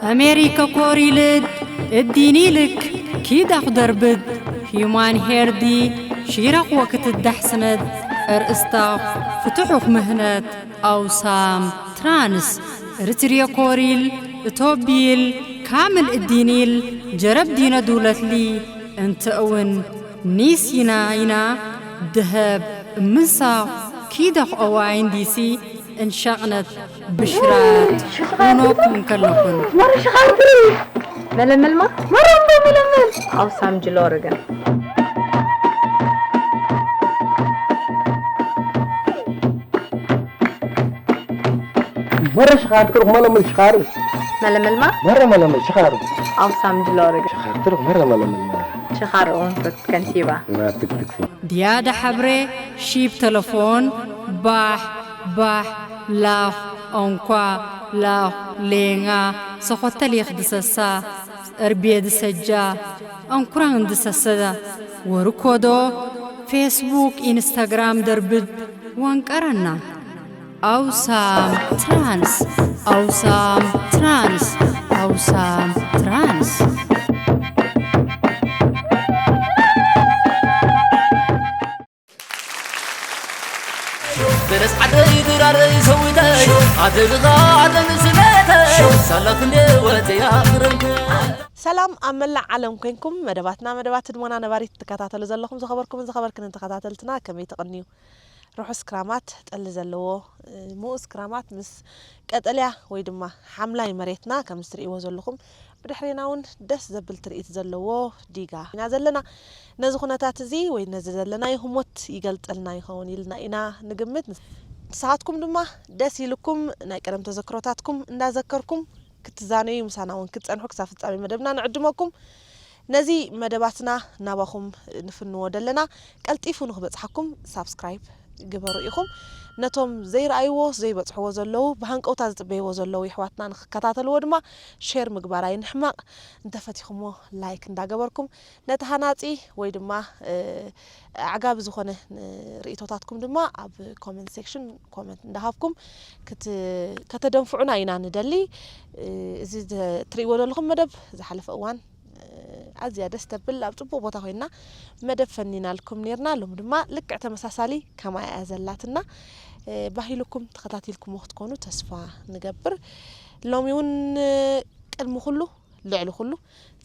ኣሜሪከ ኮሪልድ እዲኒልክ ኪዳኽ ደርብድ ሂዩማን ሄርዲ ሺረኽ ወክትዳሕስነድ እርእስታኽ ፍትሑኽ ምህነት ኣውሳም ትራንስ እርትርየ ኮሪል እቶቢል ካምል እዲኒል ጀረብ ዲነ ዱለትሊ እንተ እውን ኒስ ይና ይና ድሀብ እምንሳኽ ኪደኽ ኦዋይን ዲሲ እንሸቕነት ብሽራት ሆኖኩም ከለኹን። መረ ሽኻርትሪ መለመልማ መረ እምዶ መለመል ኣውሳም ጅሎርገ መረ ሽኻር ትሩኽ መለመል ሽኻር መለመልማ መረ መለመል ሽኻር ኣውሳም ጅሎርገ ሽኻር ትሩኽ መረ መለመል መረ ሽኻር እውን ከንቲባ ትክትክ ድያደ ሐብሬ ሺብ ተለፎን ባሕ ባሕ ላኽ ኦንኳ ላኽ ሌንጋ ሰኾተሊኽ ድሰሳ እርቤ ድሰጃ ኦንኩራን ድሰሰዳ ወርኮዶ ፌስቡክ ኢንስታግራም ደርብድ ወንቀረና ኣውሳም ትራንስ ኣውሳም ትራንስ ኣውሳም ትራንስ በለስ ዓደይ ድራረይ ሰዊተይ ኣደግኻ ኣደንስነተይ ሳላ ክንደ ወፅያ ክረምተ ሰላም ኣብ መላእ ዓለም ኮንኩም መደባትና መደባት ህድሞና ነባሪት ትከታተሉ ዘለኹም ዝኸበርኩምን ዝኸበርክንን ተኸታተልትና ከመይ ትቕንዩ? ርሑስ ክራማት ጠሊ ዘለዎ ምኡዝ ክራማት ምስ ቀጠልያ ወይ ድማ ሓምላይ መሬትና ከምዚ ትርእይዎ ዘለኹም ብድሕሬና እውን ደስ ዘብል ትርኢት ዘለዎ ዲጋ ኢና ዘለና። ነዚ ኩነታት እዚ ወይ ነዚ ዘለናዮ ህሞት ይገልጸልና ይኸውን ኢልና ኢና ንግምት። ንስኻትኩም ድማ ደስ ኢልኩም ናይ ቀደም ተዘክሮታትኩም እንዳዘከርኩም ክትዛነዩ ምሳና እውን ክትጸንሑ ክሳብ ፍጻሜ መደብና ንዕድመኩም። ነዚ መደባትና ናባኹም ንፍንዎ ደለና ቀልጢፉ ንኽበጽሓኩም ሳብስክራይብ ግበሩ ኢኹም። ነቶም ዘይረኣይዎ ዘይበጽሕዎ ዘለዉ ብሃንቀውታ ዝጽበይዎ ዘለዉ የሕዋትና ንኽከታተልዎ ድማ ሼር ምግባር ኣይንሕማቕ። እንተፈቲኹሞ ላይክ እንዳገበርኩም ነቲ ሃናጺ ወይ ድማ ኣዕጋቢ ዝኾነ ርእይቶታትኩም ድማ ኣብ ኮመንት ሴክሽን ኮመንት እንዳሃብኩም ከተደንፍዑና ኢና ንደሊ። እዚ ትርእይዎ ዘለኹም መደብ ዝሓለፈ እዋን ኣዝያ ደስ ተብል ኣብ ጽቡቕ ቦታ ኮይና መደብ ፈኒናልኩም ኔርና። ሎም ድማ ልክዕ ተመሳሳሊ ከማያ እያ ዘላትና። ባሂልኩም ተኸታቲልኩሞ ክትኮኑ ተስፋ ንገብር። ሎሚ እውን ቅድሚ ኩሉ ልዕሊ ኩሉ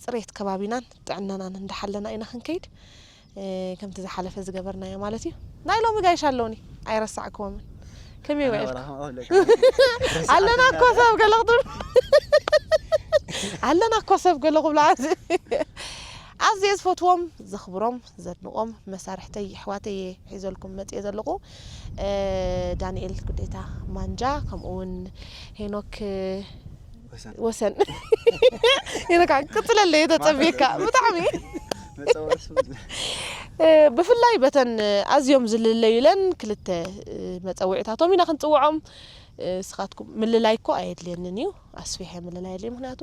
ፅሬት ከባቢናን ጥዕናናን እንዳሓለና ኢና ክንከይድ። ከምቲ ዝሓለፈ ዝገበርናዮ ማለት እዩ። ናይ ሎሚ ጋይሽ ኣለውኒ ኣይረሳዕክዎምን። ከመይ ውዒልኩም? ኣለና እኮ ሰብ ገለ ክትብሉ ኣለና እኮ ሰብ ገለ ክብሉ ኣዝየ ዝፈትዎም ዘኽብሮም ዘድንቖም መሳርሕተይ የሕዋተይ እየ ሒዘልኩም መፅየ ዘለኹ። ዳንኤል ጉዴታ ማንጃ ከምኡ እውን ሄኖክ ወሰን ይነካ ቅፅለለ የተፀብየካ ብጣዕሚ ብፍላይ በተን ኣዝዮም ዝልለዩለን ክልተ መፀውዒታቶም ኢና ክንፅውዖም። ስኻትኩም ምልላይ እኮ ኣየድልየንን እዩ ኣስፊሐ ምልላይ የድልየ ምክንያቱ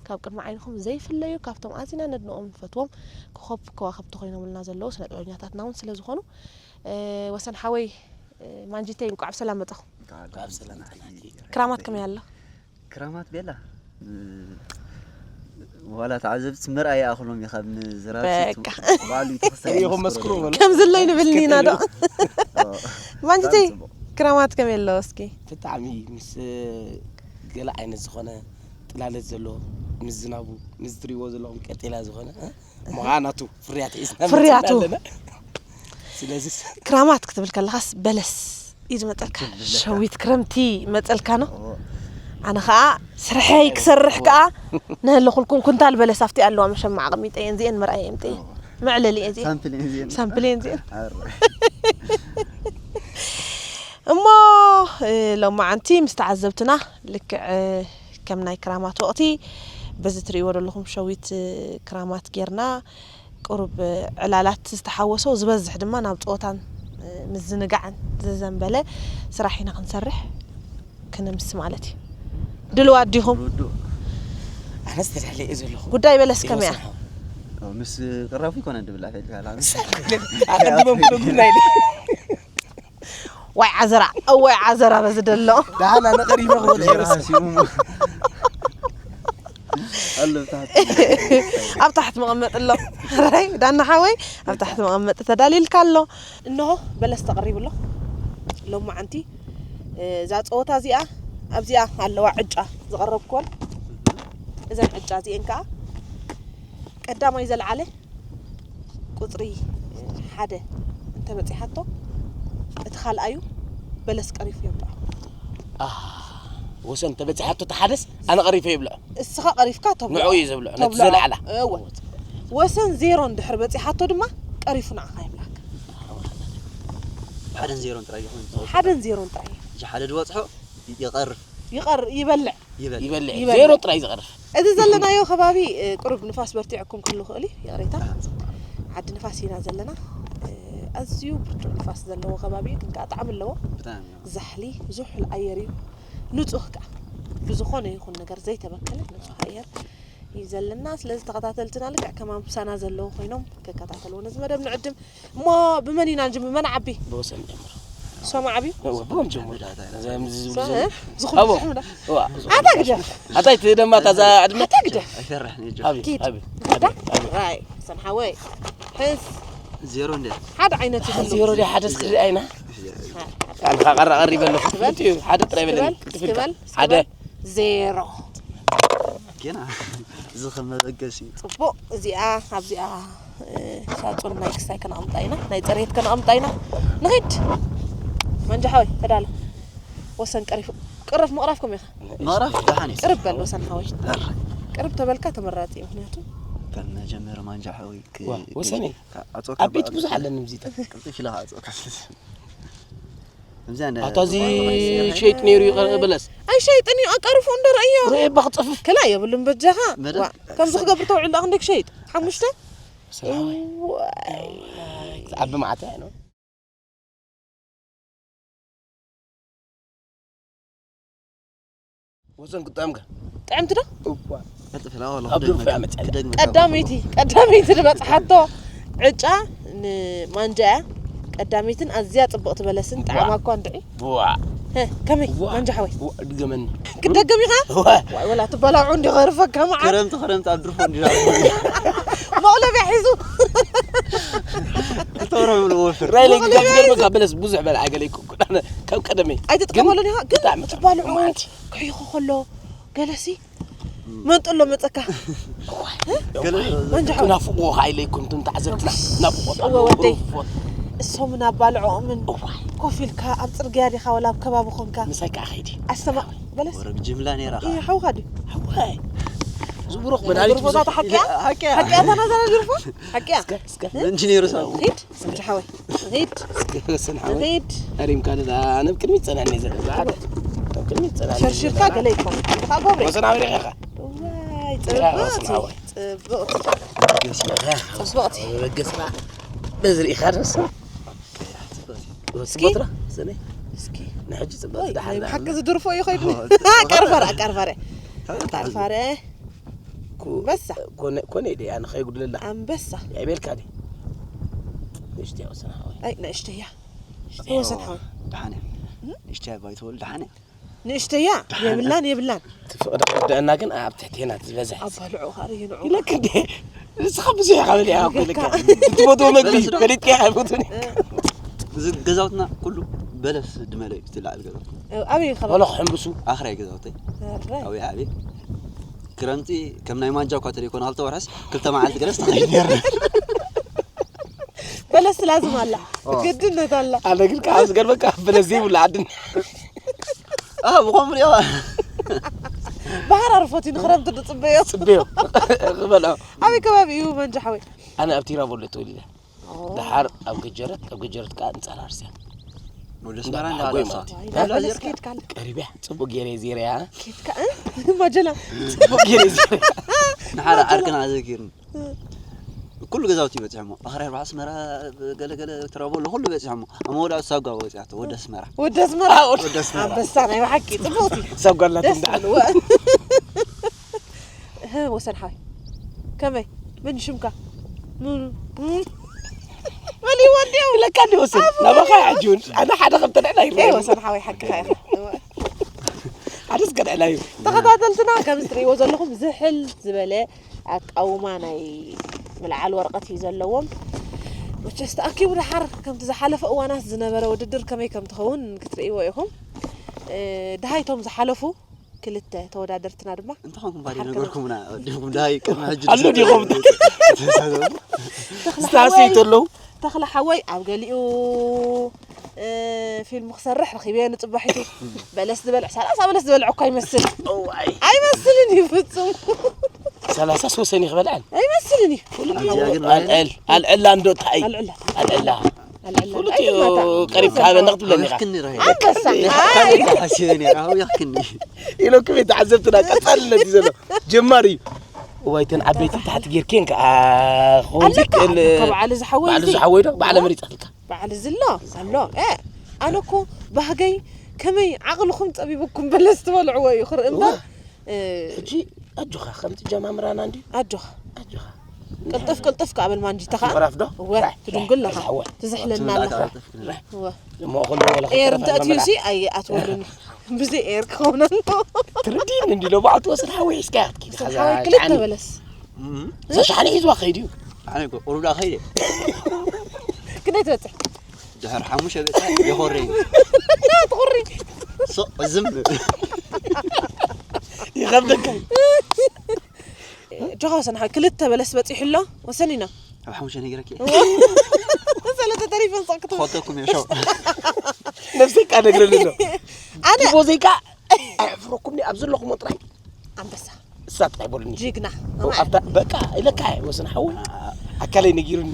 ካብ ቅድሚ ዓይንኹም ዘይፍለዩ ካብቶም ኣዚና ነድንቖም ንፈትዎም ኮኸብ ከዋኽብቲ ኮይኖምልና ዘለዉ ስነ ጥበበኛታትና እውን ስለ ዝኾኑ ወሰን ሓወይ ማንጂተይ እንቋዕ ብሰላም መጻኹም። እንኳዕ ብሰላም መጣኪ። ክራማት ከመይ ኣሎ? ክራማት ቤላ ዋላ ተዓዘብቲ ምርኣይ ይኣኽሎም እዩ ካብ ምዝራብ በቃ። ባዕሉ ይተኸሰ ይኹም መስክሩ በሉ። ከም ዝለይ ንብልኒ ኢና ዶ? ማንጂተይ ክራማት ከመይ ኣሎ እስኪ? ብጣዕሚ ምስ ገለ ዓይነት ዝኾነ ጥላለት ዘለዎ ምስ ዝናቡ ምስ ትሪእዎ ዘለኹም ቀጤላ ዝኾነ ምዃናቱ ፍርያት ሒዝና ፍርያቱ። መፂና ኣለና። ስለዚ ክራማት ክትብል ከለኻስ በለስ እዩ ዝመፀልካ። ሸዊት ክረምቲ ይመፀልካ ነው። ኣነ ከዓ ስርሐይ ክሰርሕ ከዓ ነህለኹልኩም ኩንታል በለስ ኣብቲ ኣለዋ መሸማዕ ኣቐሚጠ እየን እዚአን መርኣየ እምጠ መዕለሊ እየ እዚአን ሳምፕል እየን እዚአን። ሳምፕል እየን እዚአን። ኣረ። እሞ ሎማዓንቲ ምስ ተዓዘብትና ልክዕ ከም ናይ ክራማት ወቕቲ በዚ ትርእይዎ ዘለኹም ሸዊት ክራማት ጌርና ቁሩብ ዕላላት ዝተሓወሶ ዝበዝሕ ድማ ናብ ፀወታን ምዝንጋዕን ዝዘንበለ ስራሕ ኢና ክንሰርሕ ክንምስ ማለት እዩ። ድልዋት ዲኹም? ኣነስ ተዳልየ እየ ዘለኹ። ጉዳይ በለስ ከመይ እያ? ምስ ቅራፉ ይኮነ ድብል ኣፈልካ ኣቐድሞም ክነግሩና ኢለ ዋይ ዓዘራ እዋይ ዓዘራ በዚ ደሎ ደሓን ኣነ ቀሪበ ክበልዕ እየ ረሲዑ። ኣሎ ታሕቲ። ኣብ ታሕቲ መቐመጢ ኣሎ። ራይ፣ ዳና ሓወይ፣ ኣብ ታሕቲ መቐመጢ ተዳልዩልካ ኣሎ። እንሆ፣ በለስ ተቐሪቡ ኣሎ። ሎማዓንቲ፣ እ፣ እዛ ጸወታ እዚኣ፣ ኣብዚኣ ኣለዋ ዕጫ ዝቐረብኩወን። እዘን ዕጫ እዚኤን ከኣ ቀዳማይ ዘልዓለ ቁጽሪ፣ እ፣ ሓደ እንተበጺሓቶ፣ እቲ ካልኣዩ በለስ ቀሪፉ የብልዖ። ኣህ፣ ወሰን ተበጺሓቶ፣ እቲ ሓደስ ኣነ ቀሪፈ ይብልዖ። እስኻ ቀሪፍካ ተብልዖ። ንዕኡ እዩ ዘብልዖ፣ ነቲ ተብልዖ። ዘልዓላ። እወ። ወሰን ዜሮ እንድሕር በጺሓቶ ድማ ቀሪፉ ንዓኻ ይብላካ። ሓደን ዜሮን ጥራይ እዩ ኮይኑ ዝኸውን። ሓደን ዜሮን ጥራይ እዩ። እዚ ሓደ ዝበጽሖ ይቐርፍ። ይቐር-፣ ይበልዕ። ይበልዕ። ይበልዕ። ይበልዕ። ዜሮ ጥራይ ዝቐርፍ። እዚ ዘለናዮ ከባቢ፣ እ፣ ቁሩብ ንፋስ በርቲዕኩም ክህሉ ይኽእል እዩ፣ ይቕሬታ። ዓዲ ንፋስ ኢና ዘለና። እ፣ ኣዝዩ ብርቱዕ ንፋስ ዘለዎ ከባቢ እዩ፣ ግን ከኣ ጣዕሚ ኣለዎ። ብጣዕሚ። ዛሕሊ፣ ዝሑል ኣየር እዩ። ንጹህ ከኣ። ብዝኾነ ይኹን ነገር ዘይተበከለ ንጹህ ኣየር እዩ ዘለና። ስለዚ ተኸታተልትና ልክዕ ከማን ምሳና ዘለዉ ኮይኖም ክከታተልዎ ነዚ መደብ ንዕድም። እሞ ብመን ኢና ንጅምር? መን ዓቢ? ብወሰን ጀምር። ሶም ዓቢ? እወ፣ ብኦም ጀምር። እዞም ዝብሉ ሶ-፣ ዘለዉ። እ? ዝኹም ኣቦ። ዝኹም ዳ። እዋ። ኣታ ግደፍ። ኣታ ኣይትደማ፣ እታ እዛ ዕድመ። ኣታ ግደፍ። ኣይፈርሕን እዩ። ኣቢ፣ ኪድ። ኣቢ፣ ኣቢ፣ ኣቢ። ራይ፣ ሰን ሓወይ። ሕስ። ዜሮ እንደ ሓደ ዓይነት ይኹን። ዜሮ ዲ ሓደ እስክሪ ኣይና። ካልካ ቀራ ቀሪበ ኣለኹ። ትበል። ክፍልት እዩ። ሓደ ጥራይ በለኒ። ትበል። ክፍልት። ትበል። ሓደ። ዜሮ። ጌና እዚ ከም መበገሲ እዩ። ጽቡቕ፣ እዚኣ፣ ኣብዚኣ፣ እ፣ ሳጹን ናይ ክስታይ ከነቐምጣ ኢና፣ ናይ ጽሬት ከነቐምጣ ኢና። ንኺድ። መንጃ ሓወይ፣ ተዳሎ። ወሰን ቀሪፉ። ቅረፍ ምቕራፍኩም ኢኻ። ምቕራፍ ደሓን እዩ። ቅርብ በል ወሰን ሓወይ። እረ። ቅርብ ተበልካ ተመራጺ እዩ፣ ምኽንያቱ ከም መጀመሪ ማንጃ ሓወይ ክ-፣ ዋ፣ ወሰን እዩ። ካ-፣ ኣጾካ ኣብ ቤት ብኣጽ-፣ ብዙሕ ኣለኒ ምዚታ። ቅልጥፍ ኢለ ኣጾካ። ከምዚኣ እንደ ኣታ እዚ ሸይጥ ነይሩ እዩ፣ ቀ-፣ በለስ። ኣይሸይጥን እዩ፣ ኣቃርፎ እንዶ ረእዮ። ርእ እባ ክጸፍፍ። ክላ የብሉን በጃኻ። መደብ። ዋ፣ ከምዚ ክገብር ተውዕል ደኣ ክንደይ ክሸይጥ? ሓሙሽተ? ሰላም። ዋይ። ዝዓቢ መዓት እያ ነው። ወሰን ክጥዕምካ። ጥዕምቲ ዶ? እኳ። ቀልጥፍ ኢላ፣ ወላ ኣብ ድርፎ ክደግመካ፣ እያ መጽኣላ። ክደግመካ። ቀዳመይቲ፣ ቀዳመይቲ ዝበጽሓቶ ዕጫ ንማንጃ እያ። ቀዳመይትን ኣዝያ ጽብቕቲ በለስን ቡዋ። ጣዕማ እኳ እንድዒ። ቡዋ። ሀ፣ ከመይ? ቡዋ። ማንጃ ሓወይ። ቡዋ፣ ድገመኒ። ክደግም ኢኻ? ቡዋ። ዋይ፣ ወላ ትበላዑ እንዲ ገርፈካ መዓት። ክረምቲ፣ ክረምቲ ኣብ ድርፎ እንዲ መቕለብያ ሒዙ። ክተውረም ንወፍር። ራይለይ፣ መቕለብያ ካብ ሒዙ። ገርመካ በለስ ብዙሕ በልዓ ገለ ይኩ-፣ ኩ-፣ ካብ ቀደመይ። ኣይትጥቀመሉን ኢኻ፣ ግን ብጣዕሚ ትባልዑ መዓት። ክሕይኹ ከሎ ገለሲ መንጥሎ መጸካ። ገለ መንጃ ሓወይ። ናፍቆ ሃይለ ይኩን፣ እቶም ተዓዘብትና ናፍቆ እወ፣ ኣለዎ። ወደይ። ሩፎት። እሶምን ኣባልዕኦምን እዋይ። ኮፍ ኢልካ ኣብ ጽርግያ ዲኻ ወላ ኣብ ከባቢ ኾንካ? ምሳይ ከዓ ኸይዲ። ኣስተማ-፣ በለስ? ወረ ብጅምላ ነይራ ኸዓ። እየ፣ ሓውኻ ድዩ? ሓወይ። ዝብሩኽ ናይ መድሃኒት ድርፎታት ብዙሕ። ሓቂያ? ሓቂያ። ሓቂያ እታ ናዛ ድርፎ? ሓቂያ? እስከ፣ እስከ። እ? እንጂ ነይሩ ሰብ። ኺድ፣ እንጂ ሓወይ። ኺድ። እስከ፣ ወሰን ሓወይ። ኺድ። ኣሪምካ ደዳ፣ ኣነ ኣብ ቅድሚት ጸናኒ ዘለ። ዝሓደ። ኣብ ቅድሚት ጸናኒ ሸርሽርካ ዘለ። ገለ ይኮን። እንተ ኸዓ ጎብረ። ወሰን ሓወይ ርኢኻ። ዋይ፣ ያ፣ ጽብቕቲ። ወሰን ሓወይ። ጽብቕቲ። በገስና። ጽብቕቲ። በገስና። በዚ ርኢኻ ደስ። እስኪ። ጽብቕቲ። ስነ። እስኪ። ንሕጂ ጽብቕቲ ወይ፣ ደሓር ናይ ደኣ። ብሓቂ ዝድርፎ እዩ ኸይዱ። ኣዎ። ቀርፋረ፣ ቀርፋረ። ቀርፋረ። ኩ-፣ በሳ። ኮነ-፣ ኮነ ኢለ ኣነ ከይጉድለላ። ኣንበሳ። የዕቤልካ ድዩ? ንእሽተይ ወሰን ሓወይ። ኣይ፣ ንእሽተይ እያ። ንእሽተይ ወሰን ሓወይ። ደሓን እያ። እም? ንእሽተይ ባይትወል ደሓን እያ። ንእሽተይ እያ። ደሓን። የብላን፣ የብላን። እቲ ፍቕሪ ክርድአና ግን ኣብ ትሕቴና ዝበዝሕ። ኣባልዑ ኻሪ ይንዑ። ኢለክ እንዴ? ንስኻ ብዙሕ ኢኻ በሊዕኻ እኮ ኢለካ። ይገርካ። እትፈትዎ መግቢ በለስ ዶ? ፈሊጥካ ኢኻ ኣይፈትዎን። እ። እዚ ገዛውትና ኩሉ በለስ ድመለ እዩ፣ እቲ ላዕሊ ገዛውትና። እ፣ ኣበይ ከባቢ? በሎ ክሕምብሱ። ኣኽራይ ገዛውተይ። ኣረ። ኣበይ ዓብየ? ክረምቲ ከም ናይ ማንጃ እኳ ተደይኮነ፣ ክልተ ወርሕስ ክልተ መዓልቲ ገለስ ተኸይድ ነይርና። በለስ ላዝም ኣላ። ኦ። ግድነት ኣላ። ኣነ ግን ካብ ዝገርመካ በለስ ዘይብሉ ዓድን። ኣ፣ ብኸምኡ ሪኦ። ባህር ኣርፎት እዩ ንክረምቲ ዝጽበዮ። ጽበዮ። ክበልዖ። ኣበይ ከባቢ እዩ መንጃ ሓወይ? ኣነ ኣብ ቲራቮሎ ተወሊደ። ኦ። ደሓር ኣብ ገጀረት፣ ኣብ ገጀረት ከኣ እንጻራርስ እያ። ወደ እንዳ ኣስመራ እንዳ ሓጎይ ኣለሳ። ማለት እዩ። ናይ በለስ ኬድካ ኣሎ። ቀሪብያ፣ ጽቡቕ ገይረ ዜረያ። ኬድካ፣ እ? ማጀላ። ጽቡቕ ገይረ ዜረያ። ንሓደ ማጀላ። ዓርክና ዘኪርኒ። እ። ኩሉ ገዛውቲ በጺሖሞ። ኣኽራይ ኣርባዓ ኣስመራ፣ ገለ ገለ ቲራቮሎ ኩሉ በጺሖሞ። ኣብ መወዳእታ ሳጓ በጺሓቶ፣ ወደ ኣስመራ። ወደ ኣስመራ? ኣዎ። ወደ ኣስመራ። ኣንበሳ ናይ ብሓቂ፣ ጽቡቕቲ። ሳጓ ኣላትኒ ደስ ደኣ። ዝብል፣ ወ-፣ እህ፣ ወሰን ሓወይ። ከመይ? መን ሽምካ? መን? መን? መን እዩ ወዲኡ? ኢለካ እንዲ ወሰን። ኣፉ ናባኻ መን እዩ? ሕጂ እውን ኣነ ሓደ ከም ተድዕና ኤ፣ ይረኣየኒ። ወሰን ሓወይ፣ ሓቅኻ ኢኻ። ሓደስ ገና ዕላዩ። ተኸታተልትና፣ ከም እትርእይዎ ዘለኹም ዝሕል ዝበለ ኣቃውማ ናይ ምልዓል ወረቐት እዩ ዘለዎም። መቸስ ተኣኪቡ ደሓር ከምቲ ዝሓለፈ እዋናት ዝነበረ ውድድር ከመይ ከም ትኸውን ክትርእይዎ ኢኹም። እ፣ ደሃይቶም ዝሓለፉ ክልተ ተወዳደርትና ድማ እንታይ ኾንኩም ባዶ ሓከም ነገርኩምና? ወዲኹም ደሃይ ቅድሚ ሕጂ ኣሎ ዲኹም? ተሳሰቡ። ተኽለ ዝተሃሰዩ ሓወይ፣ ተለዉ? ተኽለ ሓወይ ኣብ ገሊኡ፣ እ፣ ፊልም ክሰርሕ ረኺበዮ ንጽባሒቱ። በለስ ዝበልዕ፣ ሰላሳ በለስ ዝበልዕ እኳ ይመስል። እዋይ። ኣይመስልን እዩ ፍጹም። ሰላሳ ሶሰን እዩ ክበልዐን። ኣይመስልን እዩ። ኣዚኣ ግን ኣልዕል፣ ኣልዕላ እንዶ እንታይ? ኣልዕላ። ኣልዕላ። ኣልዕላ። ፍሉጥ እዩ፣ ኣይትማታ። ቀሪብካ ሃበና ክትብለኒ ኢኻ። ኣውያኽክኒ ራሄል። ኣንበሳ። ኣይ። ሓሲበ ነይረ፣ ኣውያኽክኒ። ኢሎኩም እዩ ተዓዘብትና፣ ቀጻልነት እዩ ዘሎ። ጀማሪ እዩ። እዋይ፣ እተን ዓበይቲ ታሕቲ ጌርክን ከኣ ክኸውን ኣለካ። ይክእል። ካብ በዓል ዝሓወይ በዓል እዚ። ዝሓወይ ዶ? በዓል መሪጻትልካ። በዓል እዚ ኣሎ፣ ኣሎ። እ፣ ኣነ እኮ ባህገይ ከመይ ዓቕልኹም ጸቢቡኩም በለስ ትበልዕዎ እዩ ክርኢ እምበር። እዋ። እ፣ ሕጂ ኣጆኻ፣ ከምቲ ጀማምራና እንድዩ። ኣጆኻ። ኣጆኻ። ቅልጥፍ ቅልጥፍ ከኣ በል ማንጂታ ኸኣ። ምዕራፍ ዶ? እወ፣ ራይ፣ ትድንጉል ራይ፣ ኣለኻ። ራይ፣ ሓወይ። ትዝሕለና ትብላ ኣለኻ። ትብላ። እወ። እሞ ኩሉ ወላ ኤር ክትረፍ እንተ ኣትዩ ኣለና። ሲ ኣይ ኣትወሉን። ብዘይ ኤር ክኸውን ኣሎ። ትርዲን እንዲ ሎ በዓል ትወስድ ሓዊ ሒዝካ ክትኪድ ወስድ ሓዛ ሓዊ ክልተ ጫኒ። በለስ። እም። እዛ ሻሓኒ ሒዝዋ ከይድ እዩ። ኣነ እኮ ቁሩብ ደኣ ከይደ። ክንደይ ትበጽሕ? ድሕሪ ሓሙሽተ ቤት የኾሪ። ትኹሪ። ሶ ዝም። ይኸብደካ። ጆኻ ወሰን ሓዊ ክልተ በለስ በጺሑ ኣሎ። ወሰን ኢና። ኣብ ሓሙሽተ ነጊረኪ። ሰለተ ተሪፈን ጸቅቱ። ኾተኩም የሸው። ነፍሰይ ቃ ነግረኒ ኣሎ። ኣነ ቲቦ ዘይካ ኣሕፍረኩም ኣብ ዘለኹም ጥራይ። ኣንበሳ። እሳ ጥራይ በሉኒ። ጅግና። ኣብታ በቃ ኢለካ ወሰን ሓዊ ኣካለይ ነጊሩኒ።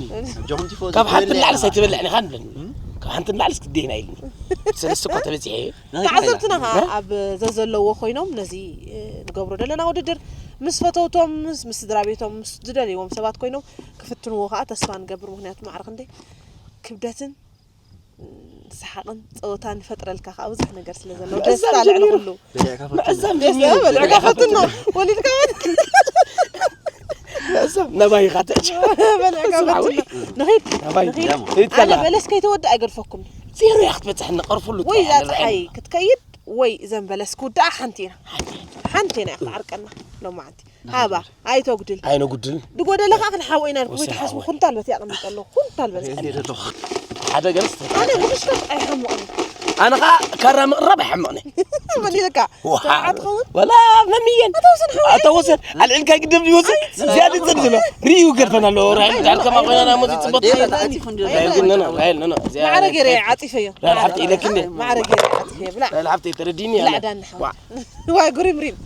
ጆኹም ቲፎ ካብ ሓንቲ ዘይኮነ ንላዕሊ ሳይትበልዕኒ ኻን ብለኒ። እም? ካብ ሓንቲ ንላዕሊ ስክደይና ኢልኒ። ሰለስተ እኳ ተበጺሐ። ናይ ተዓዘብትና ኸዓ እ? ኣብ ዘዘለዎ ኮይኖም ነዚ፣ እ፣ ንገብሮ ዘለና ውድድር ምስ ፈተውቶም፣ ምስ፣ ምስ ስድራ ቤቶም፣ ምስ ዝደልይዎም ሰባት ኮይኖም ክፍትንዎ ኸዓ ተስፋ ንገብር። ምኽንያቱ ማዕረ ክንደይ ክብደትን፣ እ፣ ሰሓቕን ጸወታን ይፈጥረልካ ኸዓ ብዙሕ ነገር ስለ ዘለዎ ምዕዛብ ደስታ ልዕሊ ጀሚሩ። ኩሉ። በሊዕካ ፈትኖ። ምዕዛብ ደስታ ጀሚሩ። በሊዕካ ፈትኖ። ወሊድካ ፈትኖ። ምዕዛብ ናባይ ኢኻ ትዕጅ። በሊዕካ ፈትኖ። ንኺድ። ናባይ። ንኺድ። ደሞ። ንኺድ ኣነ ከላ። በለስ ከይተወድእ ኣይገድፈኩምን። ዜሮ እያ ክትበጽሐኒ፣ ቀርፉሉ ወይ ጥራሕ እዛ ንርኣየኒ። ጸሓይ ክትከይድ ወይ እዘን በለስ ክውድኣ ሓንቲ ኢና። ሓንቲ ኢና እያ ክትዓርቀና ሎማዓንቲ። ሃባ፣ ኣይተጉድል። ኣይነጉድልን። ድጎደለ ኸዓ ክንሓብኦ ኢና ኢልኩም ወሰን ይትሓስቡ። ሓወይ። ኩንታል በቲ ኣቐሚጠ ኣለኹ። ኩንታል በቲ። እኔ ደለኹ። ሓደ ገለስ ኣነ ምኽሽካሽ ኣይሓምቕን። ኣነ ኸዓ ካራ ምቕራብ ኣይሓምቕን። መን ኢልካ? ዋ። ሰብዓ ትኸውን? ወላ መምየን። ኣታ ወሰን ሓወይ። ኣታ ወሰን። ኣልዕልካ ግደም ይወስድ። ኣይ፣ ዝያድ ይጸድ ዘሎ። ሪኡ ገርፈና ኣሎ። ራይ ዳልካ ማኾና ና ሞዚ ጽበት። ራይ ግን ነና፣ ራይ ነና። ማዕረ ገይረ ዓጺፈዮ። ራይ ሓብቲ ኢለክኒ። ማዕረ ገይረ ዓጺፈዮ። ብላ። ራይ ሓብቲ ተረዲኒ ብላ ያለ። ዳን ሓዋ። ዋ። ዋይ ጉሪምሪም።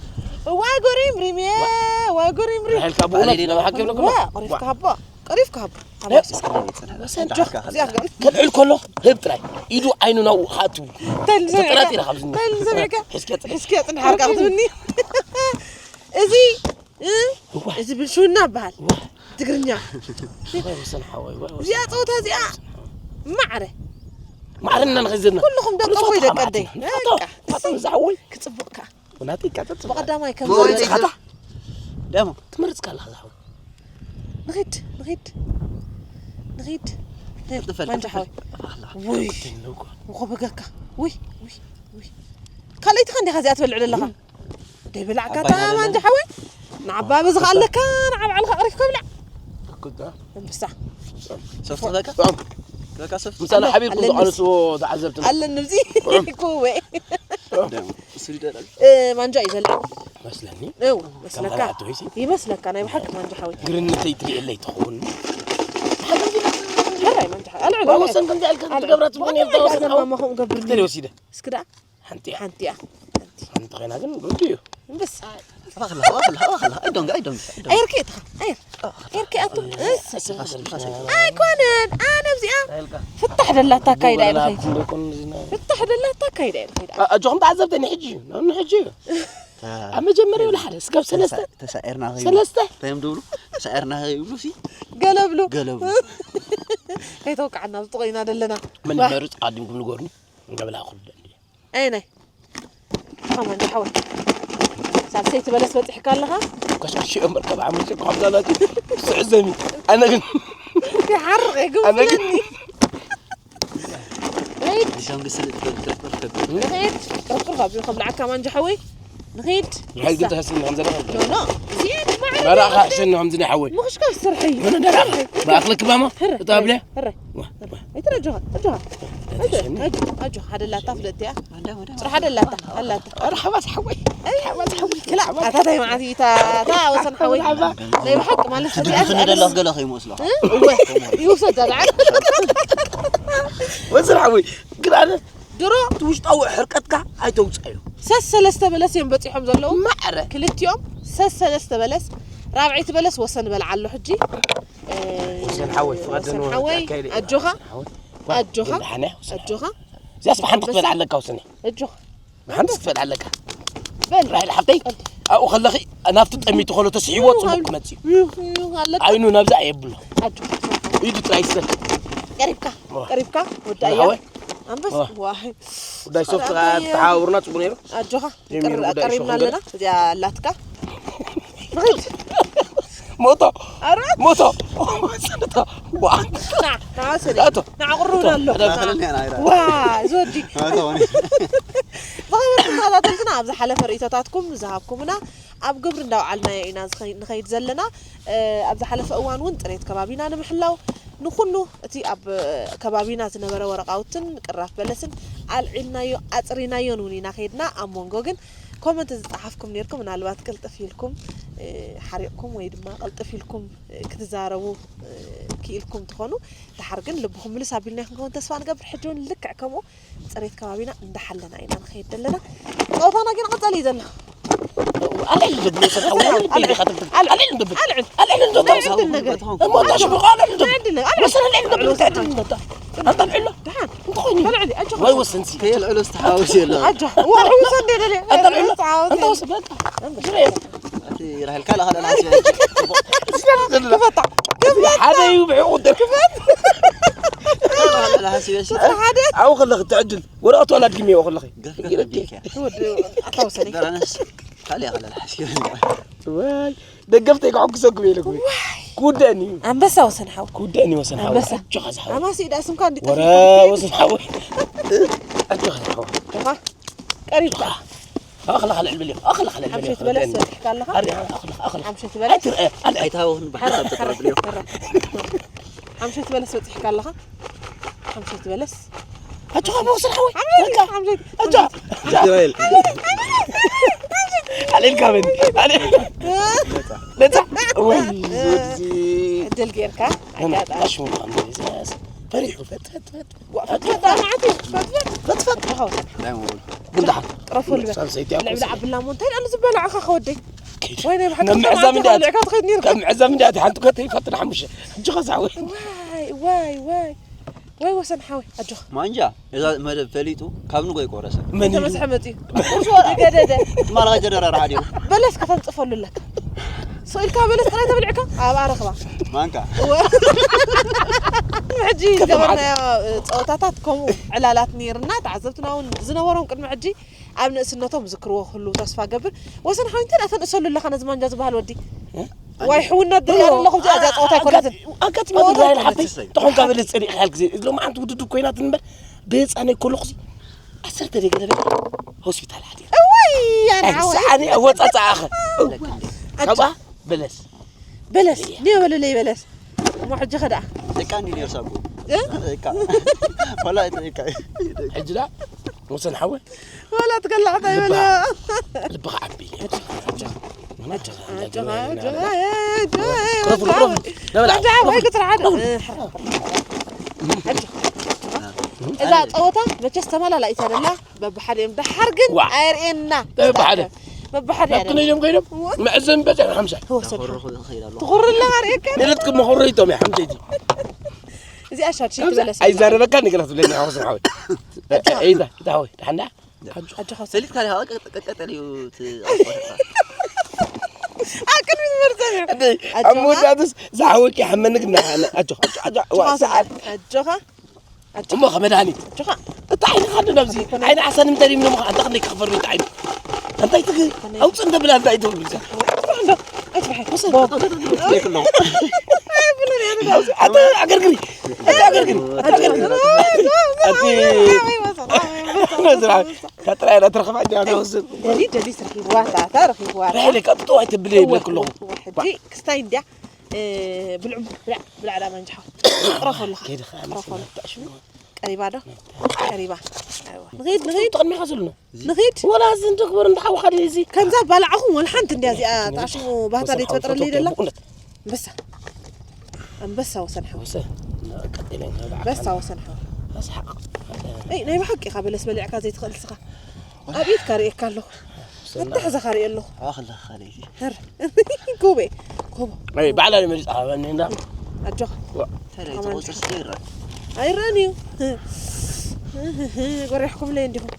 ዋይ ጉሪምሪም፣ የ፣ ዋይ ጉሪምሪም። ራይ ሓልካ ብእውነት ለባሓ ክብለኩም። ዋ፣ ቀሪፍካ ሃቦ። ቀሪፍካ ሃቦ። ያ፣ እስከ ነይ ጽናሕ። ወሰን ዳርካ ጆክ፣ እዚኣ ገል። ከልዕል ከሎ ህብ ጥራይ። ኢዱ ዓይኑ ናብኡ ክኣቱ። ተል ሰሚዕካ? ተጠራጢረ ካብ ዝኒ። ተል ሰሚዕካ? ሕስኪ ጽንሕ። ሕስኪ ጽንሕ ዓርካ ክትብኒ። እዚ፣ እ? እዋ። እዚ ብልሽውና ይበሃል። እዋ። ትግርኛ። ወይ ወሰን ሓወይ፣ ወይ ወሰን እዚኣ ሓወይ። ጸወታ እዚኣ ማዕረ። ማዕረ እና ንኸይዘና። ኩልኹም ደቂ ኣቦይ ደቂ ኣደይ። በቃ። ፋጥም ዝሓወይ። ክጽብቕ ከኣ። ወናተይ ይቃጸጽ። ብቐዳማይ ከም ወይ ዘረባ። ደሞ። ትመርጽካ ኣለኻ ዝሓወይ። ንኺድ፣ ንኺድ። ንኺድ። ንኺድ። ቅልጥፍ በል፣ ማንጃ ቅልጥፍ በል። ሓወይ። ኣላ። ውይ። ክትነው እኮ። እኮ በገካ። ውይ፣ ውይ፣ ውይ። ካልኣይትኻ እንዲኻ እዚኣ ትበልዕ ዘለኻ? ደይ ብላዕካ ዓባይ እታ ሃለና። ማንጃ ሓወይ። ንዓባ በዚ ከኣለካ፣ ንዓ ባዕልኻ ቀሪፍካ ብላዕ። ኣኩታ። ኣንበሳ። ሶፍት በቃ? ጾም። በቃ ሶፍት። ምሳሌ ኣለ፣ ሓቢርኩም ኣለኒ። ዝቐነስዎ ተዓዘብትና። ኣለኒ ኣብዚ። ጾም። እኮ ወይ። ጾም። ደሞ። እሱ ይደላል። እ፣ ማንጃ እዩ ዘላ። መስለኒ። እው፣ ከም መስለካ። ካልኣት ወይሲ? ይመስለካ፣ ናይ ብሓቂ ማንጃ ሓወይ። ግርንተይ ትሪእለይ ትኸውን። ሕራይ ማንጃ ሓወይ። ኣልዕል፣ ኣልዕል። ወሰን ከምዚ ኣልካ ኣልዕል። ትገብራ ትብሉኒ ወሰን ኣልዕል። ማማ ከምኡ ገብርኒ። ክተሪ ወሲደ። እስኪ ደኣ። ሓንቲ እያ። ሓንቲ እያ። ሓንቲ። ሓንቲ ኮይና ግን ግዲ እዩ። እምብስ። ዋኽላ፣ ዋኽላ፣ ዋኽላ። ኣይዶንግ፣ ኣይዶንግ፣ ኣይዶንግ። ኣየርኪ እትኻ፣ ኣየር። ኤርኪ ኣቱ። እስ። ኣይኮነን። ኣነ ኣብዚኣ ፍታሕ ደላታ ኣካይዳ ኢለ ኸይድ። ፍታሕ ደላታ ኣካይዳ ኢለ ኸይድ። ኣ-፣ ኣጆኹም ተዓዘብተኒ ሕጂ እዩ። ንሕጂ እዩ። ኣብ መጀመርያ ወላ ሓደ፣ እስካብ ሰለስተ። ተሳ-፣ ተሳኤርና ኸይብሉ። ሰለስተ። እንታይ እዮም ዝብሉ? ተሳኤርና ኸይብሉ ሲ? ገለብሉ። ገለብሉ። ከይተወቃዕና፣ ኣብ ጥቕኡ ኢና ደለና። መን ዋ። ይመርጽ? ኣቐዲምኩም ንገሩኒ። እንገብላ ክብደል። ኣየናይ? ከማን ሓወይ። ሳልሰይቲ በለስ በጺሕካ ኣለኻ? ከሽክሽ እምበር ካብ ዓመት እኮ ሓምሳ ናቲ ስዕዘኒ። ኣነ ግን ይሓርቕ እዩ ኣነ ግን ግብስለኒ። ሪድ። እዞም ግስል ጥርጥር ጥርጥር። ሪድ። ጥርጥር ካብ ዝብል ከብልዓካ ማንጃ ሓወይ። ንኺድ። ንኺድ ግን ተሕስኒ ከም ዘለኻ። ኖ ኖ። እዚኣ ድማ መራኻ ሕስኒ ከም ዝኒ ሓወይ። ምኽሽካ ስርሒ። ምን እንደራ። ብኣኽለክ ማማ። ህረ። እታ ኣብልያ። ህረ። ዋ፣ ዋ። ኣይትረጆኻ። ኣጆኻ። ተሕስኒ። ኣጆኻ። ኣጆኻ። ሓደ ላታ ፍለጥያ። ስራሕ ሓደ ላታ። ኣላታ። ኣረ ሓባስ ሓወይ። ሓባስ ሓወይ። ክላ ኣታታይ መዓት እታ እታ ወሰን ሓወይ። ናይ ብሓቂ ማለት ትድሕስኒ ደለኽ ገለ ከይመስሎ። እወ። ይውሰድ ዳልዓ። ወሰን ሓወይ። ግን ኣነ ድሮ እቲ ውሽጣዊ ሕርቀትካ ኣይተውፅኣዮ። ሰስ ሰለስተ በለስ እዮም በፂሖም ዘለዉ። ማዕረ ክልቲኦም ሰስ ሰለስተ በለስ፣ ራብዐይቲ በለስ ወሰን በልዓ ኣሎ ሕጂ። ወሰን ሓወይ ፍቐደን ወሰን ሓወይ ኣጆኻ። ኣጆኻ። ኣጆኻ። እዚኣስ ብሓንቲ ክትበልዓ ኣለካ ወሰን። ኣጆኻ። ብሓንቲ ክትበልዓ ኣለካ። በል። ራሄል ሓፍተይ ኣብኡ ከለኺ ናብቲ ጠሚቱ ከሎ ተስሒቦ ፅቡቅ ክመፅእ እዩ። ኣለካ። ዓይኑ ናብዚ ኣየብሎ። ኣጆኻ። ኢዱ ጥራይ ይስደድ። ቀሪብካ። ዋ። ቀሪብካ። ወዳያ። ሓወይ። ኣንበስ። ዋ። ዋይ። ጉዳይ ሶፍት ተሓባብሩና ፅቡቅ ነይሩ። ኣጆኻ። ጀሚሩ ጉዳይ ቀሪብና ሸኾ ኣለና። እዚኣ ኣላትካ። ንኺድ። ሞቶ ኣራት። ሞቶ። ፅንታ። ዋ። ና፣ ና፣ ወሰደ። ኣቶ። ና፣ ቁሩብ ኣሎ። ኣቶ። ዋ፣ ዞዲ። ዝኸበርኩም ተኸታተልትና፣ ኣብ ዝሓለፈ ርእይቶታትኩም ዝሃብኩምና ኣብ ግብሪ እንዳውዓልናዮ ኢና ዝኸ-፣ ንኸይድ ዘለና። እ፣ ኣብ ዝሓለፈ እዋን እውን ፅሬት ከባቢና ንምሕላው ንኹሉ እቲ ኣብ ከባቢና ዝነበረ ወረቃውትን ቅራፍ በለስን ኣልዒልናዮ፣ ኣፅሪናዮን እውን ኢና ከይድና። ኣብ መንጎ ግን ኮመንት ዝፀሓፍኩም ነይርኩም፣ ምናልባት ቅልጥፍ ኢልኩም፣ እ፣ ሓሪቕኩም ወይ ድማ ቅልጥፍ ኢልኩም፣ እ፣ ክትዛረቡ፣ እ፣ ክኢልኩም ትኾኑ። ደሓር ግን ልብኹም ምልስ ኣቢልና ክንከውን ተስፋ ንገብር። ሕጂ እውን ልክዕ ከምኡ ፅሬት ከባቢና እንዳሓለና ኢና ንኸይድ ዘለና። ፀወታና ግን ቀፃሊ እዩ ዘሎ። ኣልዕል እንዶ ብሎ ሰብ ሓወይ፣ ኣልዕል እንዶ ብሎ። ኣልዕል እንዶ ብሎ። ኣልዕል። ኣልዕል እንዶ ብሎ። ዕድል ነገር። እሞ እንታይ ሽግር ኣልዕል እንዶ ብሎ። ዕድል ነገር። ወሰን ኣልዕል እንዶ ብሎ። እንታይ ዕድል እንዶ ብሎ። ኣንተ ኣልዕሎ። ደሓን። እንታይ ኮይኑ? በልዕሊ፣ ኣጆኻ። ወይ ወሰንሲ። ከየልዕሎ ዝተሓወስ የለን። ኣጆኻ። ወርሑ ውሰን ደለለ። ኣንተ ኣልዕሎ። ተዓወት። ኣንተ ወሰን በቃ። እቲ ራሄል ካልእ ካልእ ሓሲበ። ክፈታ። ክፈት። ሓደ እዩ ብሕቁ ደርክፈት። ካልእ ካልእ ሓሲበ። ሓደ። ኣብኡ ከለኺ ትዕድል። ወረቐት ዋላ ኣድግሚ ኣብኡ ከለኺ። ገፍ ገፍ ኣቢልካ። ወዲ ኣታ ውሰኒ። ደራነስ ካልእ ካልእ ሓሲበ። ወይ ደገፍተይ ከሐጉሰኩም ኢለ ክብል። ክውደእኒ እዩ። ኣንበሳ ወሰን ሓው። ክውደእኒ ወሰን ሓወይ። ኣንበሳ። ኣጆኻ ዝሓወይ። ኣማሲ ኢዳ ስምካ እንዲ ወረ ወሰን ሓወይ። ኣጆኻ ዝሓወይ። ዶኻ። ቀሪብካ። ኣኽላ ኸልዕል ብልዮ። ኣኽላ ኸልዕል ብልዮ። ሓምሸት በለስ በፂሕካ ኣለኻ? ኣሪ ኣኽላ ኣኽላ። ሓምሸት በለስ? ኣይትርአ። ኣልዐ። ኣይትሃወኽን ብሓሳብ ተጥረብልዮ። ሓምሸት በለስ በፂሕካ ኣለኻ? ሓምሸት በለስ? ኣጆኻ ወሰን ሓወይ። ሓምሸት ሓምሸት ኣጆ። ኣልዕልካ በኒ። ኣልዕል። ነፃ። ወይ ዞዚ። ዕድል ጌርካ ኣጋጣሚ። ኣሽሙ። ፈሪሑ ፈትፈት ፈት። ፈትፈት ኣናዕቲ ፈትፈት። ፈትፈት። ተኻወል። እንታይ ምበሉ? ግን ደሓን። ጥረፈሉ በል። ሳልሰይቲ ልዕሊ ኣቁሲ። ዓብላ እሞ እንታይ ኣሎ ዝበላዕኻ ከወደይ? ከይድ። ወይ ናይ ብሓቂ ናብ ምዕዛም እንዲያ ልዕካ ትኸይድ ነይርካ። ካብ ምዕዛም እንዲያ ሓንቲ ከተይ ፈትን ሓሙሽተ። ሕጂ ኸሳዕ ወይ። ዋይ ዋይ ዋይ። ወይ ወሰን ሓወይ ኣጆኻ። ማንጃ እዛ መደብ ፈሊጡ ካብ ንጎ ይቆረሰ። መን ኢሉ? ተመስሐ መፅዩ። ገደደ። ማራ ጀደራ ራዲዮ። በለስ ከተንፅፈሉ ኣለካ። ስቕ ኢልካ በለስ ጥራይ ተብልዕካ ኣብኣ ረኽባ። ማንካ። ሕጂ ዝገበርናዮ ፀወታታት ከምኡ ዕላላት ነይርና። ተዓዘብትና እውን ዝነበሮም ቅድሚ ሕጂ ኣብ ንእስነቶም ዝክርዎ ክህልዉ ተስፋ ገብር። ወሰን ሓወይ እንታይ ደኣ ተንእሰሉ ኣለኻ ነዚ ማንጃ ዝበሃል ወዲ? ዋይ ሕውነት ድርያ ኣለኹ እዚኣ እዚኣ ፀወታ ኣይኮነትን። ኣጋጢማ ራይል ሓብተይ ተኾንካ በለስ ፀሊእካ ያል ግዜ ሎማዓንቲ ውድድር ኮይናት እምበር ብህፃነይ ከለኹ ዓሰርተ ደገ ነበረ ሆስፒታል ሓዲረ። እዋይ ኣነ ሓወይ። ሰዓኒ ኣወፃፅኣኸ ካብኣ በለስ በለስ ኒዮ በለለይ በለስ። እሞ ሕጂ ኸ ደኣ ደቃ እንዲ ነርሳ እኮ እ? ደቃ ወላ ደቃ ሕጂ ዳ ወሰን ሓወ ወላ ትከላዕታ ይበለ። ልብኻ ዓቢ ኣጆኻ ኣጆኻ ኣጆኻ ረፉ፣ ረፉ፣ ነበላ። ኣጆኻ ወይ ክትርሓድ። እዛ ፀወታ መቸስ ተመላላኢት ኣደላ በብሓደ እዮም። ደሓር ግን ዋ። ኣየርእየና። በብሓደ። በብሓደ ናብቲ ነይዶም ከይዶም መዕዘን በፅሑ ሓምሳ ተወሰድካ ተኾርኹ ኸይድ ኣለኹ። ትኹርላ ኣርእየካ። ንለት ክመኾረይቶም እያ ሓምሰይቲ እዚኣ ሻድሽይቲ በለስ ኣይዛረበካ ነገር ክትብለኒ ሓወስ ሓወይ። እይታ እይታ ሓወይ ሓንዳ ኣጆኻ ሰሊጥካ ዲኻ ቀ- ቀ- ቀጠል እዩ እቲ ኣቆርጣ። ኣብ ቅድሚት መርዘን እዩ። ኣብ መወዳእትስ ዝሓወቂ ሓመኒ ግን ኣጆኻ ኣጆኻ ኣጆኻ ኣጆኻ እሞ ከመድሃኒት ኣጆኻ እታ ዓይንኻ ዶ ናብዚ ዓይኒ ዓሳ ንምንታይ ድም ነምኻ ኣንታ ክንደይ ክኽፈር ወይ ዓይኒ ኣንታይ ትግ ኣውፅ እንተ ብላ እንታይ ትብል ብዛ እንዶ ኣይትፍርሒ። ይክሎ ኣታ ኣገርግሪ ኣታ ኣገርግሪ ኣታ ኣገርግሪ ኣቲ ነዝራ፣ እታ ጥራይ እያ ትረኽባ፣ እንዲያ ትወስድ። ደሊ፣ ደሊ፣ ረኺብዋ፣ እታ፣ እታ ረኺብዋ፣ እታ። ራሄለ፣ ካብ ጥዋይ ትብል እየ እወ፣ ይብለክ ኣለኹ። እወ፣ እወ፣ ሕጂ ክስታይ እንዲያ፣ እ፣ ብልዑ፣ ብልዕ፣ ብልዕ፣ ዳ ማንጅሓ። ቅረፎ ኣለኻ። ከይዲ ኸዓ ቅረፎ ኣለኻ። መሲና ተዕሽዎ። ቀሪባ ዶ? ቀሪባ። ኣይዋ። ንኺድ፣ ንኺድ። ቅድሚኻ ዘሎ። ንኺድ። ወላ እዚ እንዶ ክበር እንዶ ሓውኻ ድዩ እዚ? ከምዛ ባላዕኹም ወላ ሓንቲ እንዲያ እዚኣ ተዓሽሙ ባህታ ደይ ትፈጥረለይ ደላ? ብእውነት። ኣንበሳ። ኣንበሳ ወሰን ሓው። ወሰን። ቀጢለን ከብላ ኣንበሳ ወሰን ሓው። ኣስሓቕ። እይ፣ ናይ ብሓቂ ኢኻ በለስ በሊዕካ ዘይትኽእል ንስኻ። ኣብ ኢድካ ርእየካ ኣለኹ። ኣታሕዛኻ ርእየ ኣለኹ። ኣኽላ ኻለይቲ። ሄር። ጎበ። ጎቦ። ኣይ፣ ባዕላ መሪጻ ሃበኒ እንዳ። ኣጆኻ። ዋ። ተለይ ኣማን ተቆጽር ትሓ-፣ ስለ ይረአ። ኣይረኣን እዩ። ጎሪሕኩምለይ እንዲኹም።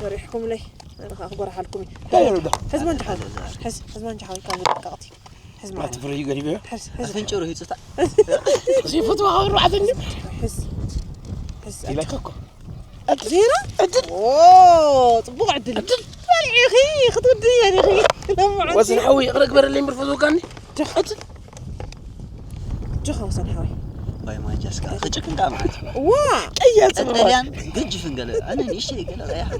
ጎሪሕኩምለይ። ኣነ ኸዓ ክጎርሓልኩም እዩ። እንታይ ይረዳ? ሕዝ ማንጃ ሓወይ። ሕዝ፣ ሕዝ ማንጃ ሓወይ ካብ ደቀቕቲ። ሕዝ ማለት። ኣቲ ፍረዩ ገሪበዮ? ሕዝ፣ ሕዝ። ኣፍንጭሩ ሂጹታ። ሲፉት ወሃብ ሩዓተኒ። ሕዝ። ሕዝ። ኢለካ እኮ። ዜና? ዕድል። ኦ፣ ጽቡቕ ዕድል። ዕድል። በልዒኺ፣ ክትውድእዮ ዲኺ? ለምዓንቲ። ወስን ሓዊ፣ ይቕረ ግበረለይ እምበር ፈትወካኒ። ጆኻ። ዕድል። ጆኻ ወሰን ሓዊ። ባይ ማንጃ እስካ፣ ክጭክን ከኣ ማለት። ዋ! ቀያ ጽቡቕ። ቀጠልያን ገጅፍን ገለ፣ ኣነ ንእሽተይ ገለ ቀያሕ።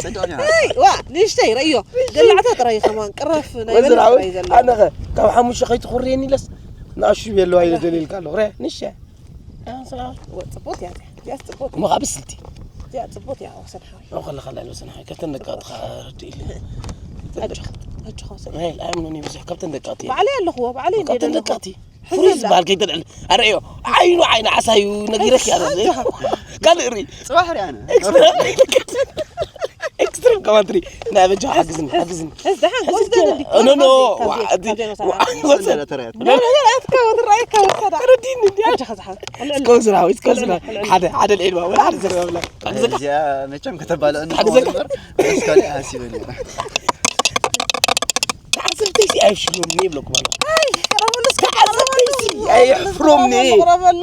ጽድቕ ዲያ? ኣይ፣ ዋ፣ ንእሽተይ ረእዮ። ገላዕታ ጥራይ ከማን፣ ቅረፍ ናይ ወስን በለስ ሓዊ፣ ጥራይ ዘለዋ። ኣነኸ ካብ ሓሙሽተ ከይትኹርየኒ ኢለስ፣ ንኣሹ የለዋ ኢለ ደሊልካ ኣለኹ። ረ፣ ንእሽተይ። ኣንሳ። ወ-፣ ጽቡቕ እያ እዚኣ። እዚኣስ ጽቡቕ። እሞ ካብ ስልቲ። እዚኣ ጽቡቕ እያ፣ ወሰን ሓወይ። ኣብ ከለኻ ልዕሊ ወሰን ሓወይ። ካብተን ደቀቕቲ ኸኣ ረድእ ኢለ። ኣጆኻ፣ ኣጆኻ ወሰን። ናይ፣ ኣይኣምኑን እዩ ብዙሕ። ካብተን ደቀቕቲ እየ። ባዕለይ ኣለኹዎ፣ ባዕለይ እንደ ካብተን ዘለኹ። ደቀቕቲ። ሕዚ ፍሩይ እንዳ። ዝበሃል ከይተልዕል። ኣርእዮ። ዓይኑ ዓይኒ ዓሳዩ ነጊረኪ እያ። ኣጆኻ። ካልእ ርኢ። ጽባሕ ርኣና። ኤክስትራ። ኤክስትሪም ኮመንትሪ። ናይ በጃ ሓግዝኒ፣ ሓግዝኒ። ሕዝ ደሓን፣ ሕዝ ጎስደል እንዲ። ኖ፣ ኖ፣ ካብዚ፣ ዋ፣ ካብዚ፣ እቲ፣ ካብዚ ዋ፣ መሳርሒ። ወሰን። ተረያት። ኖ፣ ኖ፣ ኖ፣ ኣትካ ወትራይ እካ ወሰዳ። ተረዲኒ እንዲ። ኣጆኻ ዝሓ። ኣልዕል። እስከ ወስን ሓወይ፣ እስከ ወስን። ኣልዕል፣ ኣልዕል። ሓደ፣ ሓደ ልዒል ባ፣ ወላ ሓደ ዘረባ ብላ። ካብ ዘካ-፣ እዚኣ መቸም ከተባልዐኒ ሓደ ዘካ-፣ እምበር፣ እስካሊ ሓሲበኒ። ተዓዘብተይሲ ኣይፍሽሉኒ ይብለኩም ኣሎ። ኣይ፣ ረቡሉስ ተዓዘብተይሲ ኣይሕፍሮምኒ ረበሉ።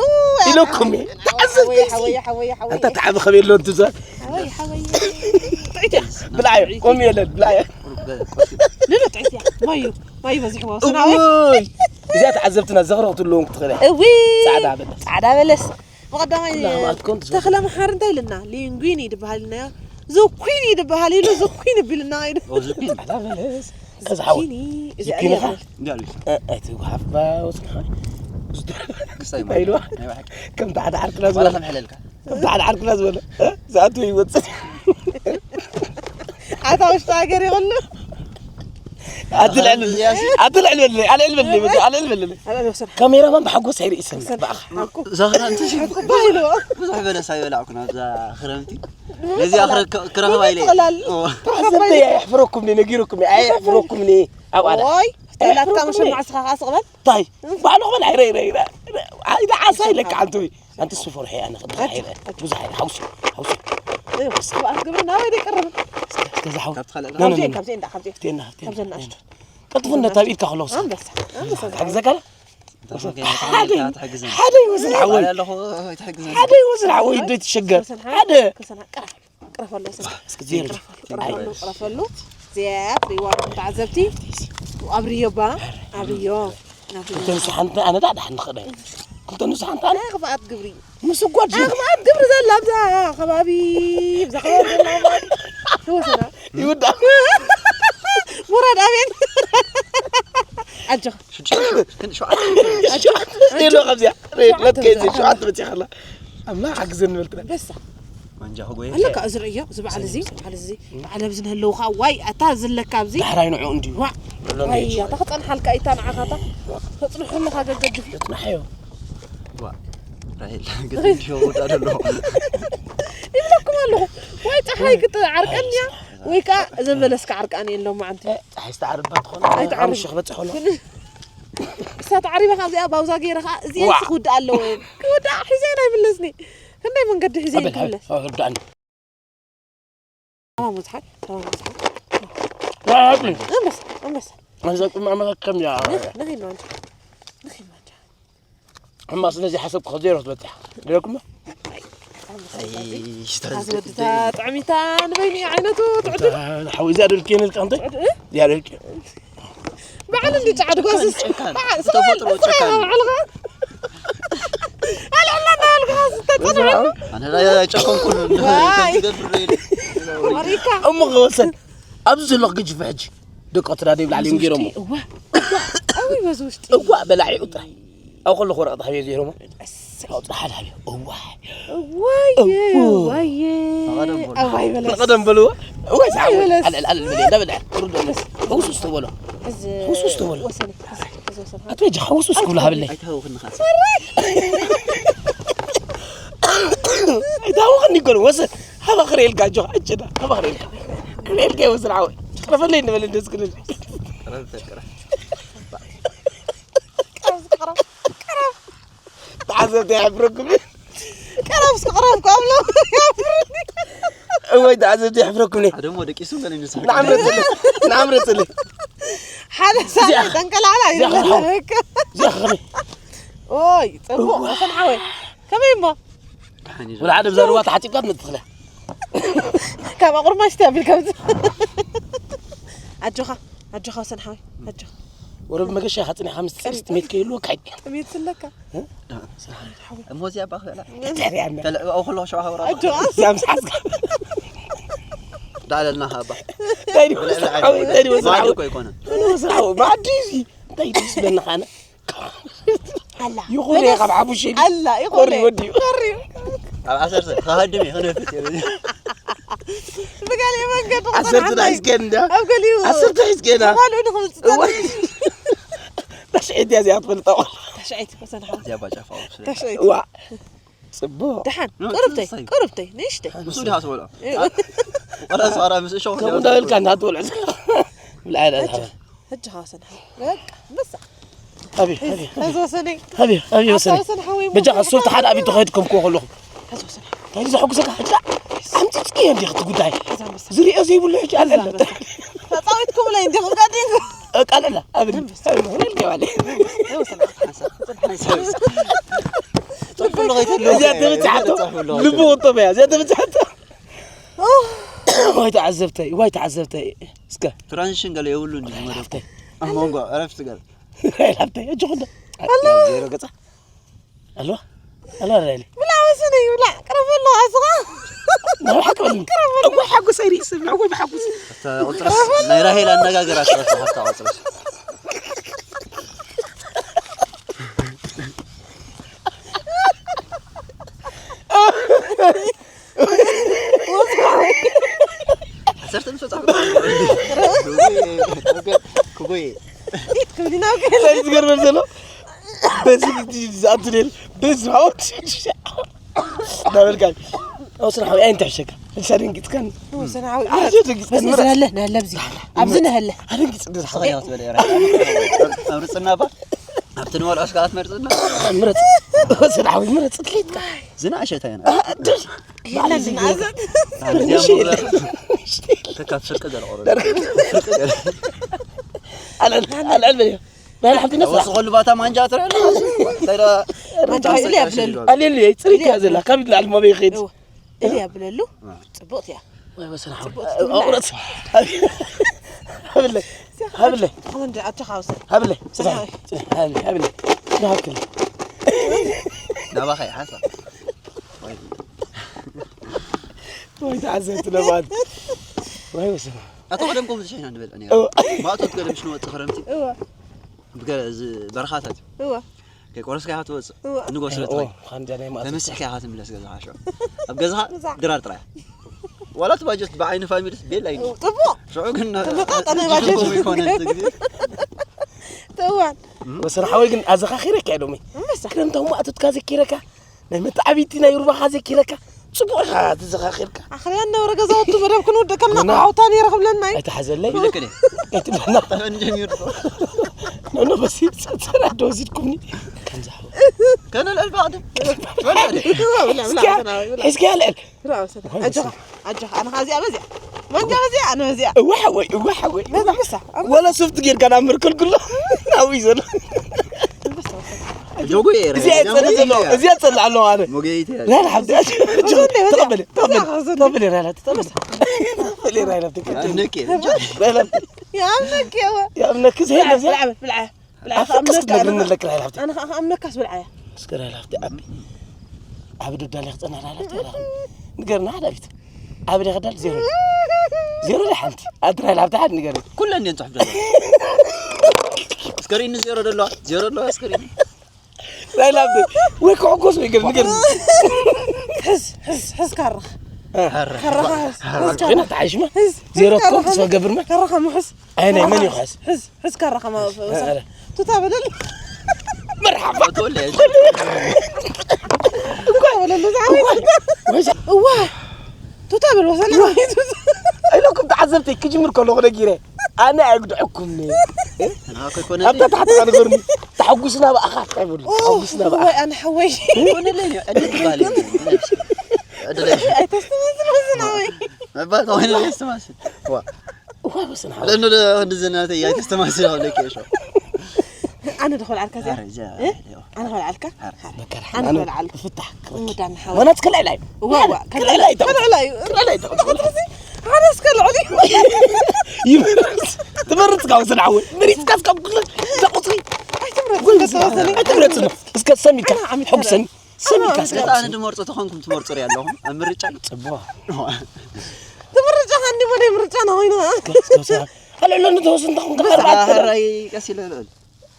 ኢለኩም እየ። ተዓዘብተይሲ። ሓወይ፣ ሓወይ፣ ሓወይ። ኣንታ ተዓቢ ከመይ ኣሎ እንትዛ። ሓወይ፣ ሓወይ። ጥዒት እያ። ብላዮ፣ ቆም የለን፣ ብላዮ። ልሉ ጥዒት እያ። ማዩ፣ ማዩ በዚሕዎ። ሰናወይ። እውይ። እዚኣ ተዓዘብትና ዘኽሪ ክትህልዎም ክትኽእል እያ። እውይ። ጻዕዳ በለስ። ጻዕዳ በለስ። ብቐዳማይ ኩላ ኣትኮን ትዘኽሪ። ተኽለ መሓሪ እንታይ ኢልና? ሊንጉይኒ ድበሃል ኢልናዮ። ዙኪኒ ድበሃል ኢሉ ዙኪኒ ቢልና ኢሉ። ኦ፣ ዙኪኒ። ጻዕዳ በለስ። ከዛ ሓወይ። ዙኪኒ፣ እዚ ዙኪኒ ኣየር ኸ? በል። እንዲ ኣሉ። እ፣ ኣይትጉሓፍ፣ ባ፣ ወስን ሓወይ። ክስታይ እንታይ ኢልዋ? ናይ ብሓቂ። ከምቲ ሓደ ዓርክና ዋላ ዝበለ። ከም ሕለልካ። ከምቲ ሓደ ዓርክና ዝበለ። እ? ዝኣቱ ይወጽእ። ኣታ ውሽጢ ሃገር ይኹሉ። ኣትልዕል፣ ኣትልዕል በልለይ፣ ኣልዕል በልለይ፣ ኣልዕል በልለይ። ኣልዕል ወሰን። ካሜራማን ብሓጎስ ኣይርእስን፣ ወሰን። ብኣኻ። ሓቁ። ዛኽራ እንተ ሽም ሓቁ ባይሉ። ብዙሕ በለስ ኣይበላዕኩን ኣብዛ ክረምቲ። ነዚኣ ክረ-፣ ክረኽባ ኢለ። ይጥቕላል። ኦ። ተዓዘብተይ ኣየሕፍረኩም እየ፣ ነጊረኩም እየ፣ ኣየሕፍረኩም እየ። ኣብኣ ዳ። ኦይ፣ ተላትካ ኣየሕፍረኩም እየ። መሸማዕ ስኻ ከኣ ስቕ በል። ታይ? ባዕሉ ክበል፣ ኣይ፣ ረይ፣ ረይ፣ ረይ፣ ረይ። ኣይ፣ ዳ ዓሳ ኢለካ፣ ኣንተ ወይ። ኣንተ እሱ ፈርሒ፣ ኣነ ክብዛ ኣጆ፣ ኣይረ። ኣጆ። ብዙሕ ኣይረ፣ ሓውሲ፣ ሓውሲ። እዩ፣ ስብኣት ግብሪ ናበይ ደይቀርብ? እስከ፣ እስከ፣ እዛ ሓው-፣ ካብቲ ካልእ ና፣ ና፣ ካብዚ፣ ና፣ ና። ካብዚ እንዳ፣ ካብዚ። ፍቴና፣ ፍቴና። ካብዚ ንኣሽቱ። ቀልጥፉ እንደ ታብ ኢድካ ከለውስ። ኣንበሳ፣ ኣንበሳ። ሓግዘካ ዶ? እንታይ ኮንከ ሓደ፣ ትሓግዘኒ? ሓደ ይወስድ ሓወይ። ባርያ ኣለኹ፣ ኣይትሕግዘኒ። ሓደ ይወስድ ሓወይ፣ ዶ ትሸገር። ወሰን ሓደ። ሓደ። ወሰን ቅረፍ፣ ቅረፍ ኣሎ፣ ወሰን። እስኪ ዜሮ። ቅረፍ ኣሎ፣ ቅረፍ ኣሎ፣ ቅረፍ ኣሎ። ዚያት ሪዋርድ ተዓዘብቲ። ኣብርዮ ባ፣ ኣብርዮ። ክልተ ንሱ ሓንቲ ኣነ ዳ ዳሕን ንኽእል። ክልተ ንሱ ሓንቲ ኣነ። ኣይ፣ ክፍኣት ግብሪ። ምስ ጓድ ኣይ፣ ክፍኣት ግብሪ ዘላ ኣብዛ ከባቢ፣ ኣብዛ ከባቢ ዘላ ከባቢ። ተወሰና። ይውዳእ። ሙራድ ኣቤት። ኣጆኻ። ሽዱሽተ፣ ግን ሸውዓተ። ኢሉ ካብዚኣ። ሸውዓተ መትከይ በፂኻ። ሸውዓተ በፂኻ ኣላ። ኣምላኽ ሓግዘኒ በልትና። በሳ። ማንጃ ክጎየ። ኣለካ እዚ ርእዮ፣ እዚ በዓል እዚ፣ በዓል እዚ፣ በዓል ኣብዚ ንህልውኻ፣ ዋይ፣ ኣታ ዝለካ ኣብዚ። ዳሕራይ ንዑ እንድዩ። ዋ፣ ዘሎ ዋይ፣ እንድዩ። ኣታ ክጸንሓልካ ኢታ ንዓኻ ኣታ። ተጽንሑ ኣለኻ ገገድፍ። የጽናሕዮ። ዋ፣ ራሄል፣ ገጽ እንድዩ ወዳ ደሎ። ይብለኩም ኣለኹ። ዋይ፣ ጸሓይ ክትዓርቀኒ እያ፣ ወይ ከኣ እዘን በለስካ ዓርቃኒ እየን ሎማዓንቲ። ጸሓይ ዝተዓርባ ትኾን? ኣይትዓርብ። ሓሙሽተ ክበጽሕ ከሎ። ክሳብ ተዓሪበ ካብዚኣ ባውዛ ገይረ ከኣ እዚኤን ዋ። ክውድኣ ኣለወን። ክውድኣ ሒዘን ኣይምለስኒ። ክንደይ መንገዲ ሒዘን ኣበል፣ ክምለስ? ኣበል፣ ርዳእኒ። ተማም ዝሓል፣ ተማም ዝሓል። ዋ፣ ኣበል። ኣንበሳ፣ ኣንበሳ። ኣንበሳ፣ ኣንበሳ ከም ያ። ንኽ-፣ ንኺድ ማንጃ። ንኺድ ማንጃ። እማ ስለዚ ሓሰብኩ ዜሮ ትበጽሕ። ደለኩም? ኣይ፣ ኣይ፣ ኣዚ ወዲ እታ ጥዕሚታ ንበይኒ ዓይነቱ ትዕድል። ሓዊ እዚኣ ደልኪ ነልካ እንታይ? ትዕድል፣ እ? እዚኣ ደልኪ። በዓል እንዲ ጫዕድ ጓዝስ። ጨካን፣ በዓል ጨካን፣ ስቕ በል፣ ተፈጥሮ ስቕ በል ጨካን። በዓልኻ። ኣልዕላ እንዳበልካ ኣነ ኣይጨኸንኩን። ከምዚ ገብር ኢለ። እሞ ከወሰን ኣብዚ ዘለኹ ግጅፍ ሕጂ ደቂ ትራደ ይብላዕ እዮም ገይሮሞ። እዋ ኣዊ በዚ ውሽጢ እዋ በላዒኡ ጥራይ ኣብ ከለኹ ወረቐት ሃብዮ ገይሮሞ። ኣውፅእ ሓደ ሃብዮ እዋ ዋየ ዋየ ኣዋይ በለስ ቀደም በልዎ። እዋ ሳዕወ በለስ። ኣልዕል ኣልዕል በለ እንዳበለ ርዶ። ውስውስ ተበሎ። ውስውስ ተበሎ። ወሰነ እዚ ወሰነ ኣቶ ጃ ውስውስ ክብሎ ሃብለይ። ኣይታወኽኒ ኻስ ኣይታወኽኒ እኮ ነው። ወሰን ሃባ ክርእየልካ ኣጆኻ ኣጀዳ ሃባ ክርእየልካ ክርእየልካ ይወስን ዓወይ። ቅረፈለይ እንበል እንደዚ ክልል ተዓዘብቲ ይሕፍረኩም። ቀረብ እስኪ ቀረብ ካብሎ እወይ ተዓዘብቲ ይሕፍረኩም። ነ ሓደ ሞ ደቂሱ ገለ ይመስል። ንዓምረፅለይ ንዓምረፅለይ ሓደ ሳለ ተንቀላዕላ እዚኣ ይለካ እዚኣ ከመይ ኦይ ፅቡቅ ወሰን ሓወይ ከመይ እሞ ወላ ሓደ ብዛ ርዋ ተሓፂብካ ትመፅእ ትኽእላ። ካብ ኣቁርማሽ ትብል ከምዚ ኣጆኻ ኣጆኻ ወሰን ሓወይ ኣጆኻ ወረ ብመገሻ ኢኻ ፅኒኻ ምስ ፅንስቲ ሜት ከይህልወካ ኣይኮን ጥሜት ስለካ እሞ እዚኣ ባኽላ ተሪያና ተለዕባኡ ከለኹ ሸዋ ሃውራ ኣጆኻ እዚኣ ምስ ሓዝካ ዳለልና ሃባ እንታይ ድዩ ወስራዊ እንታይ ድዩ ማዲ ወስራዊ እኮ ኣይኮነን። ወስራዊ ማዲ እዚ እንታይ ድዩ ስበና ኻነ ኣላ ይኹን እየ ካብ ሓሙሽተ ኢሉ ኣላ ይኾነ ቆሪ ወዲኡ ቀሪ ኣብ ዓሰርተ ከሃድም እየ ክነፍጥ እየ። ብጋሊ መንገድ ዓሰርተ ሒዝከ እንዳ ኣብ ገሊኡ ዓሰርተ ሒዝከ ኢና ተባልዑ ንኽምፅእ እዋይ ታሽዒት እያ እዚኣ ትፈልጣ ቆልዓ ተሽዒት ወሰን ሓወይ እዚኣ ባጫፋ ውስጥ ተሽዒት ዋ ፅቡቅ ደሓን ኖ፣ ቅርብተይ ትንሳይ። ቅርብተይ ንእሽተይ ምስ ወዲኻ ትበልዖ። ዋላ ሰዋራ ምስ እሾ ከምኡ እንዳበልካ እንዳትበልዑ ብልዓዳ ዝሓባ ሕጂ ኻሰን ሓወይ በቃ በሳ ኣብዩ ኣብዩ ሕዚ ወሰነይ ኣብዩ ኣብዩ ወሰነ ወሰን ሓወይ በጃ ሶፍቲ ሓደ ኣብዩ ተኸይድኩም ክዎ ከለኹ ሕዚ ወሰን ሓወይ እንታይ ዘሐጉሰካ ሕጂ ኣምፂፅኪ እንዲ ክቲ ጉዳይ ሕዚ ኣንበሳ ዝሪኦ ዘይብሉ ሕጂ ኣለለ ተፃዊትኩምለይ እንዲኹም ቀዲምኩም ቃለላ ኣብኒ ወለልገባለ ሕዚ ወሰን ሓወይ ጽሑፍ ኣሎ ከይትህልዎ እዚኣ ተበፅሓቶ ልቡ ወጦ በያ እዚኣ ተበፅሓቶ ወይ ተዓዘብተይ ወይ ተዓዘብተይ እስከ ትራንዚሽን ገለ የብሉን እዩ መደብ ኣብ መንጎ ዕረፍቲ ገለ ላብተይ እጅኹ እንዶ ዜሮ ገፃ ኣልዋ ኣልዋ ራይሊ ብላ ወሰነይ ብላ ቅረብ ኣሎ ኣስኻ ናብ ሓቂ በልኒ እወ ሓጎስ ኣይርኢ ሰብ እወ ብሓጎስ እታ ቁፅርስ ናይ ራሄል ኣነጋገራ ትረሳ ሓታ ቁፅርስ ዓሰርተ ምስ ወጻእኩ ክጎየ ክብሊና እንታይ ዝገርመል ዘሎ በዚ ዝኣቱ ደል በዚ ማወት እንዳበልካ ኣብ ስራሕ ወይ ኣይንተ ሕሸካ እንሳ ደንጊጽካን ሰናዊ ኣዚ ደንጊጽካን በዚ ዝህለ ነህለ ብዚ ኣብዚ ነህለ ኣደንጊጽ ደስ ተኸያ ክትበለ ኣብ ርጽና ባ ኣብቲ ንበልዖ ስጋላት መርጽና ምረጽ ስራሕ ወይ ምረጽ ትልይትካ ዝናእሸታ ኢና የለን ዝናዘት ተካብ ስርቂ ገለ ቆረ ኣልዕል ኣልዕል በል ናይ ሓንቲ ነስራ ወስኸሉ ባታ ማንጃ ትረአ ማንጃ ኢሉ የብለሉ ኣልዕል ጽሪካ ዘላ ካብ ላዕሊ ማበይ ኸይድ እው ኢሉ የብለሉ ጽቡቕት እያ ወይ ወሰን ሓው ጽቡቕት ትብላ ኣቁረጽ ሃብለ ሃብለ ከመንዲ ኣጆኻ ውሰድ ሃብለ ሰናዊ ሃብለ ሃብለ ናክል ናባኸ ይሓሳ ወይ ተዓዘብቲ ለማት ወይ ወሰን ኣቶ ቀደም ከምኡ ዝሸይና ንበልዕ ነይሩ ማእቶት ገለ ምሽ ንወፅእ ክረምቲ እወ ብገለ እዚ በረኻታት እዩ እወ ከይቆረስካ ኢኻ ትወፅእ እወ ንጎስረት ወይ ኻንጃ ናይ ማእቶት ተመሲሕካ ኢኻ ትምለስ ገዛኻ ሽዑ ኣብ ገዛኻ ድራር ጥራይ ዋላ እቲ ባጀት ብዓይኒ ፋሚሊስ ቤላ እዩ ጥቡቕ ሽዑ ግን ተመጣጠነ ባጀት ይኮነ ግዜ እዋን ወሰን ሓወይ ግን ኣዘኻኺረካ ኢሎሚ እምበሳ ክረምታዊ ማእቶትካ ዘኪረካ ናይ መተዓቢቲ ናይ ሩባኻ ዘኪረካ ጽቡቕ ኢኻ ትዘኻኺርካ ኣኽርያ እናበረ ገዛውቱ መደብ ክንውድእ ከለና ሓውታ ነይረ ክብለና እዩ ኣይተሓዘለይ ይልክኒ ኣይትብለና ጠፈን ጀሚሩ ኖኖ በሲ ሰራ ዶ ወሲድኩምኒ ከምዚ ሓወይ ከነ ልዕል ባዕዲ እስኪያ ልዕል ኣጆኻ ኣጆኻ ኣነ ኸዚኣ በዚኣ መንጃ በዚኣ ኣነ በዚኣ እዋ ሓወይ እዋ ሓወይ በዛ ምሳ ወላ ሶፍት ጌርካ ናብ መርከልኩሎ ናብይ ዘሎ ጆጎ እየ እዚኣ የፀልእ ዘሎ እዚኣ ፀልእ ኣለዋ ኣነ ሞገይት ራይላ ሓብቲ ተቐበለ ተቐበለ ተቐበለ ራይላ ተቐበለ ተቐበለ ራይላ ነቂ ራይላ ያምነክ የወ ያምነክ ዘይ ለዘ ብልዓ ብልዓ ብልዓ ኣፍቅስ ክትነግርኒ ኣለክ ራይላ ሓብቲ ኣነ ከዓ ኣምነካስ ብልዓ እያ እስከ ራይላ ሓብቲ ኣቢ ኣብ ደዳሊ ክጸና ዳላ ተራ ንገርና ዳዊት። ኣብ ደኸዳል ዜሮ። ዜሮ ዳሓንቲ ኣድራይ ላብታ ሓድ ንገር። ኩለን እንዴን ጽሑፍ ደሎ። እስከሪን ዜሮ ደሎ። ዜሮ ደሎ እስከሪን። ናይ ላብ ወይ ኮኮስ ወይ ገር ንገር። ሕዝ ሕዝ ሕዝ ካራኻ። ካራኻ ሕዝ። ሕዝ ካራኻ። ተሓይሽማ። ሕዝ። ዜሮ እኮ ተስፋ ገብርማ። ካራኻ ምሕዝ። ኣይ ናይ መን ይኸስ? ሕዝ ሕዝ ካራኻ ማ። ቱታ በለል። መርሓባ። እዋ በለል። እዋ። ቱታ በል ወሰና። ኢለኩም ተዓዘብተይ ክጅምር ከለኹ ነጊረ። ኣነ ኣይጉድዐኩም። ኣብታ ታሕቲ ንገርኒ። ተሓጉስና ብኣኻ ኣይበሉ። ተሓጉስና ብኣኻ። ወይ ኣነ ሓወይ። ኣይተስተማስል ወሰና ወይ። መባል ተባሂሉ የስተማስል። ዋ። እዋ ወሰና ሓወይ። ለእንዶ ደ-፣ ክንዲ ዝናተይ ኣይተስተማስል ኣብ ለኪ እሾ። ኣነ ዶ ክበልዓልካ እዚኣ? ኣረ፣ እዚኣ እ? ኣነ ክበልዓልካ? ኣረ። መከራ። ኣነ ኣነ ክበልዓልካ። ፍታሕ ክብል። እወ፣ ዳን ሓወይ። ወናት ከልዕላይ። እዋ፣ እዋ፣ ከልዕላይ። ከልዕላይ ተው። ከልዕላይ። ከልዕላይ ተው። ንኽትርሲ፣ ኣነስ ከልዕል እዩ። ይመርስ። ትመርጽ ካብ ወሰን ሓወይ። መሪጽካ እስካብ ኩሉ እዛ ቁጽሪ። ኣይትምረጽ፣ ወይ ከተወሰነ። ኣይትምረጽ ነው። እስከ ሰሚካ። ኣነ ዓሚት ሕጉሰኒ። ሰሚካ ኣነ እስከ ኣነ ዓሚት። ድመርጾ ተኾንኩም ትመርጹ ሪ ኣለኹም። ኣብ ምርጫ። ጽቡቕ። ትምርጫ ሃንዲ ወደ ምርጫ ነው ኮይኑ። እስከ፣ እስከ፣ እስከ። ኣልዕሎ ንተወስን ተኾንካ በስ ኣርባዕተ። ኣራይ ቀስ ኢለ ልዕል።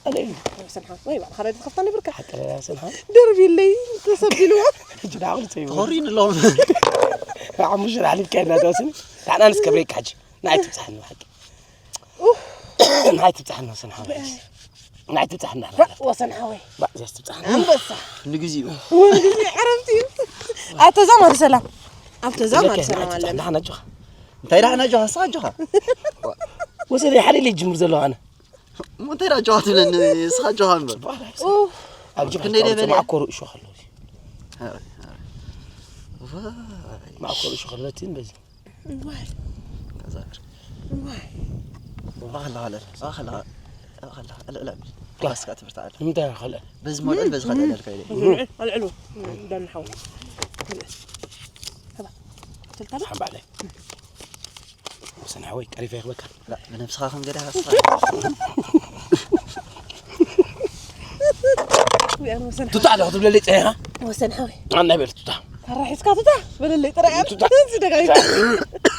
ኣልዕሎ። ሰንሓ፣ ወይ ባዕልኻ ራድዮ ትኸፍታ ነብርካ። ሓቂ ራድዮ ሰንሓ። ደርቢለይ፣ ተሰቢልዋ። ሕጂ ደኣ ክልተ ይበሉ። ተኾሪኑ ኣለኹም። ሓሙሽተ ኣሕሊፍካ ኢና ተወስን። ንዓና ንስከብረካ ሕጂ። ንዓይ ትብጻሕኒ ብሓቂ። ኡፍ። ንዓይ ትብጻሕኒ ወሰን ሓወይ። ንዓይ ትብጻሕኒ። ባ-፣ ወሰን ሓወይ። ባ-፣ እዚኣስ ትብጻሕኒ። ኣንበሳ። ንግዚኡ። ወንድሜ ዓረብቲ እዩ። ኣብ ተዛማዲ ሰላም። ኣብ ተዛማዲ በቃ፣ ሰላም ንዓይ ኣለና። ትብጻሕኒ፣ ኣጆኻ። እንታይ ደኣ ኣጆኻ፣ ንስኻ ኣጆኻ። ወሰን ሓደ ኢለ ይጅምር ዘለኹ ኣነ። እሞ እንታይ ደኣ ኣጆኻ ትብለኒ፣ ንስኻ ኣጆኻ እምበር። ጽቡቕ ኣላ። ኡፍ። ኣብ ጅብሓ ክንደይ ደበለ? ማዕኮሩ እሾኽ ኣለዎ። ኣረ፣ ኣረ። ዋይ። ማዕኮሩ እሾኽ ኣለዎ፣ እቲ በዚ። ዋይ። ከዛ። ዋይ። ዋላ፣ ዋላ፣ ዋላ፣ ዋላ፣ ዋላ። ዋ። እስካ ትምህርቲ ኣለ። እንታይ ካልእ? በዚ ሞልዕል፣ በዚ ካልእ ኣልካ ኢለ። ኣልዕሉ፣ ኣልዕሉ። ዳን ሓው። ተልካለ? ሓምባዕለይ። ወሰን ሓወይ፣ ቀሪፈ ይኽበካ። ላ፣ ብነብስኻ ከም ገዳይ ሃስኻ። ወይ ኣነ ወሰን ቱታ ሓወይ። ኣለኹ ትብለለይ ጸኒኻ? ወሰን ሓወይ። ኣናይ በል ቱታ። ኣራሒስካ ቱታ በለለይ ጥራይ ኣነ። ቱታ። እዚ ደጋጊምካ።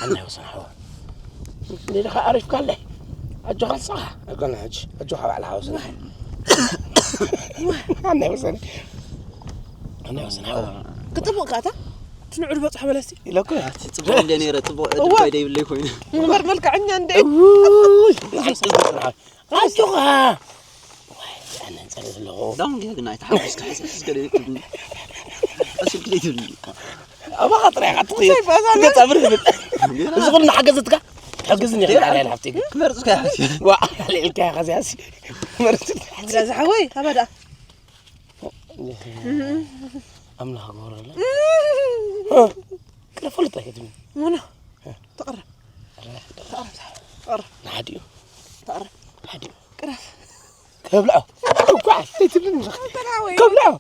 ኣናይ ወሰን ሓወይ። ሌላኻ ኣሪፍካ ኣለይ። ኣጆኻ ንስኻ። ኣጆኻ ሕጂ። ኣጆኻ ባዕልኻ ወሰን። ኣናይ ወሰን። ኣናይ ወሰን ሓወይ። ክጥሙቕ ካታ? እቲ ንዑ ዝበጽሖ በለሲ። ኢለኩ። እቲ ጽቡቕ እንደ ነይረ፣ ጽቡቕ እዋ። ዕድል ኮይደ ይብለይ ኮይኑ። እምበር መልክዐኛ እንደ። እውይ፣ ኣጆኻ። ዋይ፣ ኣነ ጸረ ዘለኹ። ዳውን ጌጋ ግን ኣይተሓጎስካ፣ ሕስስ ገለ ትብልኒ። ሕስስ ገለ ትብልኒ። ኣባኻ ጥራይ ኢኻ ትኽእል። እንታይ ባዛ ገጻ ብር ትብል። ጌና። እዚ ኩሉ እናሓገዘትካ፣ ትሕግዝኒ ኢኻ፣ ጌና። ጣልያን ሓፍቲ። ክመርጽካ ኢኻ። ዋ፣ ልዕልካ ኢኻ፣ እዚኣሲ። ክመርጽ። ብላ ዝሓወይ፣ ኣባዳ። ኣምላኽ ጎረለ። ቅረ ፈልጥ ኣይከትም። ሙና። ተቐረብ። ተቐረብ። ተቐረብ። ንሓዲኡ። ተቐረብ። ንሓዲኡ። ቅረፍ። ከብልዖ። እኳ፣ ኣይትብልኒ። ከብልዖ።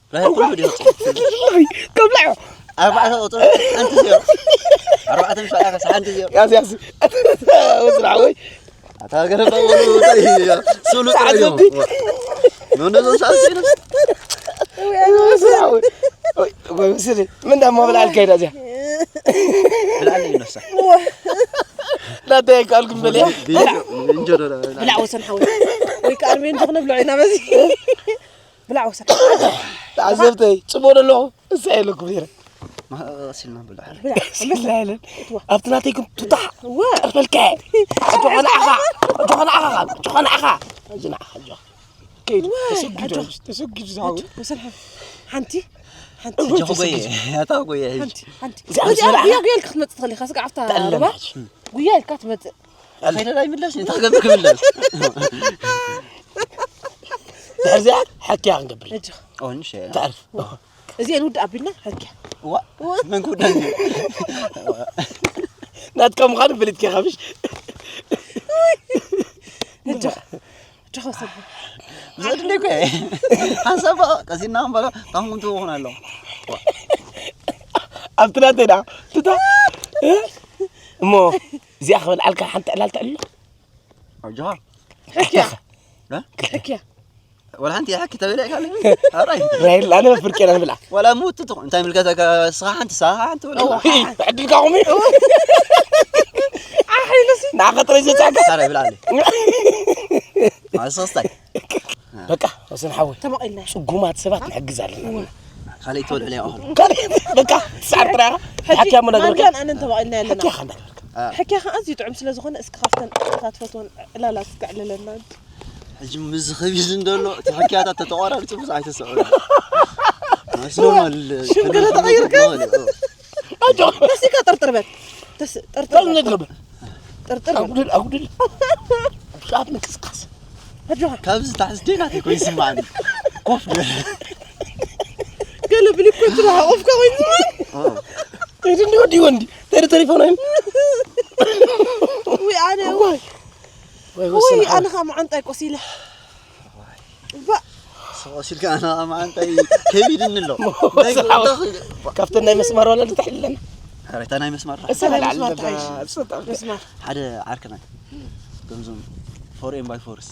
ከብልዖ። ኣርባዕተ ቁጽሪ፣ ሓንቲ ዜሮ። ኣርባዕተ ምስ በዓልካ ሓንቲ ዜሮ። ያዝ፣ ያዝ። ወስራ ወይ። ኣታ ገረባ ወሉ ጥራይ እዩ፣ ስእሉ ጥራይ እዩ። ዓዘብቲ። ኖ፣ ኖ፣ ኖ፣ ሳልሲ ነው። ወይ፣ ወይ፣ ወይ፣ ወይ፣ ምስል። ምን ደሞ ብላ ኣልካይዳ እዚኣ? ብላ ኣለይ ነሳ። ላታ ይቃልኩም በልያ። እንጀራ ዳ። ብላ ወሰን ሓወይ። ወይ ከኣ ኣርሜን ጆክ ንብልዖ ኢና በዚ። ብላ ወሰን። ተዓዘብተይ፣ ጽቡቕ ዶ ኣለኹ? እሳ የለኩም ነይረ። ማእሲልና ብላ። ብላ። ስላ የለን። እትዋ። ኣብቲ ናተይኩም ቱታ። እዋ። ቀርፈልከ። ኣጆኻ ንዓኻ። ኣጆኻ ንዓኻ። ኣጆኻ ንዓኻ። ኣጆኻ ንዓኻ። ኣጆኻ። ከይዱ። እዋ። ተሰጊዱ። ኣጆኻ። ተሰጊዱ ዝሓወ። ወሰን ሓ-፣ ሓንቲ። ሓንቲ። ኣጆኻ ጎየ። ኣታ ጎየ። ሓንቲ። ሓንቲ። እዚኣ ምስ በልዓ። ጉያ፣ ጉያ ኢልካ ክትመጽእ ትኽእል ኢኻ። ስጋዕ ኣብታ ጣል ሩባ። ለማች። ጉያ ኢልካ ትመጽእ። ኣለ። ከይደ ኣይምለስ፣ እንታይ ክገብር ክምለስ? ድሕሪ እዚኣ ሓኪያ ክንገብር። ኣጆኻ። ኦ፣ ንሽ። ተዕርፍ። እዚኤን ውድእ ኣቢልና ሕክያ። ዋ፣ መን ክውዳእ እዩ? ናትካ ምዃኑ ፈሊጥካ ኢኻ፣ ምሽ? እጆኻ፣ እጆኻ ውሰድ። ዘድሊ እኮ እየ። ሓንሳብ በቃ ቀሲና ክንበሎ፣ ታንኩም ትውኹን ኣለኹ። ኣብቲ ናተይ ደኣ፣ ትታ፣ እ? እሞ፣ እዚኣ ክበልዓልካ ሓንቲ ዕላል ተዕልሎ? ኣጆኻ። ሕክያ። እ? ሕክያ። ወላ ሓንቲ ይሓኪ ተበለ ካለ ኣራይ ራይል ኣነ ፍርቄ ና ንብላ ወላ ሙት ትኹ እንታይ ምልከታ ስኻ ሓንቲ ስኻ ሓንቲ ወላ ዕድልካኹም እዩ ንዓኻ ጥራይ ዘጻዕካ ኣራይ ብላኒ ኣሰስታይ በቃ ወሰን ሓወይ ተመቒልና ጽጉማት ሰባት ንሕግዝ ኣለና ካልእ ተወልዕለ ያኹል በቃ ትስዓር ጥራይ ሓኪያ ሞ ነገር ማንጃን ኣነን ተመቒልና ኣለና ሓኪያ ከንዳ ገበርካ ሕክያ ከዓ ኣዝዩ ጥዑም ስለ ዝኾነ እስኪ ካብተን እታ ትፈትወን ዕላላት ክዕልለና ሕጂ ምዝ ኸቢድ እንደሎ እቲ ሕክያታት ተተቋራሪጹ ብዙ ኣይተሰዑ ስኖማል ሽም ገለ ተቐይርካ? ተሲካ ጥርጥር በል ተስ- ጥርጥር ታዝ በል። ነግረበ ጥርጥር በል ኣጉድል ኣጉድል ሻት ምንቅስቃስ ኣጆኻ ካብዚ ታሕዚ ደይናተይ ኮይኑ ይስማዓኒ ኮፍ በል ገለ ብሊኮት ሓቆፍካ ኮይኑ ዝማን እዚ እንዲ ወዲ ወንዲ ተሪ ተሪፎ ናይ ውይ ኣነ ወይ ውይ ወሰን ሓወይ ኣነ ከዓ መዓንጣይ ቆሲለ ባ ሰቆሲልካ ኣና ኣማንታይ ከቢድኒ ኣሎ ወሰን ሓወይ ካብተን ናይ መስመር ወለዲ ተሕልለና ረታ ናይ መስመር እሰላል መስመር ኣለና ተሓይሽ። እሰጣ መስመር ሓደ ዓርክና ከምዞም ፎሬን ባይ ፎርስ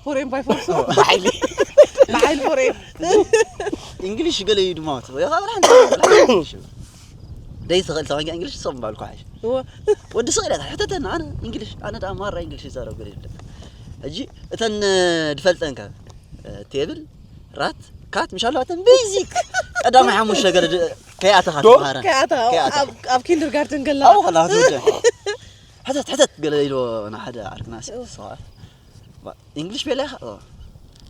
ፎሬን ባይ ፎርስ ባሕሊ ብሓይል ፎሬን እንግሊሽ ገለ እዩ ድማ ደይ ትኽእል ተባንካ እንግሊሽ ዝሰም ባልኩ ሓሽ እወ ወዲ ስቕ ኢላ ሕተተና ኣነ እንግሊሽ ኣነ ዳ ማራ እንግሊሽ ይዛረብ ገለ ይብለ ሕጂ እተን ድፈልጠን ከ ቴብል ራት ካት ምሻሉ ኣተን ቤዚክ ቀዳማይ ሓሙሽተ ገለ ከይኣተኻ ዶ? ትምሃረን ከኣታ ከይኣታ ኣብ ኪንደርጋርተን ገላ ኣብኡ ከላ ትውደ ሕተት ሕተት ገለ ኢልዎ ንሓደ ዓርክና ሰብኣል እንግሊሽ ቤላ ኢኻ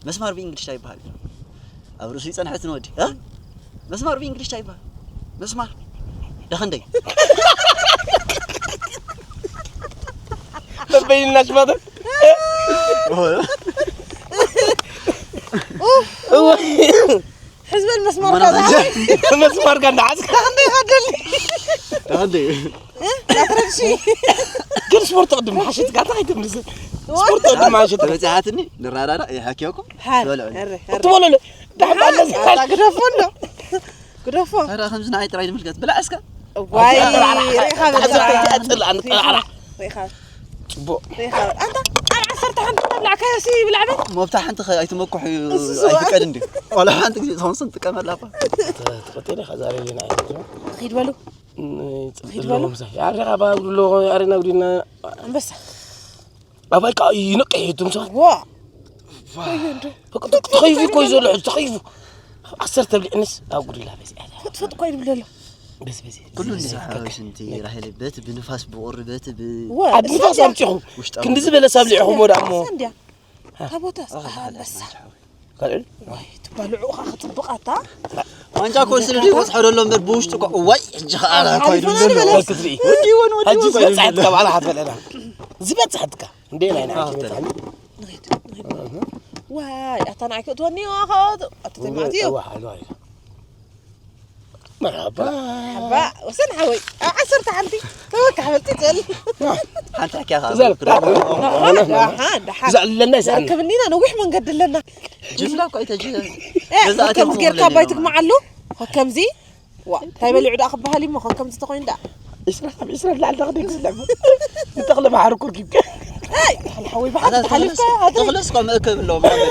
መስማር ብእንግሊሽ እንታይ ይበሃል ኣብ ርእሱ ይፀንሐት ንወዲ መስማር ብእንግሊሽ እንታይ ይበሃል መስማር ደኸንደይ በበይንና ሽማተን ሕዝበን መስመርካ ዝሓወይ መስመርካ እንዳዓስካ ክንደይ ይኸደል ደኸንደይ ላትረድሺ ግን ስፖርት ቅድም ሓሽትካ እንታይ ከምዚ ስፖርት ቅድም ሓሽት ተበፂሓትኒ ንራዳዳ ይሓኪያኩም ሓር በልዑ ሕሪ ትበለለ ዳሕባ ኣለዚ ግደፎ እንዶ ግደፎ ታዲያ ከምዚ ንዓይ ጥራይ ንምልከት ብላዕ እስከ ዋይ ሪኢኻ ሓዘ በላ ከይትኣፅል ኣንጠራራ ሪኢኻ ፅቡቅ ሪኢኻ ኣንታ ቃል ዓሰርተ ሓንቲ ተብላዕካዮ ሲ ብላዕበ ሞብታ ሓንቲ ከ- ኣይትመኩሕ እዩ ኣይፍቀድ እንዲ ዋላ ሓንቲ ግዜ ዝኸውን ስም ጥቀመላ እኳ ተፈቴነ ከዛሪ ዜና ኺድ በሉ ጽብሎ ምሳ ያሪ ካባ ብሎ ያሪ ናብዲና ኣንበሳ ኣባይ ካ ይነቅሕ ይቱም ሰ ዋ ተኸይፉ እኮ እዩ ዘሎ ሕጂ ተኸይፉ ዓሰርተ ብልዕንስ ኣብ ጉድላ በዚ ኣለ ፈጥፈጥ እኮ ይብል ዘሎ በዚ በዚ ኩሉ እንዲ ሓወሽ እንቲ ራሄል በት ብንፋስ ብቁሪ በት ብ ዋ ኣብ ንፋስ ኣምፂኹም ውሽጣዊ ክንዲ ዝበለ ሳብ ልዕኹም ወደ ኣሞ እንዲያ ታቦታ ኣንበሳ ካልእ ወይ ትባልዑ ኻ ክፅብቃታ ዋንጫ ኮ ስለ ድዩ ወፅሖ ደሎ እምበር ብውሽጡ እኮ እዋይ ሕጂ ከዓ ኮይዱ ኣይሓልፎን ዘሎ ኣይበለስ። ክትርኢ ወዲወን ሕጂ ወዲወን ዝበፅሐት ካብ ኣላ ክትበለና ዝበፅሐትካ እንደ ናይ ናይ ኣዎ፣ ዝበፅሐኒ ንኺድ ንኺድ ዋይ ኣታ ንዓይ ክእትወኒ ኸት ኣታ ተማዕትዮ ዋሓሉ ኣይ መርሓባ ሓባ ወሰን ሓወይ ኣብ ዓሰርተ ሓንቲ ተወካ ሓበልቲ ይፅእል ሓንቲ ሕክያ ከዓ ዘል ደሓ ደሓ ዘዕለና ይስኣና ዘርከብኒና ነዊሕ መንገዲ ኣለና ጅምላ እኮ ኣይተጅ ከምዚ ጌርካ ኣባይ ትግምዓሉ ከምዚ ዋ እንታይ በሊዑ ደኣ ክበሃል እሞ ከምዚ ተኮይኑ ደኣ ዒስራ ካብ ዒስራ ላዕሊ ተኽደ ክስለፍ ንተኽለ ባሕሪ ኩርኪብከ ኣይ ተኽለ ሓወይ ብሓንቲ ሓሊፍካ ኣድሪ ተኽለስ እኮ መእከብ ኣለዎ ማለት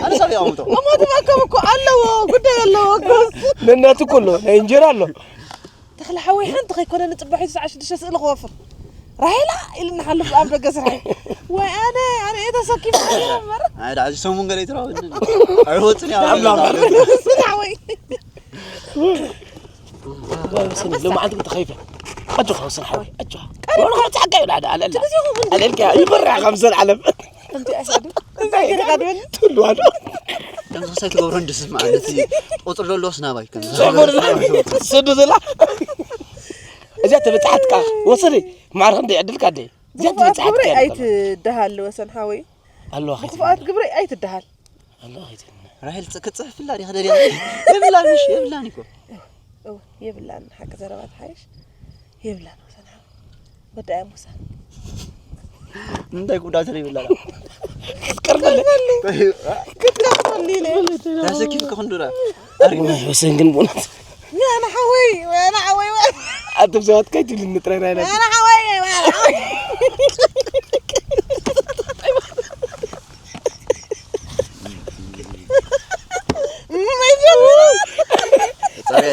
ኣነ ሰብ ያውምቶ እሞ ትመከብ እኮ ኣለዎ ጉዳይ ኣለዎ እኮ ነናቱ እኮ ኣሎ ናይ እንጀራ ኣሎ ተኽለ ሓወይ ሓንቲ ከይኮነ ንፅባሕ ተስዓ ሽዱሽተ ስእሊ ክወፍር ራሄላ ኢልና ሓልፍ ኣብ ደገ ስራሕ ወይ ኣነ ኣነ እየ ተሰኪፍ እምበር ኣይ ዳዕዚ ሰሙን ገለ ይትራው ኣይወፅን ያ ስራሕ ወይ ሎማዓንቲ ተኸይፈ ኣጆኻ ወሰን ሓወይ ኣጆኻ ወሰን ሓወይ ኣጆኻ ወላ ጻዕቃ ይብላ ኣለ ኣለ ኣለ ኣለ ይበራ ከም ዘን ዓለም ከምቲ ኣሳዱ እንታይ ገርካ ድበል ትልዋዶ ከምዚ ክሳይ ትገብሮ እንድስማ ነቲ ቁፅሪ ዘለዎስ ናባይ ከምዚ ሰዱ ዘላ እዚኣ ተበጻሕትካ ወሰደ ማዕረ ክንደይ ዕድልካ ደ እዚኣ ብክፉኣት ግብረይ ተበጻሕትካ ኣይትደሃል ወሰን ሓወይ ኣለዋ ብክፉኣት ግብረይ ኣይትደሃል ኣለዋ ኣይትልና ራሄል ክትፅሕፍላ ዲኻ ደልያ የብላን ምሽ የብላን እኮ እው የብላን ሓቂ ዘረባ ተሓይሽ የብላን ወሰን ሓወይ ወዳያ ሙሳ እንታይ ጉዳት ይብላላ ቀርበለ ክትከፍተኒ ኢለ ታሰኪፍ ክኽንዱራ ወሰን ግን ብእውነት ያና ሓወይ ያና ሓወይ ኣቶም ሰባት ከይትብልኒ ጥራይ ናይና ያና ሓወይ ያና ሓወይ